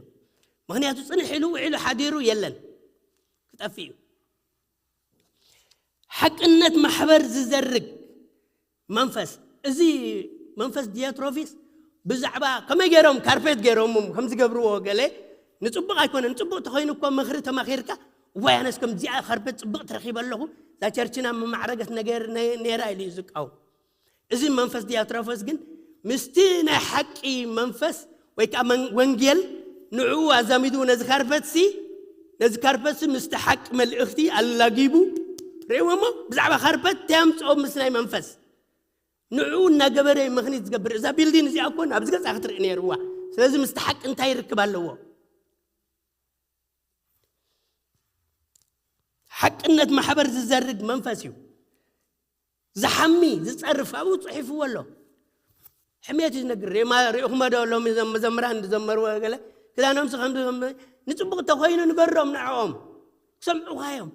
ምኽንያቱ ጽንሕ ኢሉ ውዒሉ ሓዲሩ የለን፣ ክጠፍእ እዩ። ሓቅነት ማሕበር ዝዘርግ መንፈስ። እዚ መንፈስ ዲያትሮፊስ ብዛዕባ ከመይ ገይሮም ካርፔት ገይሮም ከም ዝገብርዎ ገለ ንጽቡቕ ኣይኮነን። ጽቡቕ ተኾይኑ እኮ ምኽሪ ተማኺርካ፣ "እዋይ፣ ኣነስ ከምዚኣ ካርፔት ጽብቕቲ ረኺበ ኣለኹ፣ እዛ ቸርችና መማዕረገት ነገር ነ-፣ ነይራ" ኢሉ እዩ ዝቃወም። እዚ መንፈስ ዲያትሮፈስ ግን ምስቲ ናይ ሓቂ መንፈስ ወይ ከዓ መን-፣ ወንጌል ንዕኡ ኣዛሚዱ ነዚ ካርፐትሲ፣ ነዚ ካርፐትሲ ምስቲ ሓቂ መልእኽቲ ኣላጊቡ ርእይዎ እሞ ብዛዕባ ካርፐት እንታይ ኣምፅኦ ምስ ናይ መንፈስ ንዕኡ እናገበረ እዩ ምኽኒት ዝገብር። እዛ ቢልዲን እዚኣ እኮ ኣብዚ ገፃ ክትርኢ ነይርዋ። ስለዚ ምስቲ ሓቂ እንታይ ይርክብ ኣለዎ? ሓቅነት ማሕበር ዝዘርግ መንፈስ እዩ። ዝሓሚ፣ ዝጸርፍ ኣብኡ ጽሒፍዎ ኣሎ። ሕሜት እዩ ዝነግር። ሬማ ሪእኹሞ ዶ ሎሚ እዞም መዘምራን ዝዘመርዎ ገለ ክዳኖምሲ ከም ዝዘም-፣ ንጽቡቕ እንተኾይኑ ንገሮም ንዕኦም። ክሰምዑኻ እዮም።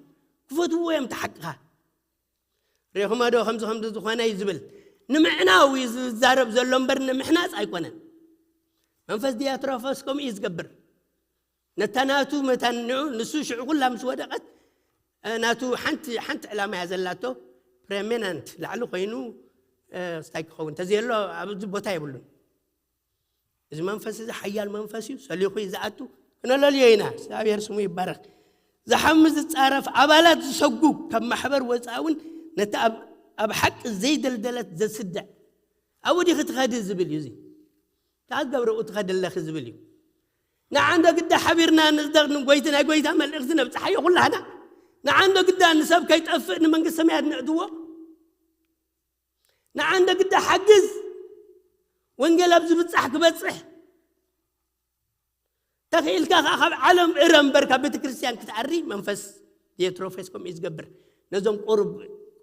ክፈትውዎ እዮም እቲ ሓቅኻ። ሪእኹሞ ዶ ከምዚ ከምዚ ዝኾነ እዩ ዝብል። ንምዕናው እዩ ዝዛረብ ዘሎ እምበር ንምሕናጽ ኣይኮነን። መንፈስ ዲያትሮፎስ ከምኡ እዩ ዝገብር። ነታ ናቱ መታን ንዑ፣ ንሱ ሽዑ ኩላ ምስ ወደቐት፣ እ፣ ናቱ ሓንቲ፣ ሓንቲ ዕላማ እያ ዘላቶ፣ ፕሬሚናንት ላዕሊ ኮይኑ፣ እ፣ ስታይ ክኸውን እንተዘየሎ ኣብዚ ቦታ የብሉን። እዚ መንፈስ እዚ ሓያል መንፈስ እዩ፣ ሰሊኹ እዩ ዝኣቱ። ክነለልዮ ኢና። እግዚኣብሔር ስሙ ይባረክ። ዝሓሚ ዝጻረፍ፣ ኣባላት ዝሰጉ፣ ካብ ማሕበር ወፃእ እውን ነቲ ኣብ፣ ኣብ ሓቂ ዘይደልደለት ዘስድዕ፣ ኣብኡ ዲኺ ትኸዲ ዝብል እዩ። እዚ እንታይ ትገብሪ ኣብኡ ትኸዲ ኣለኺ ዝብል እዩ። ንዓንዶ ግዳ ሓቢርና ንዝደቕ ንጎይቲ ናይ ጎይታ መልእኽቲ ነብጽሓዮ ኩላህና። ንዓንዶ ግዳ ንሰብ ከይጠፍእ ንመንግስቲ ሰማያት ንእትዎ። ንዓ እንደ ግዳ ሓግዝ፣ ወንጌል ኣብ ዝብጻሕ ክበጽሕ፣ ተኽኢልካ ከኣ ካብ ዓለም እረ እምበር ካብ ቤተ ክርስቲያን ክትኣሪ መንፈስ ዲዮትሮፌስ ከምኡ እዩ ዝገብር። ነዞም ቁሩብ፣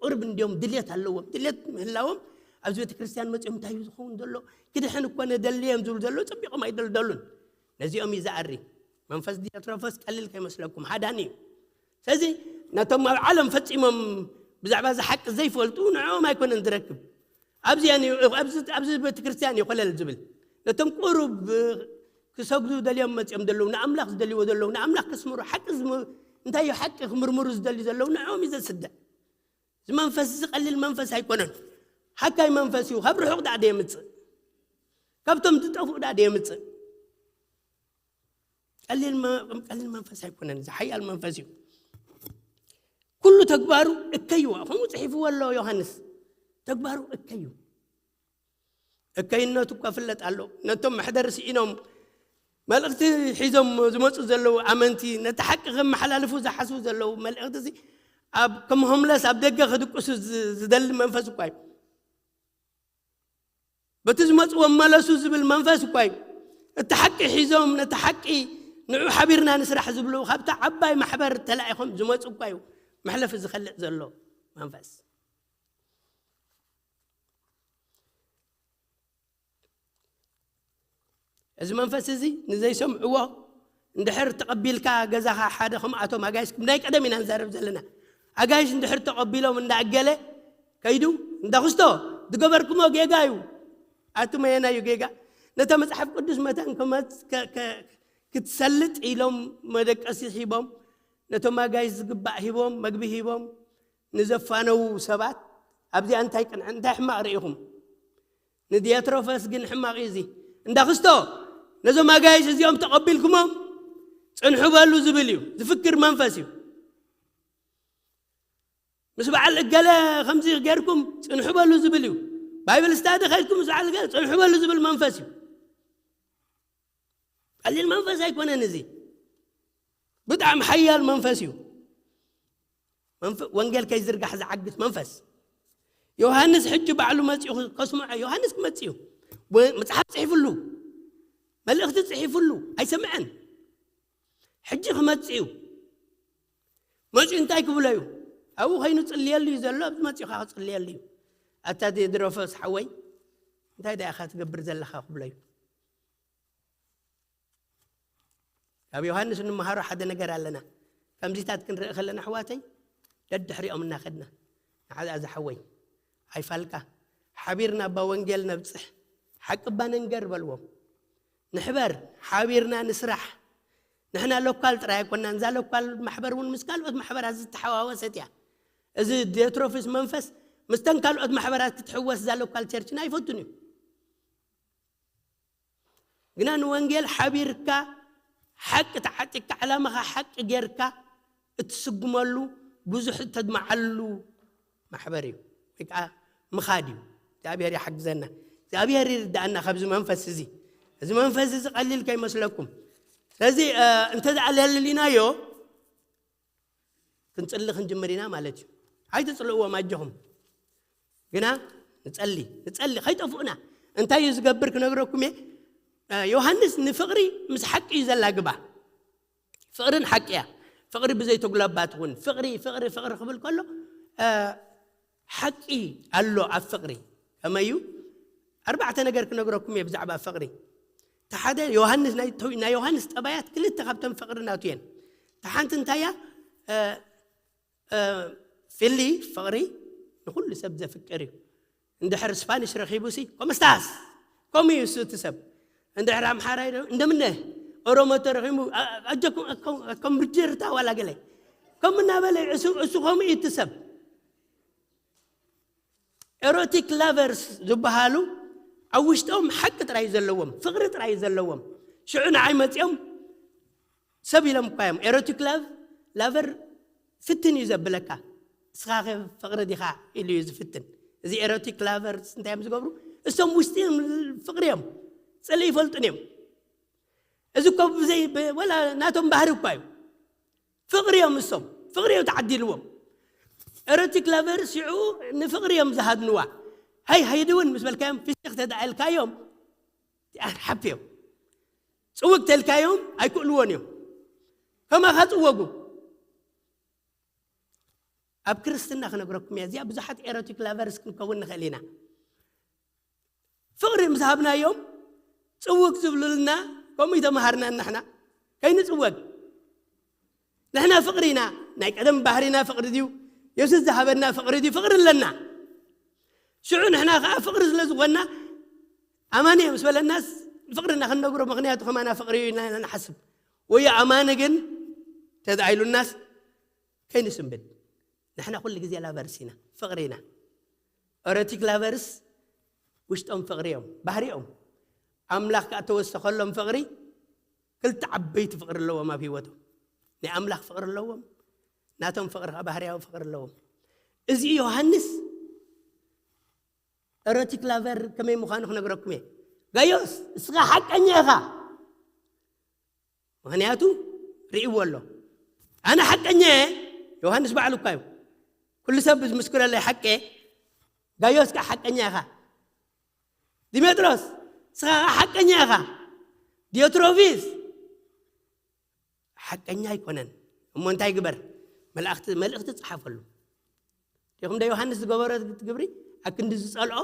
ቁሩብ እንዲዮም ድልየት ኣለዎም። ድልየት ምህላዎም ኣብዚ ቤተ ክርስቲያን መጺኦም እንታይ እዩ ዝኸውን ዘሎ? ክድሕን እኮ ነደሊ እዮም ዝብሉ ዘለዉ፣ ጸቢቖም ኣይደልደሉን። ነዚኦም እዩ ዝኣሪ። መንፈስ ዲዮትሮፌስ ቀሊል ከይመስለኩም፣ ሃዳኒ እዩ። ስለዚ ነቶም ኣብ ዓለም ፈጺሞም ብዛዕባ እዚ ሓቂ ዘይፈልጡ ንዕኦም ኣይኮነን ዝረክብ። ኣብዚ እዩ፣ ኣብዚ፣ ኣብዚ ቤተ ክርስቲያን እዩ ኮለል ዝብል። ነቶም ቁሩብ ክሰግዱ ደልዮም መጺኦም ዘለዉ፣ ንኣምላኽ ዝደልይዎ ዘለዉ፣ ንኣምላኽ ክስምሩ፣ ሓቂ ዝም-፣ እንታይ እዩ ሓቂ ክምርምሩ ዝደልዩ ዘለዉ፣ ንዕኦም እዩ ዘስድዕ። እዚ መንፈስ እዚ ቀሊል መንፈስ ኣይኮነን። ሓካይ መንፈስ እዩ። ካብ ርሑቕ ዳኣ ደየምጽእ። ካብቶም ዝጠፍኡ ዳኣ ደየምጽእ። ቀሊል መ-፣ ቀሊል መንፈስ ኣይኮነን። እዚ ሓያል መንፈስ እዩ። ኩሉ ተግባሩ እከይዋ። ከምኡ ጽሒፍዎ ኣሎ ዮሃንስ። ተግባሩ እከዩ። እከይነቱ እኳ ፍለጥ ኣሎ። ነቶም መሕደሪ ስኢኖም መልእኽቲ ሒዞም ዝመጹ ዘለዉ ኣመንቲ፣ ነቲ ሓቂ ከመሓላልፉ ዝሓስቡ ዘለዉ፣ መልእኽቲ እዚ ኣብ፣ ከም ሆምለስ ኣብ ደገ ክድቅሱ ዝ-፣ ዝደሊ መንፈስ እኳ እዩ። በቲ ዝመጽዎ መለሱ ዝብል መንፈስ እኳ እዩ። እቲ ሓቂ ሒዞም፣ ነቲ ሓቂ ንዑ ሓቢርና ንስራሕ ዝብሉ፣ ካብታ ዓባይ ማሕበር ተላኢኾም ዝመጹ እኳ እዩ መሕለፊ ዝኸልእ ዘሎ መንፈስ። እዚ መንፈስ እዚ ንዘይሰምዕዎ እንድሕር ተቐቢልካ ገዛኻ ሓደ ከምኣቶም ኣጋይሽ ናይ ቀደም ኢና ንዛረብ ዘለና። ኣጋይሽ እንድሕር ተቐቢሎም እንዳእገለ ከይዱ እንዳ ክስቶ ዝገበርኩሞ ጌጋ እዩ። ኣቱም ኣየናይ እዩ ጌጋ? ነታ መጽሓፍ ቅዱስ መታን ከመጽ-፣ ከ-፣ ከ-፣ ክትሰልጥ ኢሎም መደቀሲ ሂቦም፣ ነቶም ኣጋይሽ ዝግባእ ሂቦም፣ መግቢ ሂቦም፣ ንዘፋነዉ ሰባት ኣብዚኣ እንታይ ቅንዕን እንታይ ሕማቕ ርኢኹም? ንዲዮትሮፈስ ግን ሕማቕ እዩ እዚ። እንዳ ክስቶ ነዞም ኣጋይሽ እዚኦም ተቐቢልኩሞም ጽንሑ በሉ ዝብል እዩ። ዝፍክር መንፈስ እዩ። ምስ በዓል እገለ ከምዚ ጌርኩም ጽንሑ በሉ ዝብል እዩ። ባይብል ስታዲ ከይድኩም ምስ በዓል እገለ ጽንሑ በሉ ዝብል መንፈስ እዩ። ቀሊል መንፈስ ኣይኮነን እዚ። ብጣዕሚ ሓያል መንፈስ እዩ። መንፈ-፣ ወንጌል ከይዝርጋሕ ዝዓግት መንፈስ። ዮሃንስ ሕጂ ባዕሉ መጺኡ ከስምዖ፣ ዮሃንስ ክመጽእ እዩ። ወ-፣ መጽሓፍ ጽሒፉሉ፣ መልእኽቲ ጽሒፉሉ፣ ኣይሰምዐን። ሕጂ ክመጽእ እዩ። መጺኡ እንታይ ክብሎ እዩ? ኣብኡ ኸይኑ ጽልየሉ እዩ ዘሎ፣ ኣብዚ መጺኡ ኸዓ ክጽልየሉ እዩ። ኣታ ቴድሮፈስ ሓወይ፣ እንታይ ደኣ ኢኻ ትገብር ዘለኻ ክብሎ እዩ። ካብ ዮሃንስ እንመሃሮ ሓደ ነገር ኣለና። ከምዚታት ክንርኢ ከለና ኣሕዋተይ፣ ደድሕሪኦም እናኸድና፣ ንዓኣ ዝሓወይ፣ ኣይፋልካ፣ ሓቢርና እባ ወንጌል ነብጽሕ፣ ሓቂ እባ ንንገር በልዎም። ንሕበር፣ ሓቢርና ንስራሕ። ንሕና ሎካል ጥራይ ኣይኮናን፣ እዛ ሎካል ማሕበር እውን ምስ ካልኦት ማሕበራት ዝተሓዋወሰት እያ። እዚ ዲዮትሮፊስ መንፈስ ምስተን ካልኦት ማሕበራት ክትሕወስ እዛ ሎካል ቸርችና ኣይፈቱን እዩ። ግና ንወንጌል ሓቢርካ፣ ሓቂ ተዓጢቅካ፣ ዕላማኻ ሓቂ ጌርካ እትስጉመሉ፣ ብዙሕ እተድምዓሉ ማሕበር እዩ፣ ወይ ከዓ ምኻድ እዩ። እግዚኣብሔር ይሓግዘና፣ እግዚኣብሔር ይርዳእና ካብዚ መንፈስ እዚ። እዚ መንፈስ እዚ ቀሊል ከይመስለኩም። ስለዚ፣ እ፣ እንተ ደኣ ለሊናዮ፣ ክንጽሊ ክንጅምር ኢና ማለት እዩ። ኣይትጽልእዎም ኣጆኹም። ግና ንጸሊ፣ ንጸሊ፣ ከይጠፍኡና። እንታይ እዩ ዝገብር ክነግረኩም እየ። እ፣ ዮሃንስ ንፍቕሪ ምስ ሓቂ እዩ ዘላግባ። ፍቕርን ሓቂ እያ። ፍቕሪ ብዘይ ተጉላባት እውን። ፍቕሪ፣ ፍቕሪ፣ ፍቕሪ ክብል ከሎ፣ እ፣ ሓቂ ኣሎ ኣብ ፍቕሪ። ከመይ እዩ? ኣርባዕተ ነገር ክነግረኩም እየ ብዛዕባ ፍቕሪ። እቲ ሓደ ዮሃንስ፣ ናይ፣ ናይ ዮሃንስ ጠባያት ክልተ ካብተን ፍቕሪ ናቱ እየን። እታ ሓንቲ እንታይ እያ? እ፣ እ፣ ፊሊ፣ ፍቕሪ ንኹሉ ሰብ ዘፍቅር እዩ። እንድሕር ስፓኒሽ ረኺቡ ሲ፣ "ኮመስታስ?" ከምኡ እዩ እሱ እቲ ሰብ። እንድሕር ኣምሓራይ ዶ-፣ "እንደምነ?" ኦሮሞ ተረኺቡ፣ "ኣ-፣ ኣጆኩም፣ ኣኮም፣ ኣኮም ብጅርታ ዋላ ገለ?" ከምኡ እናበለ እሱ፣ እሱ ከምኡ እዩ እቲ ሰብ። ኤሮቲክ ላቨርስ ዝበሃሉ ኣብ ውሽጦም ሓቂ ጥራይ ዘለዎም፣ ፍቕሪ ጥራይ ዘለዎም። ሽዑ ንዓይ መጺኦም ሰብ ኢሎም እኳ እዮም። ኤሮቲክ ላቭ፣ ላቨር ፍትን እዩ ዘብለካ። "እስኻ ኸ ፍቕሪ ዲኻ?" ኢሉ እዩ ዝፍትን። እዚ ኤሮቲክ ላቨርስ እንታይ እዮም ዝገብሩ? እሶም ውሽጢ እዮም ፍቕሪ እዮም። ጽልኢ ይፈልጡን እዮም። እዚ እኮ ብዘይ፣ ብ-፣ ወላ ናቶም ባህሪ እኳ እዩ። ፍቕሪ እዮም እሶም። ፍቕሪ እዩ ተዓዲልዎም። ኤሮቲክ ላቨርስ ሽዑ ንፍቕሪ እዮም ዝሃድንዋ። ሃይ ሃይዲ እውን ምስ በልካዮም ፍሽኽ ተዳኣልካዮም ሓፍዮም። ጽውግ ተልካዮም ኣይክእልዎን እዮም። ከማኻ ጽወጉ። ኣብ ክርስትና ክነግረኩም እያ እዚኣ። ብዙሓት ኤሮቲክ ላቨርስ ክንከውን ንኽእል ኢና። ፍቕሪ ምስ ሃብናዮም ጽውግ ዝብሉልና፣ ከምኡ ይተምሃርና። ንሕና ከይንጽወግ፣ ንሕና ፍቕሪ ኢና። ናይ ቀደም ባህሪና ፍቕሪ ድዩ? የሱስ ዝሃበና ፍቕሪ ድዩ? ፍቕሪ ኣለና። ሽዑ ንሕና ከዓ ፍቕሪ ስለ ዝኾንና፣ ኣማኒ እየ ምስ በለናስ ፍቕርና ክንነግሮ፣ ምኽንያቱ ከማና ፍቕሪ እዩ ኢና ንሓስብ። ወይ ኣማኒ ግን ተዳኢሉናስ ከይንስንብድ። ንሕና ኩሉ ግዜ ላቨርስ ኢና፣ ፍቕሪ ኢና። ኤሮቲክ ላቨርስ ውሽጦም ፍቕሪ እዮም፣ ባህሪኦም። ኣምላኽ ከዓ ተወሰኸሎም ፍቕሪ። ክልተ ዓበይቲ ፍቕሪ ኣለዎም ኣብ ህይወቶም። ናይ ኣምላኽ ፍቕሪ ኣለዎም፣ ናቶም ፍቕሪ ከዓ ባህርያዊ ፍቕሪ ኣለዎም። እዚ ዮሃንስ ኤሮቲክ ላቨር ከመይ ምዃኑ ክነግረኩም እየ። ጋዮስ፣ እስኻ ሓቀኛ ኢኻ። ምኽንያቱ ርእይዎ ኣሎ። ኣነ ሓቀኛ እየ። ዮሃንስ ባዕሉ እኳ እዩ። ኩሉ ሰብ ዝምስክረለይ ሓቀ። ጋዮስ ከዓ ሓቀኛ ኢኻ። ዲሜጥሮስ፣ እስኻ ከዓ ሓቀኛ ኢኻ። ዲዮትሮፊስ ሓቀኛ ኣይኮነን። እሞ እንታይ ግበር? መልእኽቲ፣ መልእኽቲ ጸሓፈሉ። ዲኹም ዶ ዮሃንስ ዝገበሮ ግብሪ ኣክንዲ ዝጸልኦ?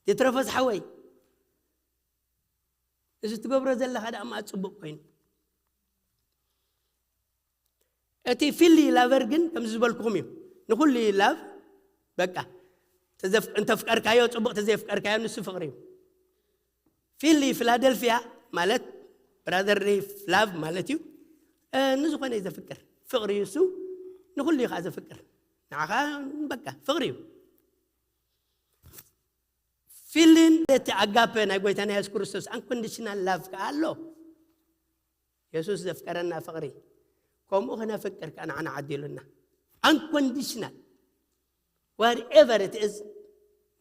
ዲዮትሮፎስ ሓወይ፣ እዚ ትገብሮ ዘለኻ ደኣ እማ ጽቡቕ ኮይኑ። እቲ ፊሊ ላቨር ግን ከምዚ ዝበልኩኹም እዩ። ንኹሉ ላቭ በቃ፣ ተዘፍ-፣ እንተፍቀርካዮ ጽቡቕ፣ ተዘይፍቀርካዮ ንሱ ፍቕሪ እዩ። ፊሊ ፊላደልፊያ ማለት ብራዘርሊ ላቭ ማለት እዩ። እ፣ ንዝኾነ እዩ ዘፍቅር። ፍቕሪ እዩ እሱ፣ ንኹሉ እዩ ከዓ ዘፍቅር። ንዓኻ በቃ ፍቕሪ እዩ። ፊሊን እቲ ኣጋፔ ናይ ጎይታና የሱስ ክርስቶስ ኣንኮንዲሽናል ላቭ ከዓ ኣሎ። የሱስ ዘፍቀረና ፍቕሪ፣ ከምኡ ክነፍቅር ከዓ ንዓና ዓዲሉና። ኣንኮንዲሽናል፣ ዋትኤቨር ኢት ኢዝ፣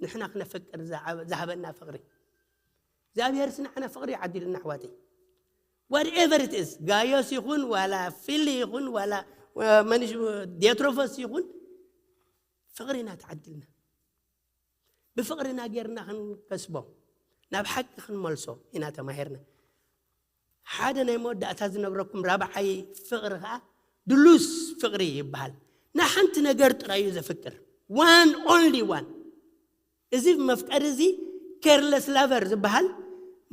ንሕና ክነፍቅር ዝሃበ-፣ ዝሃበና ፍቕሪ። እግዚኣብሔርስ ንዓና ፍቕሪ እዩ ዓዲሉና ኣሕዋተይ። ዋትኤቨር ኢት ኢዝ፣ ጋዮስ ይኹን ዋላ ፊሊ ይኹን ዋላ፣ እ፣ መን እዩ፣ ዲዮትሮፎስ ይኹን፣ ፍቕሪ ኢና ተዓዲልና። ብፍቕርና ጌርና ክንከስቦ፣ ናብ ሓቂ ክንመልሶ ኢና ተማሂርና። ሓደ ናይ መወዳእታ ዝነግረኩም ራብዓይ ፍቕሪ ኸዓ ድሉስ ፍቕሪ ይበሃል። ንሓንቲ ነገር ጥራይ እዩ ዘፍቅር። ዋን ኦንሊ ዋን። እዚ መፍቀሪ እዚ ኬርለስ ላቨር ዝበሃል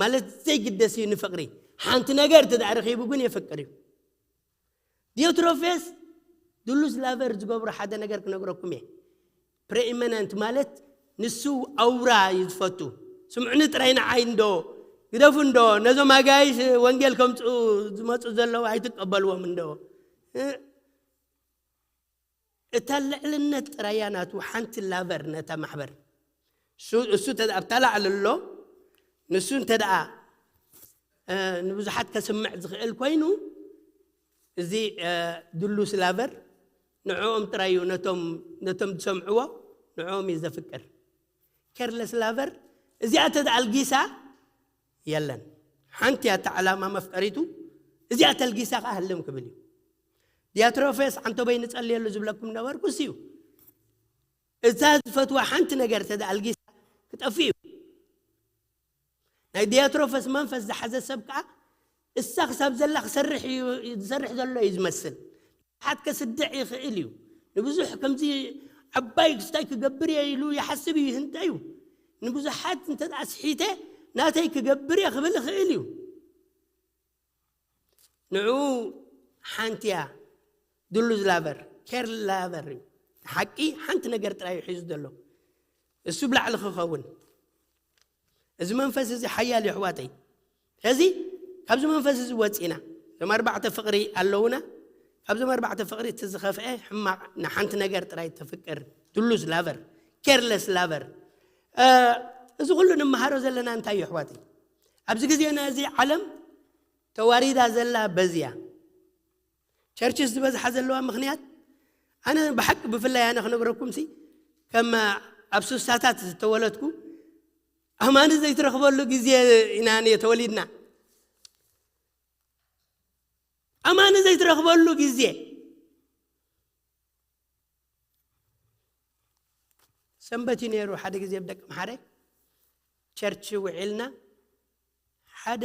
ማለት ዘይግደስ እዩ ንፍቕሪ። ሓንቲ ነገር እንተ ደኣ ረኺቡ ግን የፍቅር እዩ። ዲዮትሮፌስ ድሉስ ላቨር ዝገብሮ ሓደ ነገር ክነግረኩም እየ። ፕሬኢመነንት ማለት ንሱ ኣውራ እዩ ዝፈቱ። ስምዑኒ ጥራይ ንዓይ እንዶ፣ ግደፉ እንዶ፣ ነዞም ኣጋይሽ ወንጌል ከምጽኡ ዝመጹ ዘለዉ ኣይትቀበልዎም እንዶ። እ፣ እታ ልዕልነት ጥራይ እያ ናቱ፣ ሓንቲ ላቨር ነታ ማሕበር። እሱ፣ እሱ እንተ ደኣ ኣብታ ላዕሊ ኣሎ፣ ንሱ እንተ ደኣ፣ እ፣ ንብዙሓት ከስምዕ ዝኽእል ኮይኑ፣ እዚ፣ እ፣ ድሉስ ላቨር ንዕኦም ጥራይ እዩ፣ ነቶም፣ ነቶም ዝሰምዕዎ ንዕኦም እዩ ዘፍቅር። ኬርለስ ላቨር እዚኣ እንተ ደኣ ኣልጊሳ የለን። ሓንቲ እያ እታ ዕላማ መፍቀሪቱ፣ እዚኣ ተልጊሳ ከኣ ህልም ክብል እዩ። ዲያትሮፌስ ዓንቶበይ ንጸልየሉ ዝብለኩም ነበርኩ፣ እሱ እዩ። እዛ ዝፈትዋ ሓንቲ ነገር እንተ ደኣ ኣልጊሳ ክጠፍእ እዩ። ናይ ዲያትሮፈስ መንፈስ ዝሓዘ ሰብ ከኣ እሳ ክሳብ ዘላ ክሰርሕ እዩ፣ ዝሰርሕ ዘሎ እዩ ዝመስል። ብዙሓት ከስድዕ ይኽእል እዩ። ንብዙሕ ከምዚ ዓባይ ክስታይ ክገብር እየ ኢሉ ይሓስብ እዩ፣ ይህንጠ እዩ። ንብዙሓት እንተ ደኣ ስሒተ ናተይ ክገብር እየ ክብል ይኽእል እዩ። ንዕኡ ሓንቲ እያ ድሉዝ ላቨር፣ ኬር ላቨር እዩ። ሓቂ ሓንቲ ነገር ጥራይ እዩ ሒዙ ዘሎ። እሱ ብላዕሊ ክኸውን። እዚ መንፈስ እዚ ሓያል እዩ ኣሕዋተይ። ስለዚ ካብዚ መንፈስ እዚ ወፂና፣ እዞም ኣርባዕተ ፍቕሪ ኣለውና። ካብዞም ኣርባዕተ ፍቕሪ እቲ ዝኸፍአ ሕማቕ ንሓንቲ ነገር ጥራይ ተፍቅር፣ ድሉዝ ላቨር፣ ኬርለስ ላቨር። እ፣ እዚ ኩሉ ንመሃሮ ዘለና እንታይ እዩ ኣሕዋተይ? ኣብዚ ግዜና እዚ ዓለም ተዋሪዳ ዘላ በዚ እያ። ቸርችስ ዝበዝሓ ዘለዋ ምኽንያት፣ ኣነ ብሓቂ ብፍላይ ኣነ ክነግረኩም ሲ፣ ከም ኣብ ስሳታት ዝተወለድኩ ኣማኒ ዘይትረኽበሉ ግዜ ኢና ነ ተወሊድና። ኣማኒ ዘይትረኽበሉ ግዜ። ሰንበት እዩ ነይሩ። ሓደ ግዜ ብደቂ ምሓረ ቸርች ውዒልና፣ ሓደ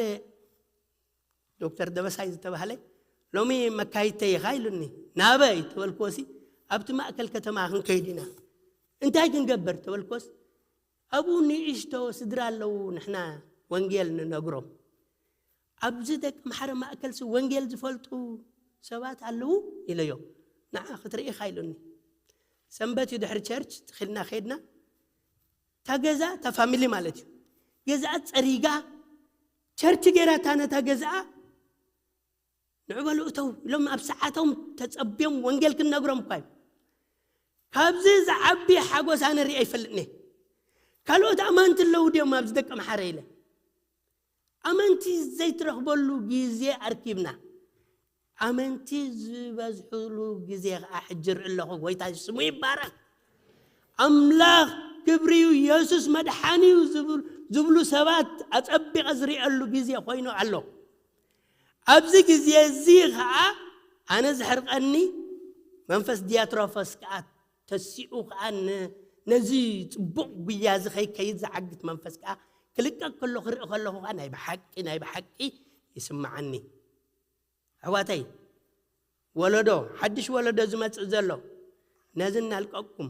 ዶክተር ደበሳይ ዝተባህለ፣ "ሎሚ መካይተይ ኢኻ?" ኢሉኒ። "ናበይ?" ተበልክዎሲ፣ "ኣብቲ ማእከል ከተማ ክንከይድ ኢና። እንታይ ክንገብር?" ተበልክዎስ፣ "ኣብኡ ንእሽቶ ስድራ ኣለዉ፣ ንሕና ወንጌል ንነግሮም። ኣብዚ ደቂ ምሓረ ማእከልሲ ወንጌል ዝፈልጡ ሰባት ኣለዉ?" ኢለዮ። "ንዓ ክትርኢ ኢኻ?" ኢሉኒ። ሰንበት እዩ፣ ድሕሪ ቸርች ትኺልና ከይድና፣ እታ ገዛ፣ እታ ፋሚሊ ማለት እዩ፣ ገዛኣ ጸሪጋ፣ ቸርች ገይራታ ነታ ገዛኣ። "ንዑ በሉ እተው" ኢሎም ኣብ ሰዓቶም ተጸብዮም ወንጌል ክንነግሮም እኳ እዩ። ካብዚ ዝዓቢ ሓጎስ ኣነ ርእየ ኣይፈልጥን እየ። ካልኦት ኣማንቲ ኣለዉ ድዮም ኣብዚ ደቂ ምሓረ ኢለ። ኣመንቲ ዘይትረኽበሉ ግዜ ኣርኪብና። ኣመንቲ ዝበዝሕሉ ግዜ ኸዓ ሕጂ ርኢ ኣለኹ። ጎይታ ስሙ ይባረኽ። ኣምላኽ ክብሪ እዩ፣ የሱስ መድሓኒ እዩ ዝብል-፣ ዝብሉ ሰባት ኣጸቢቐ ዝሪኤሉ ግዜ ኮይኑ ኣሎ። ኣብዚ ግዜ እዚ ኸዓ ኣነ ዘሕርቐኒ መንፈስ ዲያትሮፈስ ከኣ ተሲኡ ኸዓ ን-፣ ነዚ ጽቡቕ ጉያ እዚ ከይከይድ ዝዓግት መንፈስ ከኣ ክልቀቅ ከሎ ክርኢ ከለኹ ኸዓ ናይ ብሓቂ፣ ናይ ብሓቂ ይስምዓኒ። ኣሕዋተይ፣ ወለዶ፣ ሓድሽ ወለዶ ዝመጽእ ዘሎ፣ ነዚ እናልቀቅኩም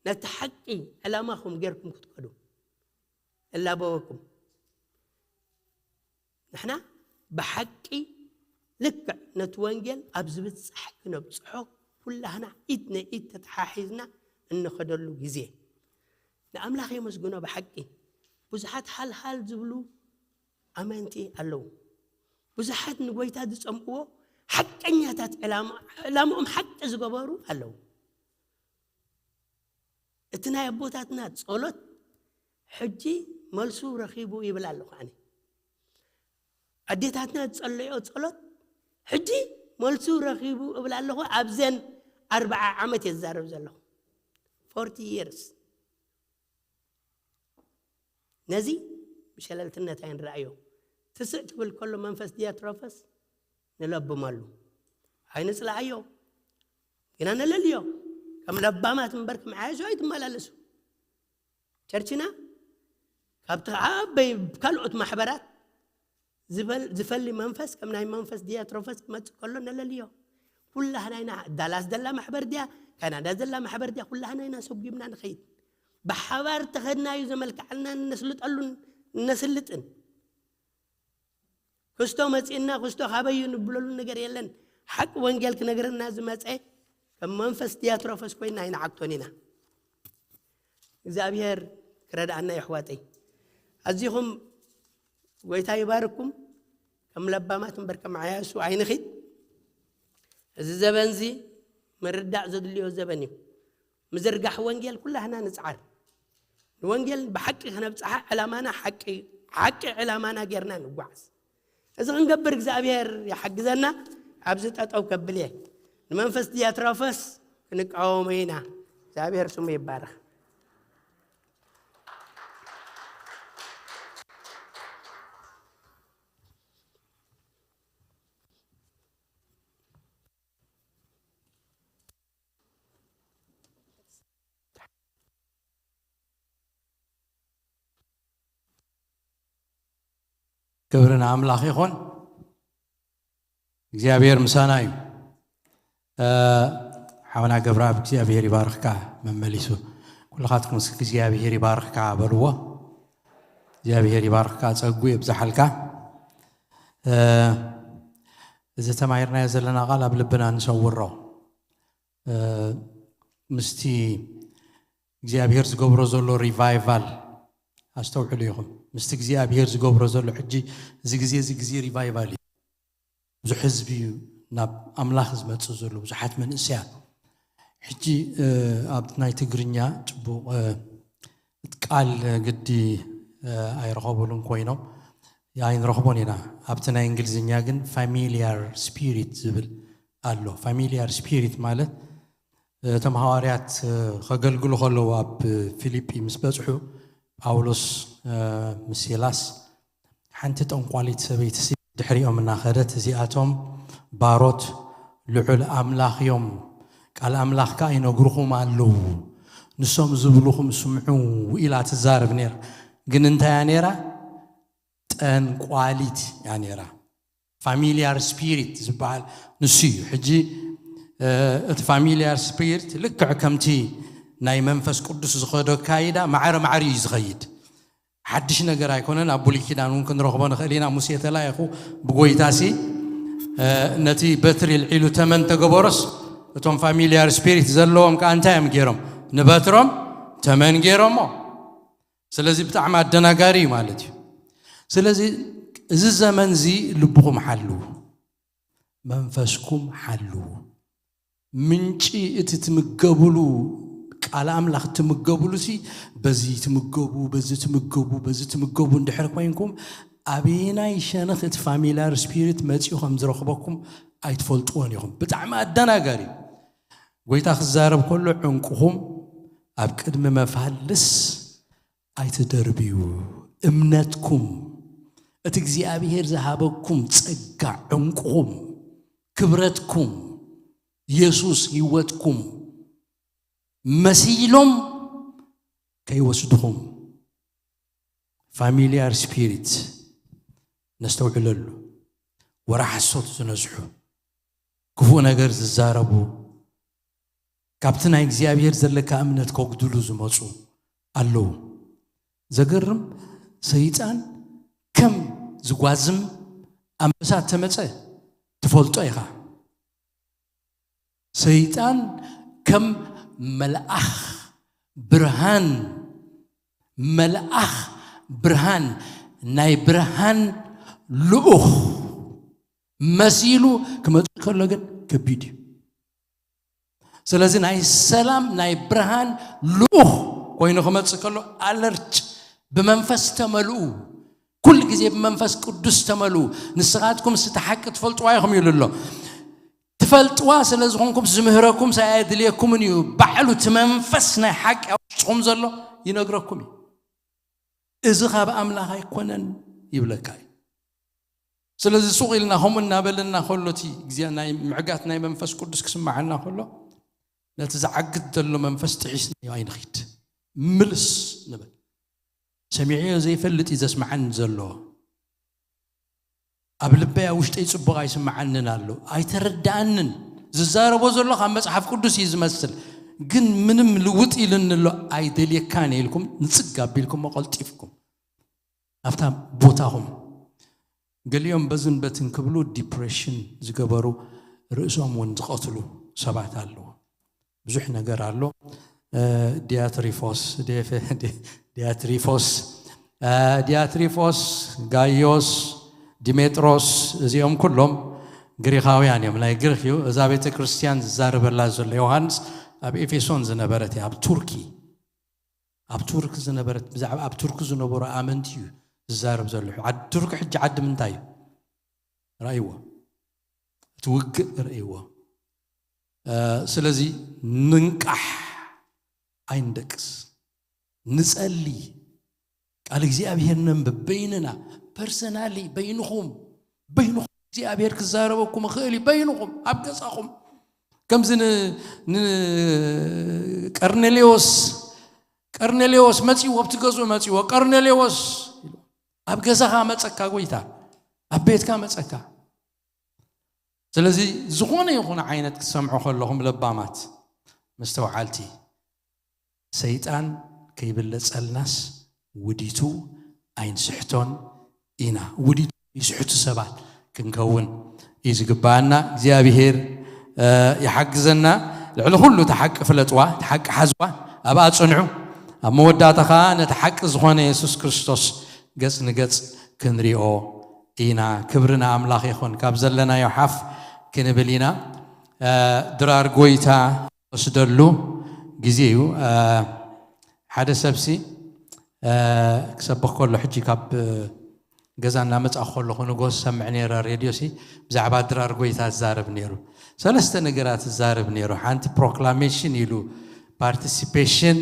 ነቲ ሓቂ ዕላማኹም ጌርኩም ክትከዱ እላበወኩም። ንሕና ብሓቂ ልክዕ ነቲ ወንጌል ኣብ ዝብጻሕ ክነብጽሖ፣ ኩላህና ኢድ ንኢድ ተተሓሒዝና እንኸደሉ ግዜ። ንኣምላኽ የመስግኖ። ብሓቂ ብዙሓት ሃልሃል ዝብሉ ኣመንቲ ኣለዉ። ብዙሓት ንጎይታ ዝጸምእዎ ሓቀኛታት ዕላማ-፣ ዕላምኦም ሓቂ ዝገበሩ ኣለዉ። እቲ ናይ ኣቦታትና ጸሎት ሕጂ መልሱ ረኺቡ ይብል ኣለኹ ኣነ። ኣዴታትና ዝጸለዮ ጸሎት ሕጂ መልሱ ረኺቡ እብል ኣለኹ። ኣብዘን ኣርብዓ ዓመት እየ ዝዛረብ ዘለኹ። ፎርቲ ይርስ። ነዚ ብሸለልትነት ኣይንረኣዮ። ትስእ ክብል ከሎ መንፈስ ዲያትሮፈስ ንለብመሉ። ኣይንጽልኣዮ፣ ግና ነለልዮ። ከም ለባማት እምበር ከም ዓያሹ ኣይትመላለሱ። ቸርችና ካብቲ ዓበይ ካልኦት ማሕበራት ዝበል-፣ ዝፈሊ መንፈስ፣ ከም ናይ መንፈስ ዲያትሮፈስ ክመጽእ ከሎ ነለልዮ። ኩላህና ኢና፣ ዳላስ ዘላ ማሕበር ድያ፣ ካናዳ ዘላ ማሕበር ድያ፣ ኩላህና ኢና ሰጒምና ንኸይድ። ብሓባር ተኸድናዩ ዘመልክዓልና ነስልጠሉን ነስልጥን። ክስቶ መጺእና፣ ክስቶ ካበዩ ንብለሉ ነገር የለን። ሓቂ ወንጌል ክነግረና ዝመጸ ከም መንፈስ ዲያትሮፈስ ኮይና ኣይንዓግቶን ኢና። እግዚኣብሔር ክረድኣና የሕዋተይ። ኣዚኹም ጎይታ ይባርኩም። ከም ለባማት እምበር ከም ዓያሱ ኣይንኺድ። እዚ ዘበን እዚ ምርዳእ ዘድልዮ ዘበን እዩ። ምዝርጋሕ ወንጌል ኩላህና ንጽዓር። ንወንጌል ብሓቂ ክነብጽሓ ዕላማና ሓቂ፣ ሓቂ ዕላማና ጌርና ንጓዓዝ። እዚ ክንገብር እግዚኣብሔር ይሓግዘና። ኣብዚ ጠጠው ከብል እየ። ንመንፈስ ዲያትሮፈስ ክንቃወሞ ኢና። እግዚኣብሔር ስሙ ይባረኽ። ክብሪ ንኣምላኽ ይኹን። እግዚኣብሔር ምሳና እዩ። እ፣ ሓውና ገብረኣብ እግዚኣብሔር ይባርኽካ መመሊሱ። ኩልኻትኩም እስኪ እግዚኣብሔር ይባርኽካ በልዎ። እግዚኣብሔር ይባርኽካ፣ ጸጉ የብዝሓልካ። እ፣ እዚ ተማሂርናዮ ዘለና ቃል ኣብ ልብና ንሰውሮ። እ፣ ምስቲ እግዚኣብሔር ዝገብሮ ዘሎ ሪቫይቫል ኣስተውዕሉ ኢኹም። ምስቲ እግዚኣብሔር ዝገብሮ ዘሎ ሕጂ፣ እዚ ግዜ፣ እዚ ግዜ ሪቫይቫል እዩ። ብዙሕ ህዝቢ እዩ ናብ ኣምላኽ ዝመጽእ ዘሎ፣ ብዙሓት መንእሰያት። ሕጂ፣ እ፣ ኣብ ናይ ትግርኛ ጽቡቕ፣ እ፣ ቃል ግዲ፣ እ፣ ኣይረኸቡሉን ኮይኖም፣ ኣይንረኽቦን ኢና። ኣብቲ ናይ እንግሊዝኛ ግን ፋሚሊያር ስፒሪት ዝብል ኣሎ። ፋሚሊያር ስፒሪት ማለት፣ እ፣ እቶም ሃዋርያት፣ እ፣ ከገልግሉ ከለዉ ኣብ ፊልጲ ምስ በጽሑ፣ ጳውሎስ፣ እ፣ ምስ ሲላስ ሓንቲ ጠንቋሊት ሰበይቲ ሲ-፣ ድሕሪኦም እናኸደት፣ "እዚኣቶም ባሮት ልዑል ኣምላኽ እዮም፣ ቃል ኣምላኽ ከኣ ይነግሩኹም ኣለዉ፣ ንሶም ዝብሉኹም ስምዑ ኢላ ትዛረብ ነይራ። ግን እንታይ እያ ነይራ? ጠንቋሊት እያ ነይራ። ፋሚሊያር ስፒሪት ዝበሃል ንሱ እዩ። ሕጂ እቲ ፋሚሊያር ስፒሪት ልክዕ ከምቲ ናይ መንፈስ ቅዱስ ዝኸዶ ኣካይዳ ማዕረ ማዕረ እዩ ዝኸይድ። ሓድሽ ነገር ኣይኮነን። ኣብ ብሉይ ኪዳን እውን ክንረኽቦ ንኽእል ኢና። ሙሴ ተላኢኹ ብጎይታሲ ነቲ በትሪ ልዒሉ ተመን ተገበሮስ እቶም ፋሚሊያር ስፒሪት ዘለዎም ከዓ እንታይ እዮም ገይሮም? ንበትሮም ተመን ገይሮሞ። ስለዚ ብጣዕሚ ኣደናጋሪ እዩ ማለት እዩ። ስለዚ እዚ ዘመን እዚ ልብኹም ሓልዉ፣ መንፈስኩም ሓልዉ። ምንጪ እቲ ትምገብሉ ቃል ኣምላኽ ትምገብሉ ሲ በዚ ትምገቡ በዚ ትምገቡ በዚ ትምገቡ እንድሕር ኮይንኩም ኣበየናይ ሸነኽ እቲ ፋሚላር ስፒሪት መፂኡ ከም ዝረኽበኩም ኣይትፈልጥዎን ኢኹም። ብጣዕሚ ኣደናጋሪ እዩ። ጎይታ ክዛረብ ከሎ ዕንቁኹም ኣብ ቅድሚ መፋልስ ኣይትደርብዩ። እምነትኩም እቲ እግዚኣብሔር ዝሃበኩም ጸጋ ዕንቁኹም ክብረትኩም የሱስ ህይወትኩም መሲሎም ከይወስድኹም ፋሚሊያር ስፒሪት ነስተውዕለሉ። ወረ ሓሶት ዝነዝሑ ክፉእ ነገር ዝዛረቡ ካብቲ ናይ እግዚኣብሔር ዘለካ እምነት ከጉድሉ ዝመፁ ኣለዉ። ዘገርም ሰይጣን ከም ዝጓዝም ኣንበሳ ተመፀ ትፈልጦ ኢኻ። ሰይጣን ከም መልኣኽ ብርሃን መልኣኽ ብርሃን ናይ ብርሃን ልኡኽ መሲሉ ክመፅእ ከሎ ግን ከቢድ እዩ። ስለዚ ናይ ሰላም ናይ ብርሃን ልኡኽ ኮይኑ ክመፅእ ከሎ ኣለርት ብመንፈስ ተመልኡ፣ ኩሉ ግዜ ብመንፈስ ቅዱስ ተመልኡ። ንስኻትኩም ስቲ ሓቂ ትፈልጥዋ ኢኹም ይብሉ ኣሎ። ትፈልጥዋ ስለ ዝኾንኩም ዝምህረኩም ሳይ ኣየድልየኩምን እዩ። ባዕሉ እቲ መንፈስ ናይ ሓቂ ኣብ ውሽጥኹም ዘሎ ይነግረኩም እዩ። እዚ ካብ ኣምላኽ ኣይኮነን ይብለካ እዩ። ስለዚ ሱቕ ኢልና ከምኡ እናበለና ከሎ እቲ እግዚኣብሔር ናይ ምዕጋት ናይ መንፈስ ቅዱስ ክስምዓና ከሎ ነቲ ዝዓግት ዘሎ መንፈስ ጥሒስናዮ ኣይንኺድ። ምልስ ንበል። ሰሚዐዮ ዘይፈልጥ እዩ ዘስምዓኒ ዘሎ። ኣብ ልበይ ኣብ ውሽጠይ ጽቡቕ ኣይስምዓንን ኣሎ። ኣይተረድኣንን። ዝዛረቦ ዘሎ ካብ መጽሓፍ ቅዱስ እዩ ዝመስል። ግን ምንም ልውጥ ኢሉኒ ኣሎ ኣይደልየካን ኢልኩም ንጽግ ኣቢልኩሞ ቀልጢፍኩም ናብታ ቦታኹም። ገሊኦም በዝን በትን ክብሉ ዲፕሬሽን ዝገበሩ ርእሶም እውን ዝቐትሉ ሰባት ኣለዉ። ብዙሕ ነገር ኣሎ። ዲያትሪፎስ ዲያትሪፎስ ዲያትሪፎስ ጋዮስ ዲሜጥሮስ እዚኦም ኩሎም ግሪኻውያን እዮም። ናይ ግሪክ እዩ። እዛ ቤተ ክርስቲያን ዝዛረበላ ዘሎ ዮሃንስ ኣብ ኤፌሶን ዝነበረት እያ፣ ኣብ ቱርኪ ኣብ ቱርክ ዝነበረት ብዛዕባ ኣብ ቱርክ ዝነበሩ ኣመንቲ እዩ ዝዛረብ ዘሎ። ዓዲ ቱርክ ሕጂ ዓዲ ምንታይ እዩ? ራእይዎ፣ እቲ ውግእ ርእይዎ። ስለዚ ንንቃሕ፣ ኣይንደቅስ፣ ንጸሊ፣ ቃል እግዚኣብሔር ነንብብ በይንና፣ ፐርሰናሊ በይንኹም በይንኹም እግዚኣብሔር ክዛረበኩም ይኽእል እዩ። በይንኹም ኣብ ገዛኹም ከምዚ ንቀርኔሌዎስ ቀርኔሌዎስ መጺዎ ኣብቲ ገዝኡ መጺዎ ቀርኔሌዎስ ኣብ ገዛኻ መጸካ ጎይታ ኣብ ቤትካ መጸካ። ስለዚ ዝኾነ ይኹን ዓይነት ክትሰምዑ ከለኹም ለባማት መስተውዓልቲ ሰይጣን ከይብለጸልናስ ውዲቱ ኣይንስሕቶን ኢና። ውዲቱ ይስሕቱ ሰባት ክንከውን እዩ ዝግባኣና። እግዚኣብሔር ይሓግዘና። ልዕሊ ኩሉ እቲ ሓቂ ፍለጥዋ፣ እቲ ሓቂ ሓዝዋ፣ ኣብኣ ጽንዑ። ኣብ መወዳእታ ኸዓ ነቲ ሓቂ ዝኾነ የሱስ ክርስቶስ ገጽ ንገጽ ክንሪኦ ኢና። ክብሪ ንኣምላኽ ይኹን። ካብ ዘለናዮ ሓፍ ክንብል ኢና። ድራር ጎይታ ወስደሉ ግዜ እዩ። ሓደ ሰብሲ ክሰብኽ ከሎ ሕጂ ካብ ገዛ እናመጻእኩ ከለኹ ንጎስ ሰምዕ ነይረ ሬድዮ ሲ ብዛዕባ ድራር ጎይታ ዝዛረብ ነይሩ። ሰለስተ ነገራት ዝዛረብ ነይሩ። ሓንቲ ፕሮክላሜሽን ኢሉ ፓርቲሲፔሽን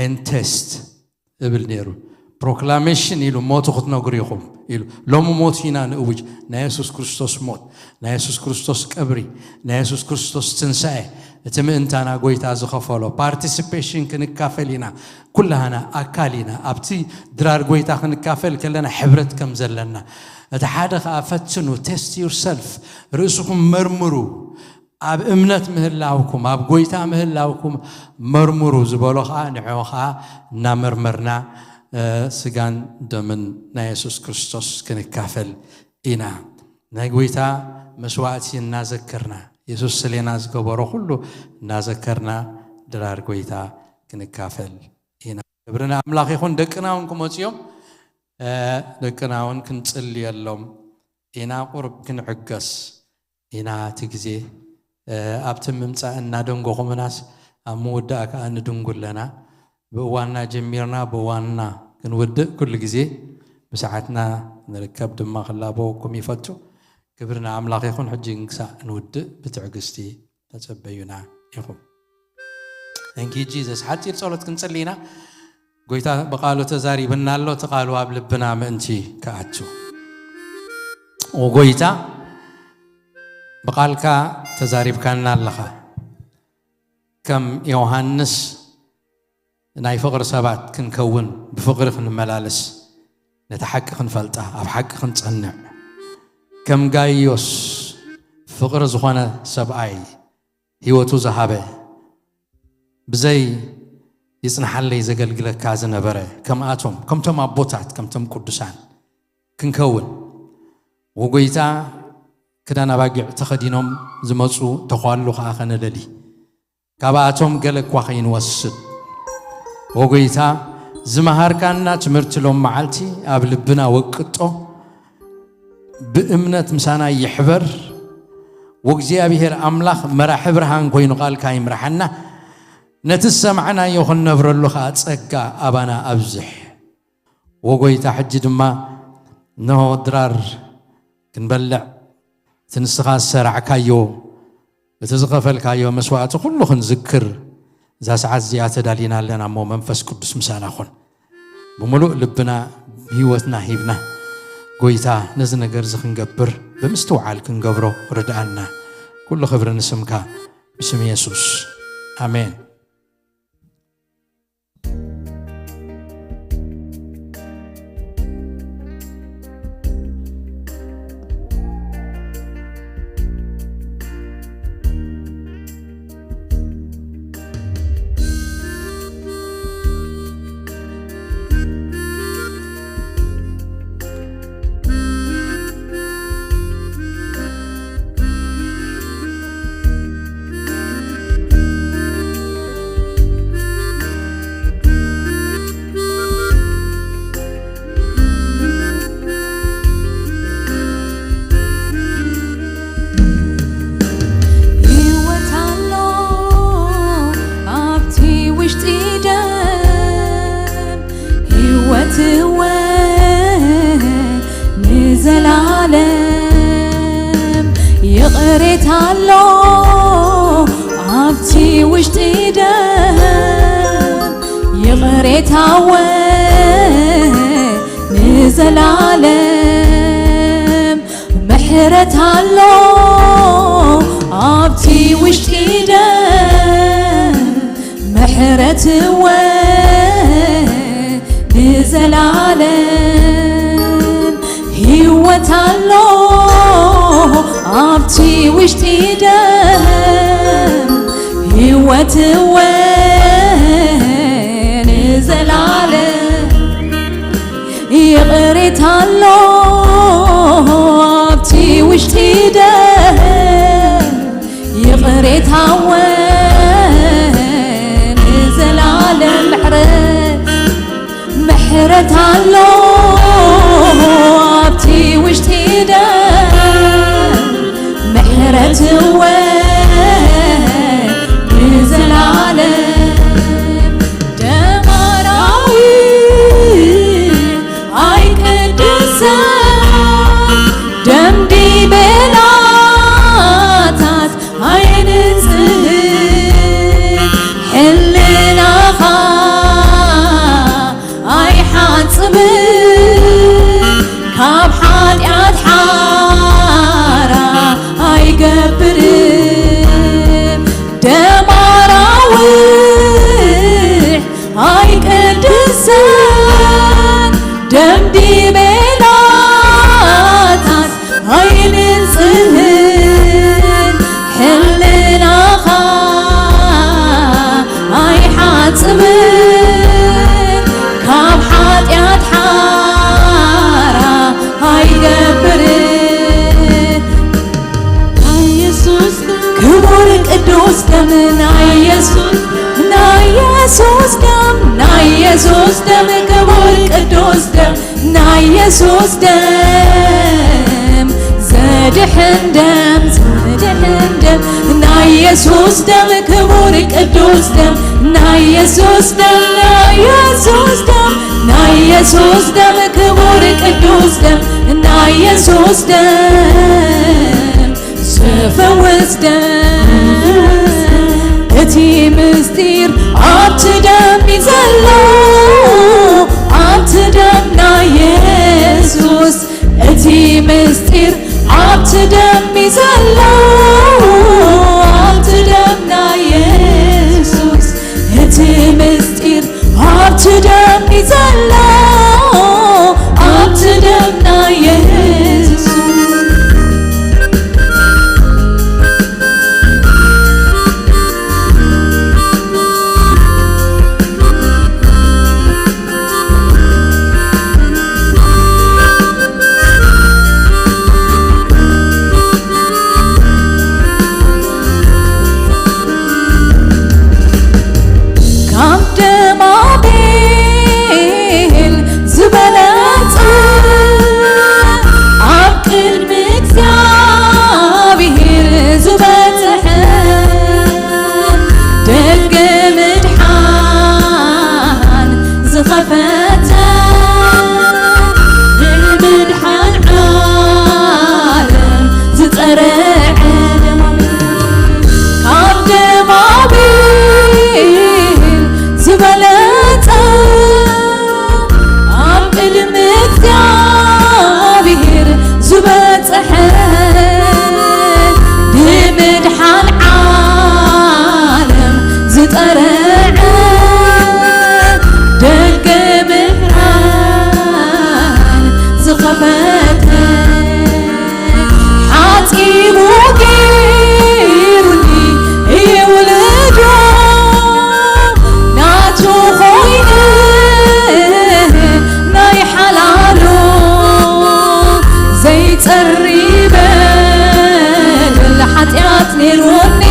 ን ቴስት እብል ነይሩ። ፕሮክላሜሽን ኢሉ ሞቱ ክትነግሩ ኢኹም ኢሉ ሎሚ ሞት ኢና ንእውጅ። ናይ የሱስ ክርስቶስ ሞት፣ ናይ የሱስ ክርስቶስ ቀብሪ፣ ናይ የሱስ ክርስቶስ ትንሳኤ፣ እቲ ምእንታና ጎይታ ዝኸፈሎ ፓርቲሲፔሽን ክንካፈል ኢና። ኩላህና ኣካል ኢና። ኣብቲ ድራር ጎይታ ክንካፈል ከለና ሕብረት ከም ዘለና፣ እቲ ሓደ ኸዓ ፈትኑ፣ ቴስት ዩርሰልፍ፣ ርእስኹም መርምሩ። ኣብ እምነት ምህላውኩም፣ ኣብ ጎይታ ምህላውኩም መርምሩ ዝበሎ ኸዓ ንዕኡ ኸዓ እናመርመርና ስጋን ደምን ናይ የሱስ ክርስቶስ ክንካፈል ኢና። ናይ ጎይታ መስዋእቲ እናዘከርና፣ የሱስ ስሌና ዝገበሮ ኩሉ እናዘከርና ድራር ጎይታ ክንካፈል ኢና። ክብሪ ንኣምላኽ ይኹን። ደቅና እውን ክመፁ እዮም። ደቅና እውን ክንፅልየሎም ኢና። ቁርብ ክንዕገስ ኢና። እቲ ግዜ ኣብቲ ምምፃእ እናደንጎኹምናስ ኣብ ምውዳእ ከዓ ንድንጉ ኣለና። ብእዋንና ጀሚርና ብእዋንና ክንውድእ ኩሉ ግዜ ብሰዓትና ንርከብ ድማ ክላበወኩም ይፈቱ። ክብሪ ንኣምላኽ ይኹን። ሕጂ ግን ክሳእ ንውድእ ብትዕግስቲ ተጸበዩና ኢኹም። Thank you Jesus። ሓጺር ጸሎት ክንጽሊ ኢና። ጎይታ ብቓሉ ተዛሪብና ኣሎ። እቲ ቓሉ ኣብ ልብና ምእንቲ ክኣቱ። ኦ ጎይታ፣ ብቓልካ ተዛሪብካና ኣለኻ። ከም ዮሃንስ ናይ ፍቕሪ ሰባት ክንከውን፣ ብፍቕሪ ክንመላለስ፣ ነታ ሓቂ ክንፈልጣ፣ ኣብ ሓቂ ክንጸንዕ፣ ከም ጋይዮስ ፍቕሪ ዝኾነ ሰብኣይ ህይወቱ ዝሃበ፣ ብዘይ ይጽንሓለይ ዘገልግለካ ዝነበረ፣ ከምኣቶም፣ ከምቶም ኣቦታት፣ ከምቶም ቅዱሳን ክንከውን፣ ወጎይታ ክዳን ኣባጊዕ ተኸዲኖም ዝመጹ ተዃሉ ከኣ ከነደሊ፣ ካብኣቶም ገለ እኳ ከይንወስድ፣ ወጎይታ ዝመሃርካና ትምህርቲ ሎም መዓልቲ ኣብ ልብና ወቅጦ፣ ብእምነት ምሳና ይሕበር። ወእግዚኣብሔር ኣምላኽ መራሒ ብርሃን ኮይኑ ቃልካ ይምርሓና። ነቲ ዝሰማዕናዮ ክንነብረሉ ኸኣ ጸጋ ኣባና ኣብዝሕ። ወጎይታ፣ ሕጂ ድማ እነሆ ድራር ክንበልዕ፣ እቲ ንስኻ ዝሰራዕካዮ፣ እቲ ዝኸፈልካዮ መስዋእቲ ኩሉ ክንዝክር፣ እዛ ሰዓት እዚኣ ተዳሊና ኣለና እሞ፣ መንፈስ ቅዱስ ምሳና ኹን። ብምሉእ ልብና፣ ህይወትና ሂብና፣ ጎይታ፣ ነዚ ነገር እዚ ክንገብር ብምስትውዓል ክንገብሮ ርድኣና። ኩሉ ክብሪ ንስምካ፣ ብስም የሱስ። ኣሜን። ህይወት ኣሎ ኣብቲ ውሽጢ ደም፣ ህይወት እወ ንዘላለም። ይቕሬታ ኣሎ ኣብቲ ውሽጢ ደም፣ ይቕሬታ እወ ንዘላለም። ምሕረት ኣሎ ኣብቲ ውሽጢ ደም፣ ምሕረት እወ ንዘላለም። ህይወት ኣሎ ኣብቲ ውሽጢ ደም፣ ህይወት እወ ንዘላለም። ይቕሬታ ኣሎ ኣብቲ ውሽጢ ደም፣ ይቕሬታ እወ ንዘላለም። ምሕረት፣ ምሕረት ኣሎ ኣብቲ ውሽጢ ደም፣ ምሕረት እወ ንዘላለም። ደም ኣራዊት ኣይቅድስን፣ ደም ዲበላታት ኣይንጽህን፣ ሕልናኻ ኣይሓጽብን፣ ካብ ሓጢኣት ሓራ ኣይገብርን። ኣይቅድሰን ደም ዲበላታት ኣይንጽህን ሕልናኻ ኣይሓጽብን ካብ ሓጢኣት ሓራ ኣይገብርን። ናይ የሱስ ደም ክቡር ቅዱስ ደም ናይ የሱስ ናይ የሱስ ደም ናይ የሱስ ደም ክቡር ቅዱስ ደም ናይ የሱስ ደም ዘድሕን ደም ዘድሕን ደም ናይ የሱስ ደም ክቡር ቅዱስ ደም ናይ የሱስ ደም ናይ የሱስ ደም ናይ የሱስ ደም ክቡር ቅዱስ ደም ናይ የሱስ ደም ዝፈውስ ደም እቲ ምስጢር ኣብቲ ደም እዩ ዘሎ ኣብቲ ደም ናይ የሱስ እቲ ምስጢር ኣብቲ ደም እዩ ዘሎ ኣብቲ ደም ናይ የሱስ እቲ ምስጢር ኣብቲ ደም እዩ ዘሎ ኣብቲ ደም ናይ የሱስ ካብ ደም ኣቤል ዝበለጸ ኣብ ቅድሚ እግዚኣብሔር ዝበጽሐ ደገ ምድሓን ዝኸፈተ ንምድሓን ዓለም ዝጸርዐ ደም ኣቤል ካብ ደም ኣቤል ዝበለጸ ኣብ ቅድሚ እግዚኣብሔር ዝበጽሐ ንምድሓን ዓለም ዝጠርዐ ደገ ምድሓን ዝኸፈተ ሓጺቡ ገይሩኒ ይውልዶ ናቱ ኮይነ ናይ ሓላሉ ዘይጸሪ በደል ሓጢኣት ነይርኒ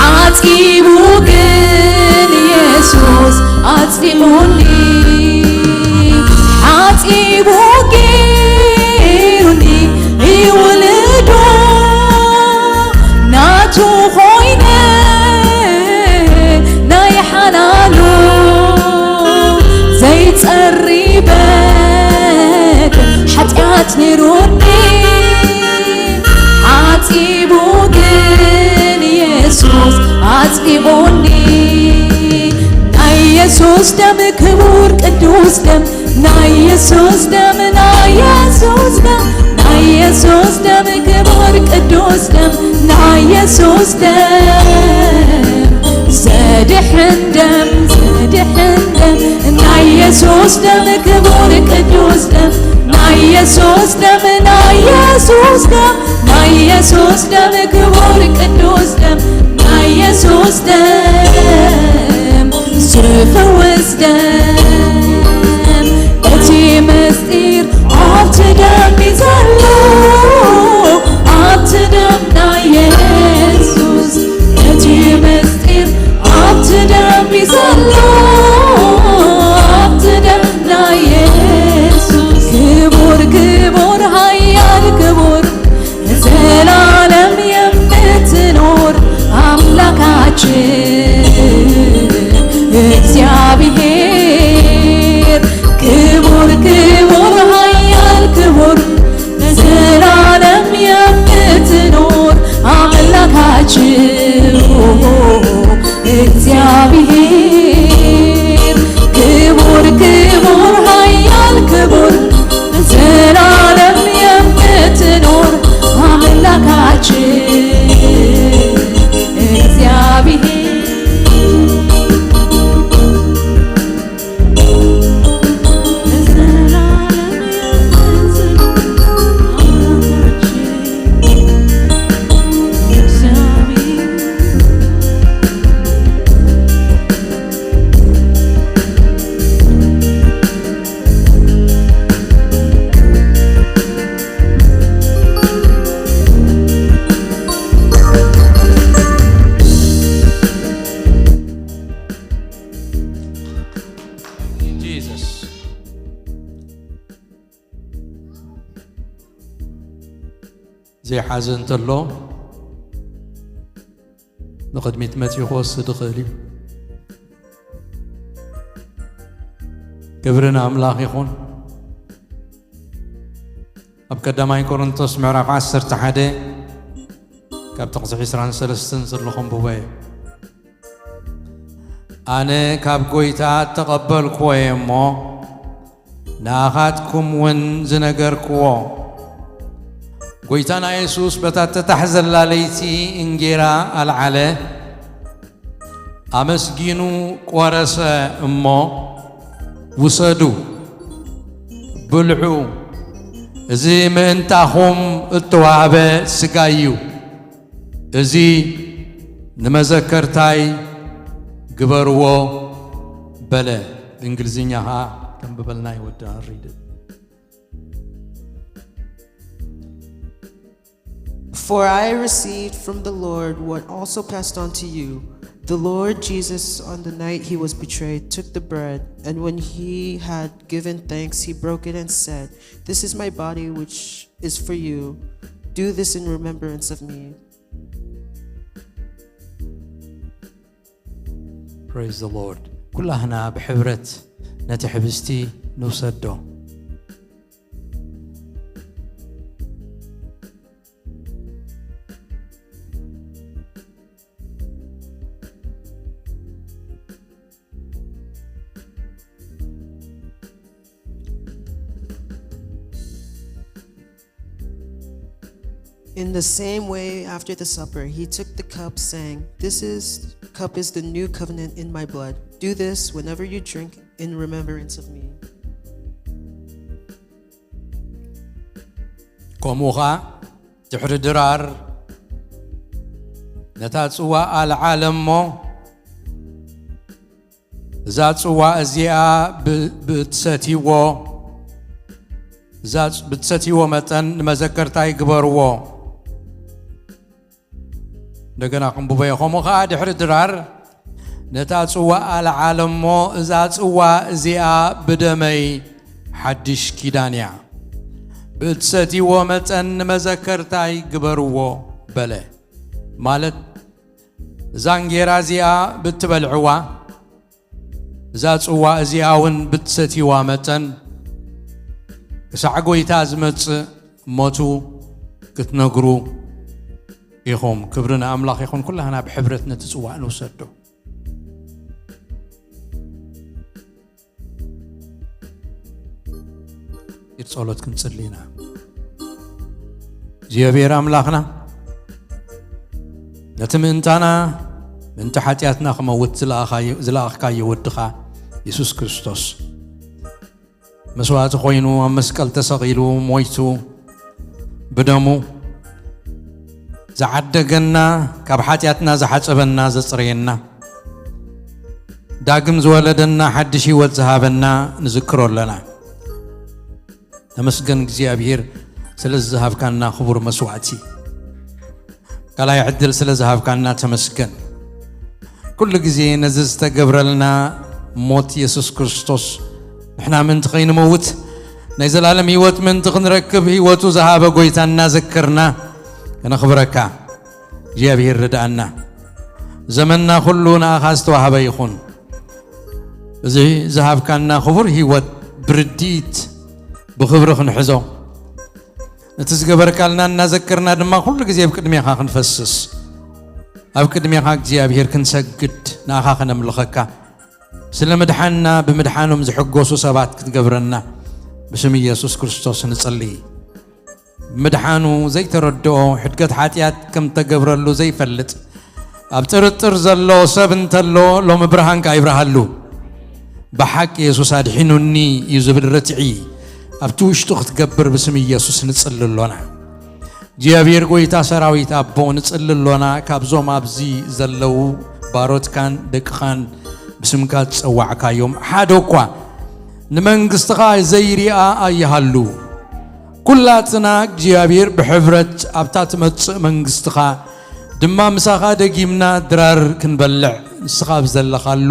ሓጺቡ ግን የሱስ ኣጽዲቑኒ ሓጺቡ ገይሩኒ ይውልዶ ናቱ ኮይነ ናይ ሓላሉ ዘይጸሪ በደል ሓጢኣት ነይሩኒ ሓጺቡ ግን የሱስ ኣጽዲቑኒ ናይ የሱስ ደም ክቡር ቅዱስ ደም ናይ የሱስ ደም ናይ የሱስ ደም ናይ የሱስ ደም ክቡር ቅዱስ ደም ናይ የሱስ ደም ዘድሕን ደም ዘድሕን ደም ናይ የሱስ ደም ክቡር ቅዱስ ደም ናይ የሱስ ደም ናይ የሱስ ደም ናይ የሱስ ደም ክቡር ቅዱስ ደም ናይ የሱስ ደም ዝፈውስ ደም እቲ ምስጢር ኣብቲ ደም እዩ ዘሎ ኣብቲ ደም ናይ የሱስ እቲ ምስጢር ኣብቲ ደም እዩ ዘሎ ኣብቲ ደም ናይ የሱስ ክቡር ክቡር ሃያል ክቡር ዘላለም የምትኖር ኣምላካችን እግዚአብሔር ክቡር ክቡር ሃያል ክቡር ዘላለም የምትኖር ኣምላካችን እግዚአብሔር ዘይሓዘ እንተሎ ንቕድሚት መጺኡ ክወስድ ይኽእል እዩ። ክብሪ ንኣምላኽ ይኹን። ኣብ ቀዳማይ ቆሮንቶስ ምዕራፍ ዓሰርተ ሓደ ካብ ጥቕሲ ዕስራን ሰለስተን ዘሎ ከንብቦ እየ። ኣነ ካብ ጐይታ እተቐበልክዎ እየ እሞ፣ ንኣኻትኩም እውን ዝነገርክዎ፣ ጐይታና የሱስ በታ እተታሕዘላ ለይቲ እንጌራ ኣልዓለ፣ ኣመስጊኑ ቈረሰ እሞ፣ "ውሰዱ፣ ብልዑ፣ እዚ ምእንታኹም እተዋህበ ሥጋይ እዩ፣ እዚ ንመዘከርታይ ግበርዎ" በለ። ብእንግሊዝኛ ኸዓ ከንብበልና ይወዳ ሪድ። For I received from the Lord what also passed on to you. The Lord Jesus, on the night he was betrayed, took the bread, and when he had given thanks, he broke it and said, "This is my body, which is for you. Do this in remembrance of me." Praise the Lord. ኩላህና ብሕብረት ነቲ ሕብስቲ ንውሰዶ። In the same way, after the supper, he took the cup, saying, "This is, cup is the new covenant in my blood. Do this whenever you drink in remembrance of me." ከምኡ ኸዓ ድሕሪ ድራር ነታ ጽዋ ኣልዓለ እሞ፣ "እዛ ጽዋ እዚኣ ብ-፣ ብትሰትይዎ፣ እዛ ጽ-፣ ብትሰትይዎ መጠን ንመዘከርታይ ግበርዎ።" እንደገና ክንብቦ እየ። ከምኡ ኸዓ ድሕሪ ድራር ነታ ጽዋ ኣልዓለ እሞ፣ "እዛ ጽዋ እዚኣ ብደመይ ሓድሽ ኪዳን እያ፣ ብእትሰትይዎ መጠን ንመዘከርታይ ግበርዎ" በለ። ማለት፣ እዛ እንጌራ እዚኣ ብትበልዕዋ፣ እዛ ጽዋ እዚኣ እውን ብትሰትይዋ መጠን፣ ክሳዕ ጐይታ ዝመጽእ ሞቱ ክትነግሩ ኢኹም። ክብሪ ንኣምላኽ ይኹን። ኩላህና ብሕብረት ነቲ ጽዋእ ንውሰዶ። ኢድ ጸሎት ክንጽሊ ኢና። እግዚኣብሔር ኣምላኽና፣ ነቲ ምእንታና፣ ምእንቲ ሓጢኣትና ክመውት ዝለኣኻዮ-፣ ዝለኣኽካዮ ወድኻ የሱስ ክርስቶስ፣ መስዋእቲ ኮይኑ ኣብ መስቀል ተሰቒሉ ሞይቱ፣ ብደሙ ዝዓደገና፣ ካብ ሓጢኣትና ዝሓጸበና፣ ዘጽረየና፣ ዳግም ዝወለደና፣ ሓድሽ ህይወት ዝሃበና ንዝክሮ ኣለና። ተመስገን እግዚኣብሔር ስለ ዝሃብካና ክቡር መስዋዕቲ። ካልኣይ ዕድል ስለ ዝሃብካና ተመስገን። ኩሉ ግዜ ነዚ ዝተገብረልና ሞት የሱስ ክርስቶስ ንሕና ምእንቲ ከይንመውት ናይ ዘላለም ህይወት ምእንቲ ክንረክብ ህይወቱ ዝሃበ ጎይታ እናዘከርና ከነኽብረካ እግዚኣብሔር ርድኣና። ዘመንና ኩሉ ንኣኻ ዝተዋህበ ይኹን። እዚ ዝሃብካና ክቡር ህይወት ብርድኢት ብኽብሪ ክንሕዞ፣ ነቲ ዝገበርካልና እናዘከርና ድማ ኩሉ ግዜ ኣብ ቅድሜኻ ክንፈስስ፣ ኣብ ቅድሜኻ እግዚኣብሔር ክንሰግድ፣ ንኣኻ ከነምልኸካ፣ ስለ ምድሓንና ብምድሓኖም ዝሕጎሱ ሰባት ክትገብረና ብስም ኢየሱስ ክርስቶስ ንጽሊ። ምድሓኑ ዘይተረድኦ፣ ሕድገት ሓጢኣት ከም ተገብረሉ ዘይፈልጥ፣ ኣብ ጥርጥር ዘሎ ሰብ እንተሎ፣ ሎሚ ብርሃንካ ይብርሃሉ። ብሓቂ የሱስ ኣድሒኑኒ እዩ ዝብል ርትዒ ኣብቲ ውሽጡ ክትገብር ብስም ኢየሱስ ንጽሊ ኣሎና። እግዚኣብሔር ጎይታ ሰራዊት ኣቦ ንጽሊ ኣሎና፣ ካብዞም ኣብዚ ዘለዉ ባሮትካን ደቅኻን ብስምካ ዝጸዋዕካዮም ሓደ እኳ ንመንግስትኻ ዘይሪኣ ኣይሃሉ። ኩላትና እግዚኣብሔር ብሕብረት ኣብታ ትመጽእ መንግስትኻ ድማ ምሳኻ ደጊምና ድራር ክንበልዕ፣ ንስኻ ኣብ ዘለኻሉ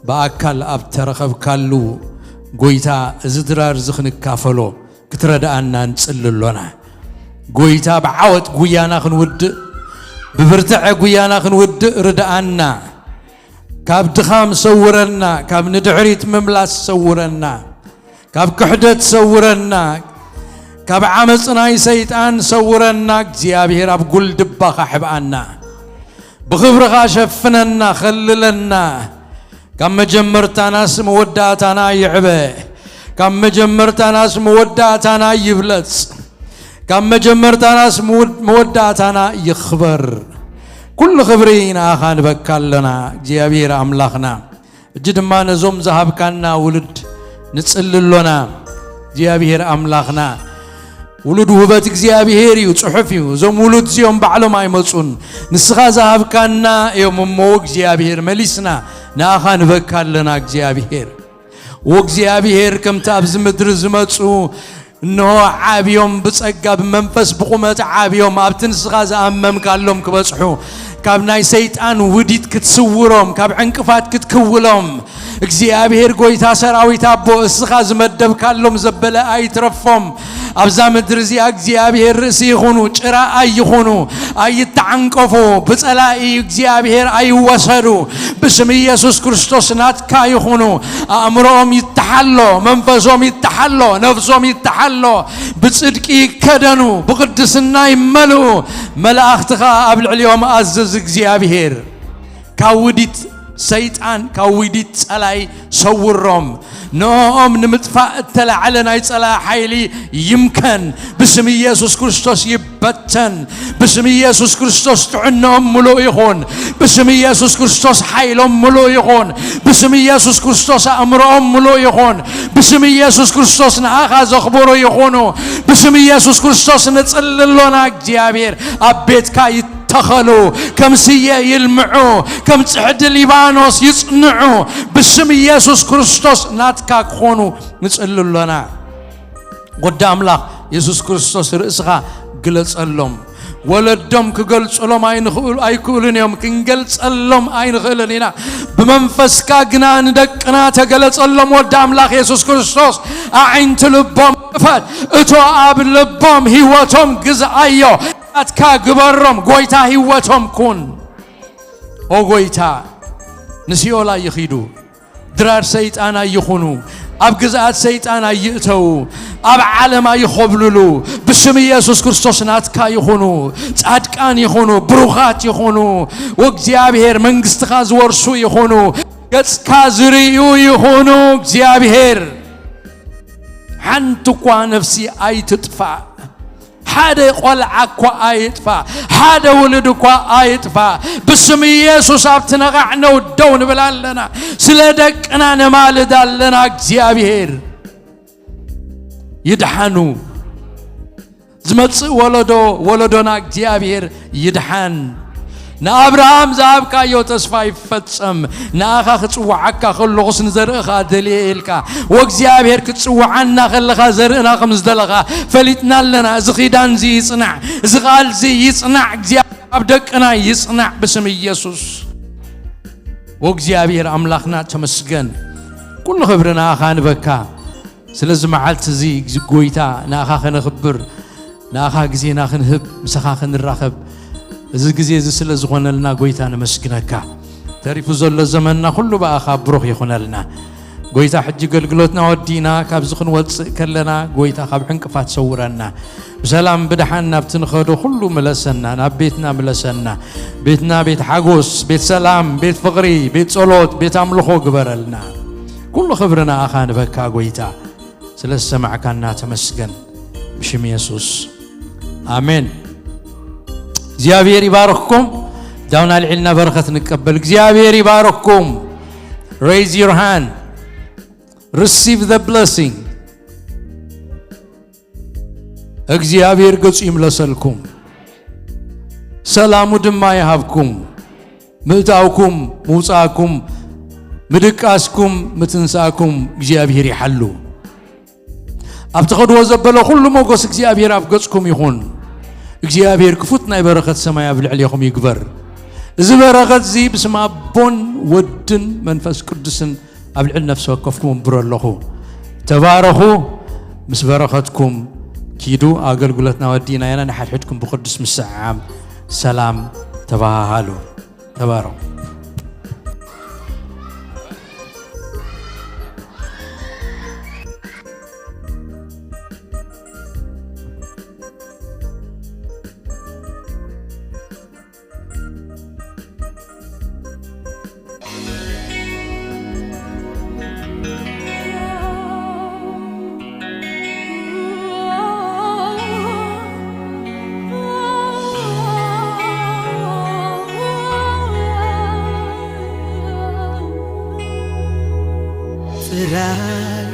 ብኣካል ኣብ ተረኸብካሉ ጎይታ እዚ ድራር እዚ ክንካፈሎ ክትረድኣና ንጽሊ ኣሎና። ጎይታ ብዓወት ጉያና ክንውድእ፣ ብብርትዐ ጉያና ክንውድእ ርድኣና። ካብ ድኻም ሰውረና፣ ካብ ንድሕሪት ምምላስ ሰውረና፣ ካብ ክሕደት ሰውረና፣ ካብ ዓመጽ ናይ ሰይጣን ሰውረና። እግዚኣብሔር ኣብ ጉልድባኻ ሕብኣና፣ ብኽብርኻ ሸፍነና፣ ኸልለና። ካብ መጀመርታናስ መወዳእታና ይዕበ፣ ካብ መጀመርታናስ መወዳእታና ይብለጽ፣ ካብ መጀመርታናስ መወድ-፣ መወዳእታና ይኽበር። ኩሉ ክብሪ ንኣኻ ንበካ ኣለና እግዚኣብሔር ኣምላኽና። እጂ ድማ ነዞም ዝሃብካና ውሉድ ንጽሊ ኣሎና። እግዚኣብሔር ኣምላኽና፣ ውሉድ ውህበት እግዚኣብሔር እዩ፣ ጽሑፍ እዩ። እዞም ውሉድ እዚኦም ባዕሎም ኣይመጹን፣ ንስኻ ዝሃብካና እዮም እሞ እግዚኣብሔር መሊስና ንኣኻ ንበካ ኣለና እግዚኣብሔር። ወእግዚኣብሔር ከምቲ ኣብዚ ምድሪ ዝመጹ እንሆ ዓብዮም ብጸጋ ብመንፈስ ብቑመት ዓብዮም ኣብቲ ንስኻ ዝኣመምካሎም ክበጽሑ ካብ ናይ ሰይጣን ውዲት ክትስውሮም ካብ ዕንቅፋት ክትክውሎም እግዚኣብሔር ጎይታ ሰራዊት ኣቦ እስኻ ዝመደብካሎም ዘበለ ኣይትረፎም። ኣብዛ ምድሪ እዚኣ እግዚኣብሔር ርእሲ ይኹኑ፣ ጭራ ኣይኹኑ፣ ኣይተዓንቀፉ፣ ብጸላኢ እግዚኣብሔር ኣይወሰዱ። ብስም ኢየሱስ ክርስቶስ ናትካ ይኹኑ። ኣእምሮኦም ይተሓሎ፣ መንፈሶም ይተሓሎ፣ ነፍሶም ይተሓሎ። ብጽድቂ ይከደኑ፣ ብቕድስና ይመልኡ። መላእኽትኻ ኣብ ልዕሊኦም ኣዝዝ እግዚኣብሔር። ካብ ውዲት ሰይጣን፣ ካብ ውዲት ጸላይ ሰውሮም። ንኦም ንምጥፋእ እተላዕለ ናይ ጸላኢ ሓይሊ ይምከን። ብስም ኢየሱስ ክርስቶስ ይበተን። ብስም ኢየሱስ ክርስቶስ ጥዕናኦም ምሉእ ይኹን። ብስም ኢየሱስ ክርስቶስ ሓይሎም ምሉእ ይኹን። ብስም ኢየሱስ ክርስቶስ ኣእምሮኦም ምሉእ ይኹን። ብስም ኢየሱስ ክርስቶስ ንኣኻ ዘኽብሩ ይኹኑ። ብስም ኢየሱስ ክርስቶስ ንጽሊ ኣሎና እግዚኣብሔር ኣብ ቤትካ ይተኸሉ፣ ከም ስየ ይልምዑ፣ ከም ጽሕዲ ሊባኖስ ይጽንዑ። ብስም ኢየሱስ ክርስቶስ ናትካ ክኾኑ ንጽሊ ኣሎና። ወዲ ኣምላኽ የሱስ ክርስቶስ ርእስኻ ግለጸሎም። ወለዶም ክገልጹሎም ኣይንኽእሉ-፣ ኣይክእሉን እዮም፣ ክንገልጸሎም ኣይንኽእልን ኢና። ብመንፈስካ ግና ንደቅና ተገለጸሎም። ወዲ ኣምላኽ የሱስ ክርስቶስ ኣዒንቲ ልቦም ክፈት። እቶ ኣብ ልቦም ህይወቶም ግዝኣዮ። ናትካ ግበሮም። ጎይታ ህይወቶም ኩን። ኦ ጎይታ፣ ንሲኦል ኣይኺዱ። ድራር ሰይጣን ኣይኹኑ። ኣብ ግዝኣት ሰይጣን ኣይእተዉ። ኣብ ዓለም ኣይኾብልሉ። ብስም ኢየሱስ ክርስቶስ ናትካ ይኹኑ። ጻድቃን ይኹኑ። ብሩኻት ይኹኑ። ወእግዚኣብሔር መንግስትኻ ዝወርሱ ይኹኑ። ገጽካ ዝርእዩ ይኹኑ። እግዚኣብሔር ሓንቲ እኳ ነፍሲ ኣይትጥፋእ። ሓደ ቆልዓ እኳ ኣይጥፋእ፣ ሓደ ውሉድ እኳ ኣይጥፋእ። ብስም ኢየሱስ ኣብቲ ነቓዕ ነው ደው ንብል ኣለና። ስለ ደቅና ነማልድ ኣለና። እግዚኣብሔር ይድሓኑ። ዝመጽእ ወለዶ፣ ወለዶና እግዚኣብሔር ይድሓን። ንኣብርሃም ዝሃብካዮ ተስፋ ይፈጸም። ንኣኻ ክጽውዓካ ከለኹስ ንዘርእኻ ደልየ ኢልካ፣ ወእግዚኣብሔር ክትጽውዓና ከለኻ ዘርእና ከም ዝደለኻ ፈሊጥና ኣለና። እዚ ኺዳን እዚ ይጽናዕ፣ እዚ ቓል እዚ ይጽናዕ፣ እግዚኣብሔር ኣብ ደቅና ይጽናዕ ብስም ኢየሱስ። ወእግዚኣብሔር ኣምላኽና ተመስገን። ኩሉ ክብሪ ንኣኻ ንበካ። ስለዚ መዓልቲ እዚ ጎይታ ንኣኻ ከነኽብር፣ ንኣኻ ግዜና ክንህብ፣ ምሳኻ ክንራኸብ፣ እዚ ግዜ እዚ ስለ ዝኾነልና ጎይታ ነመስግነካ። ተሪፉ ዘሎ ዘመንና ኩሉ ብኣኻ ብሩኽ ይኹነልና። ጎይታ ሕጂ ኣገልግሎትና ወዲእና ካብዚ ክንወጽእ ከለና ጎይታ ካብ ዕንቅፋት ሰውረና። ብሰላም ብደሓን ናብቲ ንኸዶ ኩሉ ምለሰና፣ ናብ ቤትና ምለሰና። ቤትና ቤት ሓጎስ፣ ቤት ሰላም፣ ቤት ፍቕሪ፣ ቤት ጸሎት፣ ቤት ኣምልኾ ግበረልና። ኩሉ ክብሪ ንኣኻ ንበካ ጎይታ። ስለ ዝሰማዕካና ተመስገን። ብሽም የሱስ ኣሜን። እግዚኣብሔር ይባርኽኩም። ዳውን ኣልዒልና በረኸት ንቀበል። እግዚኣብሔር ይባርኽኩም። Raise your hand. Receive the blessing. እግዚኣብሔር ገጹ ይምለሰልኩም፣ ሰላሙ ድማ ይሃብኩም። ምእታውኩም፣ ምውጻእኩም፣ ምድቃስኩም፣ ምትንሳእኩም እግዚኣብሔር ይሓሉ። ኣብ ትኸድዎ ዘበለ ኩሉ ሞገስ እግዚኣብሔር ኣብ ገጽኩም ይኹን። እግዚኣብሔር ክፉት ናይ በረኸት ሰማይ ኣብ ልዕሌኹም ይግበር። እዚ በረኸት እዚ ብስም ኣቦን ወድን መንፈስ ቅዱስን ኣብ ልዕሊ ነፍሲ ወከፍኩም እምብሮ ኣለኹ። ተባረኹ። ምስ በረኸትኩም ኪዱ ኣገልግሎትና ወዲእና ኢና። ንሓድሕድኩም ብቕዱስ ምስዕዓም ሰላም ተባሃሃሉ። ተባረኹ። ጥራይ